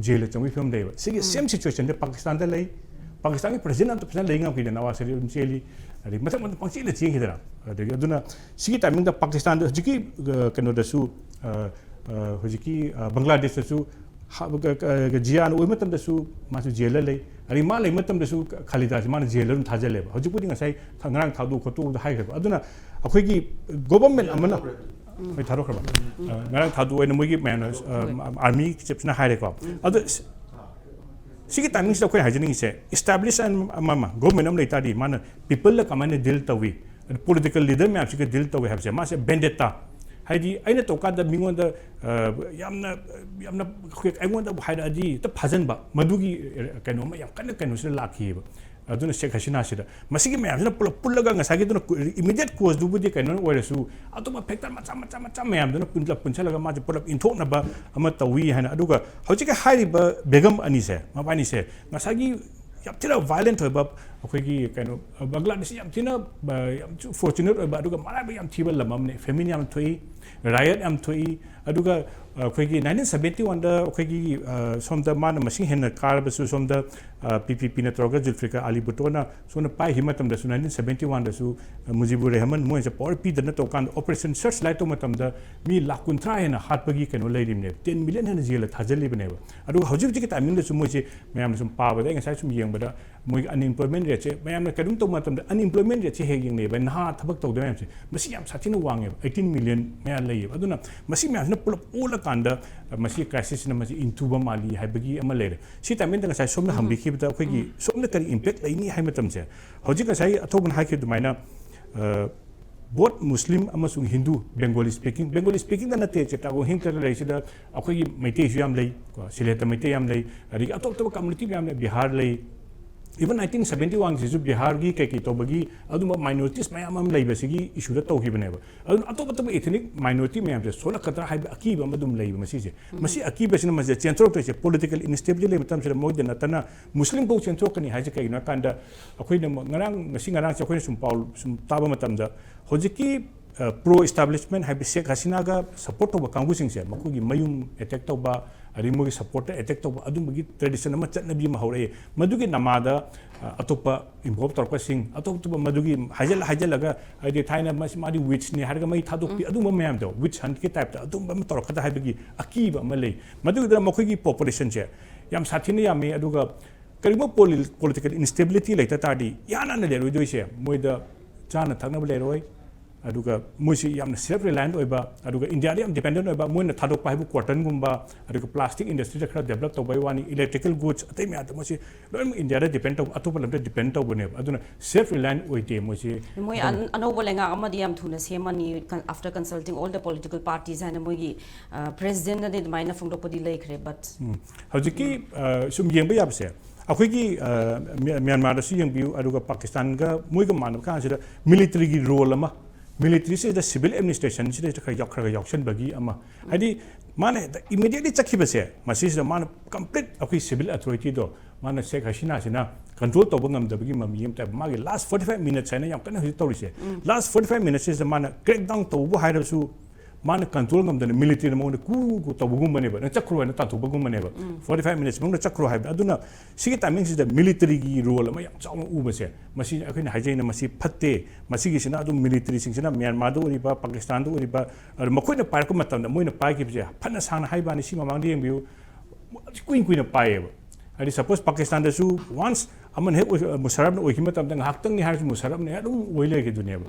ꯖꯦꯜꯗ ꯆꯪꯕꯒꯤ ꯐꯤꯕꯝ ꯂꯩꯌꯦꯕ꯫ ꯁꯤꯒꯤ ꯁꯦꯝ ꯁꯤꯆꯨꯋꯦꯁꯟꯁꯦ ꯄꯥꯀꯤꯁꯇꯥꯟꯗ ꯂꯩ꯫ ꯄꯥꯀꯤꯁꯇꯥꯟꯒꯤ ꯄ꯭ꯔꯁꯤꯗꯦꯟ ꯑꯝꯇ ꯐꯖꯅ ꯂꯩ ꯉꯝꯈꯤꯗꯦ, ꯅꯋꯥꯖ ꯁꯔꯤꯐ ꯑꯗꯨꯝ ꯆꯦꯜꯂꯤ, ꯑꯗꯒꯤ ꯃꯊꯪ ꯃꯊꯪ ꯄꯪꯆꯦꯜꯗ ꯆꯦꯟꯈꯤꯗꯅ꯫ ꯑꯗꯒꯤ ꯑꯗꯨꯅ ꯁꯤꯒꯤ ꯇꯥꯏꯃꯤꯡꯗ ꯄꯥꯀꯤꯁꯇꯥꯟꯗ ꯍꯧꯖꯤꯛꯀꯤ, ꯑ, ꯀꯩꯅꯣꯗꯁꯨ, ꯑ, ꯑ, ꯍꯧꯖꯤꯛꯀꯤ, ꯑ, ꯕꯪꯒ꯭ꯂꯥꯗꯦꯁꯇꯁꯨ ꯍ-, ꯒ-, ꯒ-, ꯖꯤꯌꯥꯅ ꯑꯣꯏꯕ ꯃꯇꯝꯗꯁꯨ ꯃꯥꯁꯨ ꯖꯦꯜꯗ ꯂꯩ, ꯑꯗꯒꯤ ꯃꯥ ꯂꯩꯕ ꯃꯇꯝꯗꯁꯨ ꯈꯥꯂꯤꯗꯥꯁꯤ ꯃꯥꯅ ꯖꯦꯜꯗ ꯑꯗꯨꯝ ꯊꯥꯖꯜꯂꯦꯕ꯫ ꯍꯧꯖꯤꯛꯄꯨꯗꯤ ꯉꯁꯥꯏ ꯊ-, ꯉꯔꯥꯡ ꯊꯥꯗꯣꯛ ꯈꯣꯠꯇꯣꯛꯑꯕꯗ ꯍꯥꯏꯈ꯭ꯔꯦꯕ꯫ ꯑꯗꯨꯅ ꯑꯩꯈꯣꯏꯒꯤ ꯒꯣꯚꯔꯟꯃꯦꯟ ꯑꯃꯅ, ꯍꯣꯏ, ꯊꯥꯗꯣꯛꯈ꯭ꯔꯕ? ꯑ, ꯉꯔꯥꯡ ꯊꯥꯗꯣꯛꯑꯣꯏꯅ ꯃꯣꯏꯒꯤ ꯃꯌꯥꯝꯅ, ꯑ, ꯑꯥꯔꯃꯤ ꯆꯤꯐꯁꯤꯅ ꯍꯥꯏꯔꯦꯀꯣ꯫ ꯑꯗꯨ ꯁ-, ꯁꯤꯒꯤ ꯇꯥꯏꯃꯤꯡꯁꯤꯗ ꯑꯩꯈꯣꯏ ꯍꯥꯏꯖꯅꯤꯡꯉꯤꯁꯦ, ꯏꯁꯇꯥꯕ꯭ꯂꯤꯁ ꯑꯃ, ꯑꯃ, ꯒꯣꯚꯔꯟꯃꯦꯟ ꯑꯃ ꯂꯩ ꯇꯥꯔꯗꯤ, ꯃꯥꯅ ꯄꯤꯄꯜꯗ ꯀꯃꯥꯏꯅ ꯗꯤꯜ ꯇꯧꯏ, ꯄꯣꯂꯤꯇꯤꯀꯦꯜ ꯂꯤꯗꯔ ꯃꯌꯥꯝꯁꯤꯒ ꯗꯤꯜ ꯇꯧꯏ ꯍꯥꯏꯕꯁꯦ, ꯃꯥꯁꯦ ꯚꯦꯟꯗꯦꯠꯇꯥ, ꯍꯥꯏꯗꯤ ꯑꯩꯅ ꯇꯧꯀꯥꯟꯗ ꯃꯤꯉꯣꯟꯗ, ꯑ, ꯌꯥꯝꯅ, ꯌꯥꯝꯅ ꯑꯩꯈꯣꯏ, ꯑꯩꯉꯣꯟꯗ ꯍꯥꯏꯔꯛꯑꯗꯤ ꯍꯦꯛꯇ ꯐꯥꯖꯟꯕ, ꯃꯗꯨꯒꯤ ꯀꯩꯅꯣ ꯑꯃ ꯌꯥꯝ ꯀꯟꯅ ꯀꯩꯅꯣꯁꯤꯗ ꯂꯥꯛꯈꯤꯑꯕ꯫ ꯑꯗꯨꯅ ꯁꯦꯈ ꯍꯁꯤꯅꯥꯁꯤꯗ ꯃꯁꯤꯒꯤ ꯃꯌꯥꯝꯁꯤꯅ ꯄꯨꯂꯞ ꯄꯨꯜꯂꯒ ꯉꯁꯥꯏꯒꯤꯗꯨꯅ ꯏꯃꯤꯗꯤꯌꯦꯠ ꯀꯣꯖꯇꯨꯕꯨꯗꯤ ꯀꯩꯅꯣ ꯑꯣꯏꯔꯁꯨ, ꯑꯇꯣꯞꯄ ꯐꯦꯛꯇꯔ ꯃꯆꯥ ꯃꯆꯥ ꯃꯆꯥ ꯃꯌꯥꯝꯗꯨꯅ ꯄꯨꯟꯁꯤꯜꯂ, ꯄꯨꯟꯁꯤꯜꯂꯒ ꯃꯥꯁꯦ ꯄꯨꯂꯞ ꯏꯟꯊꯣꯛꯅꯕ ꯑꯃ ꯇꯧꯏ ꯍꯥꯏꯅ꯫ ꯑꯗꯨꯒ ꯍꯧꯖꯤꯛꯀꯤ ꯍꯥꯏꯔꯤꯕ ꯕꯦꯒꯝ ꯑꯅꯤꯁꯦ, ꯃꯕꯥꯅꯤꯁꯦ ꯉꯁꯥꯏꯒꯤ ꯌꯥꯝ ꯊꯤꯅ ꯚꯥꯏꯂꯦꯟꯠ ꯑꯣꯏꯕ, ꯑꯩꯈꯣꯏꯒꯤ ꯀꯩꯅꯣ, ꯕꯪꯒ꯭ꯂꯥꯗꯦꯁꯁꯤ ꯌꯥꯝ ꯊꯤꯅ, ꯑ, ꯌꯥꯝ ꯐꯣꯔꯆꯨꯅꯦꯠ ꯑꯣꯏꯕ, ꯑꯗꯨꯒ ꯃꯔꯥꯏꯕꯛ ꯌꯥꯝ ꯊꯤꯕ ꯂꯝ ꯑꯃꯅꯤ꯫ ꯐꯦꯃꯤꯟ ꯌꯥꯝ ꯊꯣꯛꯏ, ꯔꯥꯏꯌꯠ ꯌꯥꯝ ꯊꯣꯛꯏ꯫ ꯑꯗꯨꯒ ꯑꯩꯈꯣꯏꯒꯤ ꯅꯥꯏꯟꯇꯤꯟ ꯁꯕꯦꯟꯇꯤ ꯋꯥꯟꯗ ꯑꯩꯈꯣꯏꯒꯤ ꯁꯣꯝꯗ ꯃꯥꯅ ꯃꯁꯤꯡ ꯍꯦꯟꯅ ꯀꯥꯔꯕꯁꯨ, ꯁꯣꯝꯗ ꯄꯤ ꯄꯤ ꯄꯤꯅ ꯇꯧꯔꯒ ꯖꯨꯜꯐꯤꯀꯥꯔ ꯑꯂꯤ ꯚꯨꯇꯣꯅ ꯁꯣꯝꯅ ꯄꯥꯏꯈꯤꯕ ꯃꯇꯝꯗꯁꯨ, ꯅꯥꯏꯟꯇꯤꯟ ꯁꯕꯦꯟꯇꯤ ꯋꯥꯟꯗꯁꯨ ꯃꯨꯖꯤꯕꯨꯔ ꯔꯦꯍꯃꯟ ꯃꯣꯏꯁꯦ ꯄꯋꯥꯔ ꯄꯤꯗꯅ ꯇꯧꯀꯥꯟꯗ ꯑꯣꯄꯔꯦꯁꯟ ꯁꯔꯆ ꯂꯥꯏꯠ ꯇꯧꯕ ꯃꯇꯝꯗ ꯃꯤ ꯂꯥꯛ ꯀꯨꯟꯊ꯭ꯔꯥ ꯍꯦꯟꯅ ꯍꯥꯠꯄꯒꯤ ꯀꯩꯅꯣ ꯂꯩꯔꯤꯕꯅꯦꯕ, ꯇꯦꯟ ꯃꯤꯂꯤꯌꯟ ꯍꯦꯟꯅ ꯖꯦꯜꯗ ꯊꯥꯖꯤꯜꯂꯤꯕꯅꯦꯕ꯫ ꯑꯗꯨꯒ ꯍꯧꯖꯤꯛ ꯍꯧꯖꯤꯛꯀꯤ ꯇꯥꯏꯃꯤꯡꯗꯁꯨ ꯃꯣꯏꯁꯦ ꯃꯌꯥꯝꯅ ꯁꯨꯝ ꯄꯥꯕꯗ, ꯑꯩ ꯉꯁꯥꯏ ꯁꯨꯝ ꯌꯦꯡꯕꯗ ꯃꯣꯏꯒꯤ ꯑꯟꯏꯝꯄ꯭ꯂꯣꯏꯃꯦꯟ ꯔꯦꯠꯁꯦ, ꯃꯌꯥꯝꯅ ꯀꯩꯅꯣꯝ ꯇꯧꯕ ꯃꯇꯝꯗ ꯑꯟꯏꯝꯄ꯭ꯂꯣꯏꯃꯦꯟ ꯔꯦꯠꯁꯦ ꯍꯦꯛ ꯌꯦꯡꯅꯩꯕ, ꯅꯍꯥ ꯊꯕꯛ ꯇꯧꯗꯕ ꯃꯌꯥꯝꯁꯦ, ꯃꯁꯤ ꯌꯥꯝ ꯁꯥꯊꯤꯅ ꯋꯥꯡꯉꯦꯕ, ꯑꯩꯇꯤꯟ ꯃꯤꯂꯤꯌꯟ ꯃꯌꯥ ꯂꯩꯌꯦꯕ꯫ ꯑꯗꯨꯅ ꯃꯁꯤ ꯃꯌꯥꯝꯁꯤꯅ ꯄꯨꯂꯞ ꯑꯣꯜꯂꯀꯥꯟꯗ ꯃꯁꯤ ꯀ꯭ꯔꯥꯏꯁꯤꯁꯁꯤꯅ ꯃꯁꯤ ꯏꯟꯊꯨꯕ ꯃꯥꯜꯂꯤ ꯍꯥꯏꯕꯒꯤ ꯑꯃ ꯂꯩꯔꯦ꯫ ꯁꯤ ꯇꯥꯏꯃꯤꯡꯗ ꯉꯁꯥꯏ ꯁꯣꯝꯅ ꯍꯪꯕꯤꯈꯤꯕꯗ ꯑꯩꯈꯣꯏꯒꯤ ꯁꯣꯝꯅ ꯀꯔꯤ ꯏꯝꯄꯦꯛ ꯂꯩꯅꯤ ꯍꯥꯏ ꯃꯇꯝꯁꯦ, ꯍꯧꯖꯤꯛ ꯉꯁꯥꯏ ꯑꯊꯧꯕꯅ ꯍꯥꯏꯈꯤꯕ ꯑꯗꯨꯃꯥꯏꯅ, ꯑ, ꯕꯣꯠ ꯃꯨꯁꯂꯤꯝ ꯑꯃꯁꯨꯡ ꯍꯤꯟꯗꯨ, ꯕꯦꯡꯒꯣꯂꯤ ꯁ꯭ꯄꯤꯀꯤꯡ, ꯕꯦꯡꯒꯣꯂꯤ ꯁ꯭ꯄꯤꯀꯤꯡꯗ ꯅꯠꯇꯦ, ꯆꯤꯇꯥꯒꯣꯡ ꯍꯤꯜ ꯇꯦꯔꯦꯇꯣꯔꯤꯁꯤꯗ ꯑꯩꯈꯣꯏꯒꯤ ꯃꯩꯇꯩꯁꯨ ꯌꯥꯝ ꯂꯩ, ꯀꯣ, ꯁꯤꯂꯦꯠꯇ ꯃꯩꯇꯩ ꯌꯥꯝ ꯂꯩ, ꯑꯗꯒꯤ ꯑꯇꯣꯞ ꯑꯇꯣꯞꯄ ꯀꯝꯃꯨꯅꯤꯇꯤ ꯃꯌꯥꯝ ꯂꯩ, ꯕꯤꯍꯥꯔ ꯂꯩ, ꯏꯚꯟ ꯅꯥꯏꯟꯇꯤꯟ ꯁꯕꯦꯟꯇꯤ ꯋꯥꯟꯁꯤꯁꯨ ꯕꯤꯍꯥꯔꯒꯤ ꯀꯩꯀꯩ ꯇꯧꯕꯒꯤ ꯑꯗꯨꯝꯕ ꯃꯥꯏꯅꯣꯔꯤꯇꯤꯁ ꯃꯌꯥꯝ ꯑꯃ ꯂꯩꯕꯁꯤꯒꯤ ꯏꯁꯨꯗ ꯇꯧꯈꯤꯕꯅꯦꯕ꯫ ꯑꯗꯨꯅ ꯑꯇꯣꯞ ꯑꯇꯣꯞꯄ ꯏꯊꯅꯤꯛ ꯃꯥꯏꯅꯣꯔꯤꯇꯤ ꯃꯌꯥꯝꯁꯦ ꯁꯣꯜꯂꯛꯀꯗ꯭ꯔꯥ ꯍꯥꯏꯕ ꯑꯀꯤꯕ ꯑꯃ ꯑꯗꯨꯝ ꯂꯩꯕ ꯃꯁꯤꯁꯦ꯫ ꯃꯁꯤ ꯑꯀꯤꯕꯁꯤꯅ ꯃꯁꯤꯗ ꯆꯦꯟꯊꯣꯔꯛꯇꯣꯏꯁꯦ꯫ ꯄꯣꯂꯤꯇꯤꯀꯦꯜ ꯏꯟꯁꯇꯦꯕꯤꯂꯤꯇꯤ ꯂꯩꯕ ꯃꯇꯝꯁꯤꯗ ꯃꯣꯏꯗ ꯅꯠꯇꯅ ꯃꯨꯁꯂꯤꯝ ꯐꯥꯎ ꯆꯦꯟꯊꯣꯔꯛꯀꯅꯤ ꯍꯥꯏꯁꯦ ꯀꯩꯒꯤꯅꯣ ꯍꯥꯏ ꯀꯥꯟꯗ, ꯑꯩꯈꯣꯏꯅ ꯑꯃꯨꯛ ꯉꯔꯥꯡ, ꯉꯁꯤ ꯉꯔꯥꯡꯁꯦ ꯑꯩꯈꯣꯏꯅ ꯁꯨꯝ ꯄꯥꯎ ꯁꯨꯝ ꯇꯥꯕ ꯃꯇꯝꯗ, ꯍꯧꯖꯤꯛꯀꯤ, ꯑ, ꯄ꯭ꯔꯣ ꯏꯁꯇꯥꯕ꯭ꯂꯤꯁꯃꯦꯟ ꯍꯥꯏꯕꯗꯤ ꯁꯦꯈ ꯍꯁꯤꯅꯥꯒ ꯁꯄꯣꯔꯠ ꯇꯧꯕ ꯀꯥꯡꯕꯨꯁꯤꯡꯁꯦ, ꯃꯈꯣꯏꯒꯤ ꯃꯌꯨꯝ ꯑꯦꯇꯦꯛ ꯇꯧꯕ, ꯑꯗꯩ ꯃꯣꯏꯒꯤ ꯁꯄꯣꯔꯠꯇ ꯑꯦꯇꯦꯛ ꯇꯧꯕ, ꯑꯗꯨꯝꯕꯒꯤ ꯇ꯭ꯔꯦꯗꯤꯁꯟ ꯑꯃ, ꯆꯠꯅꯕꯤ ꯑꯃ ꯍꯧꯔꯛꯑꯦ꯫ ꯃꯗꯨꯒꯤ ꯅꯃꯥꯗ, ꯑ, ꯑꯇꯣꯞꯄ ꯏꯟꯚꯣꯜꯕ ꯇꯧꯔꯛꯄꯁꯤꯡ, ꯑꯇꯣꯞ ꯑꯇꯣꯞꯄ ꯃꯗꯨꯒꯤ ꯍꯥꯏꯖꯜ-, ꯍꯥꯏꯖꯜꯂꯒ, ꯍꯥꯏꯗꯤ ꯊꯥꯏꯅ ꯃꯁꯤ ꯃꯥꯗꯤ ꯋꯤꯠꯁꯅꯤ ꯍꯥꯏꯔꯒ ꯃꯩ ꯊꯥꯗꯣꯛꯄꯤ, ꯑꯗꯨꯝꯕ ꯃꯌꯥꯝꯗꯣ, ꯋꯤꯠꯁ ꯍꯟꯠꯀꯤ ꯇꯥꯏꯞꯇ ꯑꯗꯨꯝꯕ ꯑꯃ ꯇꯧꯔꯛꯀꯗ꯭ꯔꯥ ꯍꯥꯏꯕꯒꯤ ꯑꯀꯤꯕ ꯑꯃ ꯂꯩ꯫ ꯃꯗꯨꯒꯤꯗ ꯃꯈꯣꯏꯒꯤ ꯄꯣꯄꯨꯂꯦꯁꯟꯁꯦ ꯌꯥꯝ ꯁꯥꯊꯤꯅ ꯌꯥꯝꯃꯤ꯫ ꯑꯗꯨꯒ ꯀꯔꯤꯒꯨꯝꯕ ꯄꯣꯂꯤ-, ꯄꯣꯂꯤꯇꯤꯀꯦꯜ ꯏꯟꯁꯇꯦꯕꯤꯂꯤꯇꯤ ꯂꯩꯇ ꯇꯥꯔꯗꯤ ꯏꯍꯥꯟ ꯍꯥꯟꯅ ꯂꯩꯔꯣꯏꯗꯣꯏꯁꯦ ꯃꯣꯏꯗ ꯆꯥꯅ ꯊꯛꯅꯕ ꯂꯩꯔꯣꯏ, ꯑꯗꯨꯒ ꯃꯣꯏꯁꯤ ꯌꯥꯝꯅ ꯁꯦꯜꯐ ꯔꯤꯂꯥꯏꯟ ꯑꯣꯏꯕ, ꯑꯗꯨꯒ ꯏꯟꯗꯤꯌꯥꯗ ꯌꯥꯝ ꯗꯤꯄꯦꯟꯗꯦꯟ ꯑꯣꯏꯕ, ꯃꯣꯏꯅ ꯊꯥꯗꯣꯛꯄ ꯍꯥꯏꯕꯨ ꯀꯣꯇꯟꯒꯨꯝꯕ, ꯑꯗꯨꯒ ꯄ꯭ꯂꯥꯁꯇꯤꯛ ꯏꯟꯗꯁꯇ꯭ꯔꯤꯗ ꯈꯔ ꯗꯦꯕꯂꯞ ꯇꯧꯕꯩ ꯋꯥꯅꯤ, ꯏꯂꯦꯛꯇ꯭ꯔꯤꯀꯦꯜ ꯒꯨꯗꯁ, ꯑꯇꯩ ꯃꯌꯥꯝꯗꯣ ꯃꯣꯏꯁꯤ ꯂꯣꯏꯅꯃꯛ ꯏꯟꯗꯤꯌꯥꯗ ꯗꯤꯄꯦꯟ ꯇꯧꯕ, ꯑꯇꯣꯞꯄ ꯂꯝꯗ ꯗꯤꯄꯦꯟ ꯇꯧꯕꯅꯦꯕ꯫ ꯑꯗꯨꯅ ꯁꯦꯜꯐ ꯔꯤꯂꯥꯏꯟ ꯑꯣꯏꯗꯦ ꯃꯣꯏꯁꯤ꯫ ꯃꯣꯏ ꯑꯗꯨꯝ ꯑꯅꯧꯕ ꯂꯩꯉꯥꯛ ꯑꯃꯗꯤ ꯌꯥꯝ ꯊꯨꯅ ꯁꯦꯝꯃꯅꯤ, after consulting all the political parties ꯍꯥꯏꯅ ꯃꯣꯏꯒꯤ, ꯑ, ꯄ꯭ꯔꯦꯁꯤꯗꯦꯟꯅꯗꯤ ꯑꯗꯨꯃꯥꯏꯅ ꯐꯣꯡꯗꯣꯛꯄꯗꯤ ꯂꯩꯈ꯭ꯔꯦ, but ꯎꯝ꯫ ꯍꯧꯖꯤꯛꯀꯤ, ꯑ, ꯁꯨꯝ ꯌꯦꯡꯕ ꯌꯥꯕꯁꯦ, ꯑꯩꯈꯣꯏꯒꯤ, ꯑ, ꯃ꯭ꯌꯥ-, ꯃ꯭ꯌꯥꯟꯃꯥꯔꯗꯁꯨ ꯌꯦꯡꯕꯤꯌꯨ, ꯑꯗꯨꯒ ꯄꯥꯀꯤꯁꯇꯥꯟꯒ ꯃꯣꯏꯒ ꯃꯥꯟꯅꯕ ꯀꯥꯟꯁꯤꯗ ꯃꯤꯂꯤꯇꯔꯤꯒꯤ ꯔꯣꯜ ꯑꯃ, ꯃꯤꯂꯤꯇꯔꯤꯁꯤꯗ ꯁꯤꯚꯤꯜ ꯑꯦꯗꯃꯤꯅꯤꯁꯇ꯭ꯔꯦꯁꯟꯁꯤꯗ ꯈꯔ ꯌꯥꯎ-, ꯈꯔ ꯈꯔ ꯌꯥꯎꯁꯟꯕꯒꯤ ꯑꯃ, ꯍꯥꯏꯗꯤ ꯃꯥꯅ ꯍꯦꯛꯇ ꯏꯃꯤꯗꯤꯌꯦꯠꯂꯤ ꯆꯠꯈꯤꯕꯁꯦ, ꯃꯁꯤꯁꯤꯗ ꯃꯥꯅ ꯀꯝꯄ꯭ꯂꯤꯠ ꯑꯩꯈꯣꯏ ꯁꯤꯚꯤꯜ ꯑꯊꯣꯔꯤꯇꯤꯗꯣ ꯃꯥꯅ ꯁꯦꯈ ꯍꯁꯤꯅꯥꯁꯤꯅ ꯀꯟꯇ꯭ꯔꯣꯜ ꯇꯧꯕ ꯉꯝꯗꯕꯒꯤ ꯃꯃꯤ ꯑꯃ ꯇꯥꯏ꯫ ꯃꯥꯒꯤ ꯂꯥꯁ ꯐꯣꯔꯇꯤ ꯐꯥꯏꯚ ꯃꯤꯅꯠꯁ ꯍꯥꯏꯅ ꯌꯥꯝ ꯀꯟꯅ ꯍꯧꯖꯤꯛ ꯇꯧꯔꯤꯁꯦ, ꯂꯥꯁ ꯐꯣꯔꯇꯤ ꯐꯥꯏꯚ ꯃꯤꯅꯠꯁꯤꯗ ꯃꯥꯅ ꯀ꯭ꯔꯦꯛ ꯗꯥꯎꯟ ꯇꯧꯕ ꯍꯥꯏꯔꯁꯨ, ꯃꯥꯅ control ꯉꯝꯗꯅ military ꯅ ꯃꯉꯣꯟꯗ ꯀꯨ ꯀꯨ ꯇꯧꯕꯒꯨꯝꯕꯅꯦꯕ, "ꯅꯪ ꯆꯠꯈ꯭ꯔꯣ" ꯍꯥꯏꯅ ꯇꯥꯟꯊꯣꯛꯄꯒꯨꯝꯕꯅꯦꯕ꯫ Forty five minutes ꯃꯅꯨꯡꯗ ꯆꯠꯈ꯭ꯔꯣ ꯍꯥꯏꯕ꯫ ꯑꯗꯨꯅ ꯁꯤꯒꯤ timing ꯁꯤꯗ military ꯒꯤ role ꯑꯃ ꯌꯥꯝ ꯆꯥꯎꯅ ꯎꯕꯁꯦ, ꯃꯁꯤ ꯑꯩꯈꯣꯏꯅ ꯍꯥꯏꯖꯩꯅ ꯃꯁꯤ ꯐꯠꯇꯦ꯫ ꯃꯁꯤꯒꯤꯁꯤꯅ ꯑꯗꯨꯝ military ꯁꯤꯡꯁꯤꯅ ꯃ꯭ꯌꯥꯟꯃꯥꯔꯗ ꯑꯣꯏꯔꯤꯕ, ꯄꯥꯀꯤꯁꯇꯥꯟꯗ ꯑꯣꯏꯔꯤꯕ, ꯑꯗꯨ ꯃꯈꯣꯏꯅ ꯄꯥꯏꯔꯛꯄ ꯃꯇꯝꯗ ꯃꯣꯏꯅ ꯄꯥꯏꯈꯤꯕꯁꯦ ꯐꯅ ꯁꯥꯡꯅ ꯍꯥꯏꯕꯅꯤ, ꯁꯤ ꯃꯃꯥꯡꯗ ꯌꯦꯡꯕꯤꯌꯨ, ꯀꯨꯏꯅ ꯀꯨꯏꯅ ꯄꯥꯏꯌꯦꯕ꯫ ꯍꯥꯏꯗꯤ suppose ꯄꯥꯀꯤꯁꯇꯥꯟꯗꯁꯨ once ꯑꯃꯅ ꯍꯦꯛ ꯑꯣꯏ-, ꯃꯨꯁꯔꯞꯅ ꯑꯣꯏꯈꯤꯕ ꯃꯇꯝꯗ ꯉꯥꯏꯍꯥꯛꯇꯪꯅꯤ ꯍꯥꯏꯔꯁꯨ ꯃꯨꯁꯔꯞꯅ ꯑꯗꯨꯝ ꯑꯣꯏ ꯂꯩꯈꯤꯗꯣꯏꯅꯦꯕ꯫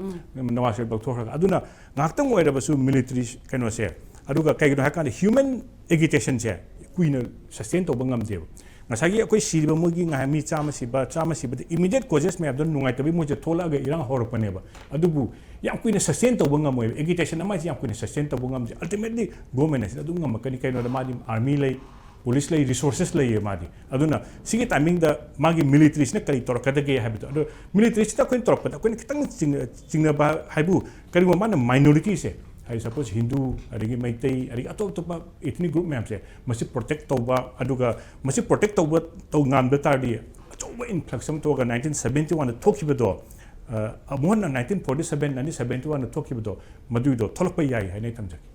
ꯅꯋꯥꯖ ꯁꯔꯤꯐ ꯂꯧꯊꯣꯛꯈ꯭ꯔꯒ꯫ ꯑꯗꯨꯅ ꯉꯥꯏꯍꯥꯛꯇꯪ ꯑꯣꯏꯔꯕꯁꯨ military ꯀꯩꯅꯣꯁꯦ, ꯑꯗꯨꯒ ꯀꯩꯒꯤꯅꯣ ꯍꯥꯏꯀꯥꯟꯗ human agitation ꯁꯦ ꯀꯨꯏꯅ sustain ꯇꯧꯕ ꯉꯝꯗꯦꯕ꯫ ꯉꯁꯥꯏꯒꯤ ꯑꯩꯈꯣꯏ ꯁꯤꯔꯤꯕ ꯃꯣꯏꯒꯤ ꯉꯥꯏ-, ꯃꯤ ꯆꯥꯝꯃ ꯁꯤꯕ, ꯆꯥꯝꯃ ꯁꯤꯕꯗ immediate causes ꯃꯌꯥꯝꯗꯣ ꯅꯨꯡꯉꯥꯏꯇꯕꯒꯤ ꯃꯣꯏꯁꯦ ꯊꯣꯛꯂꯛꯑꯒ ꯏꯔꯥꯡ ꯍꯧꯔꯛꯄꯅꯦꯕ꯫ ꯑꯗꯨꯕꯨ ꯌꯥꯝ ꯀꯨꯏꯅ sustain ꯇꯧꯕ ꯉꯝꯃꯣꯏꯕ꯫ Agitation ꯑꯃ ꯍꯥꯏꯁꯦ ꯌꯥꯝ ꯀꯨꯏꯅ sustain ꯇꯧꯕ ꯉꯝꯗꯦ꯫ Ultimately government ꯍꯥꯏꯁꯤꯅ ꯑꯗꯨꯝ ꯉꯝꯃꯛꯀꯅꯤ꯫ ꯀꯩꯅꯣꯗ ꯃꯥꯗꯤ army ꯂꯩ, police ꯂꯩ, resources ꯂꯩꯌꯦ ꯃꯥꯗꯤ꯫ ꯑꯗꯨꯅ ꯁꯤꯒꯤ timing ꯗ ꯃꯥꯒꯤ military ꯁꯤꯅ ꯀꯔꯤ ꯇꯧꯔꯛꯀꯗꯒꯦ ꯍꯥꯏꯕꯗꯣ꯫ ꯑꯗꯣ military ꯁꯤꯗ ꯑꯩꯈꯣꯏꯅ ꯇꯧꯔꯛꯄꯗ ꯑꯩꯈꯣꯏꯅ ꯈꯤꯇꯪ ꯆꯤꯡ-, ꯆꯤꯡꯅꯕ ꯍꯥꯏꯕꯨ, ꯀꯔꯤꯒꯨꯝꯕ ꯃꯥꯅ minority ꯁꯦ, ꯍꯥꯏꯗꯤ suppose ꯍꯤꯟꯗꯨ, ꯑꯗꯒꯤ ꯃꯩꯇꯩ, ꯑꯗꯒꯤ ꯑꯇꯣꯞ ꯑꯇꯣꯞꯄ ethnic group ꯃꯌꯥꯝꯁꯦ, ꯃꯁꯤ protect ꯇꯧꯕ, ꯑꯗꯨꯒ ꯃꯁꯤ protect ꯇꯧꯕ, ꯇꯧ ꯉꯝꯕ ꯇꯥꯔꯗꯤ, ꯑꯆꯧꯕ influx ꯑꯃ ꯊꯣꯛꯑꯒ nineteen seventy one ꯗ ꯊꯣꯛꯈꯤꯕꯗꯣ, ꯑ, ꯑꯃꯨꯛ ꯍꯟꯅ nineteen forty seven, nineteen seventy one ꯗ ꯊꯣꯛꯈꯤꯕꯗꯣ, ꯃꯗꯨꯏꯗꯣ ꯊꯣꯛꯂꯛꯄ ꯌꯥꯏ ꯍꯥꯏꯅ ꯑꯩ ꯊꯝꯖꯒꯦ꯫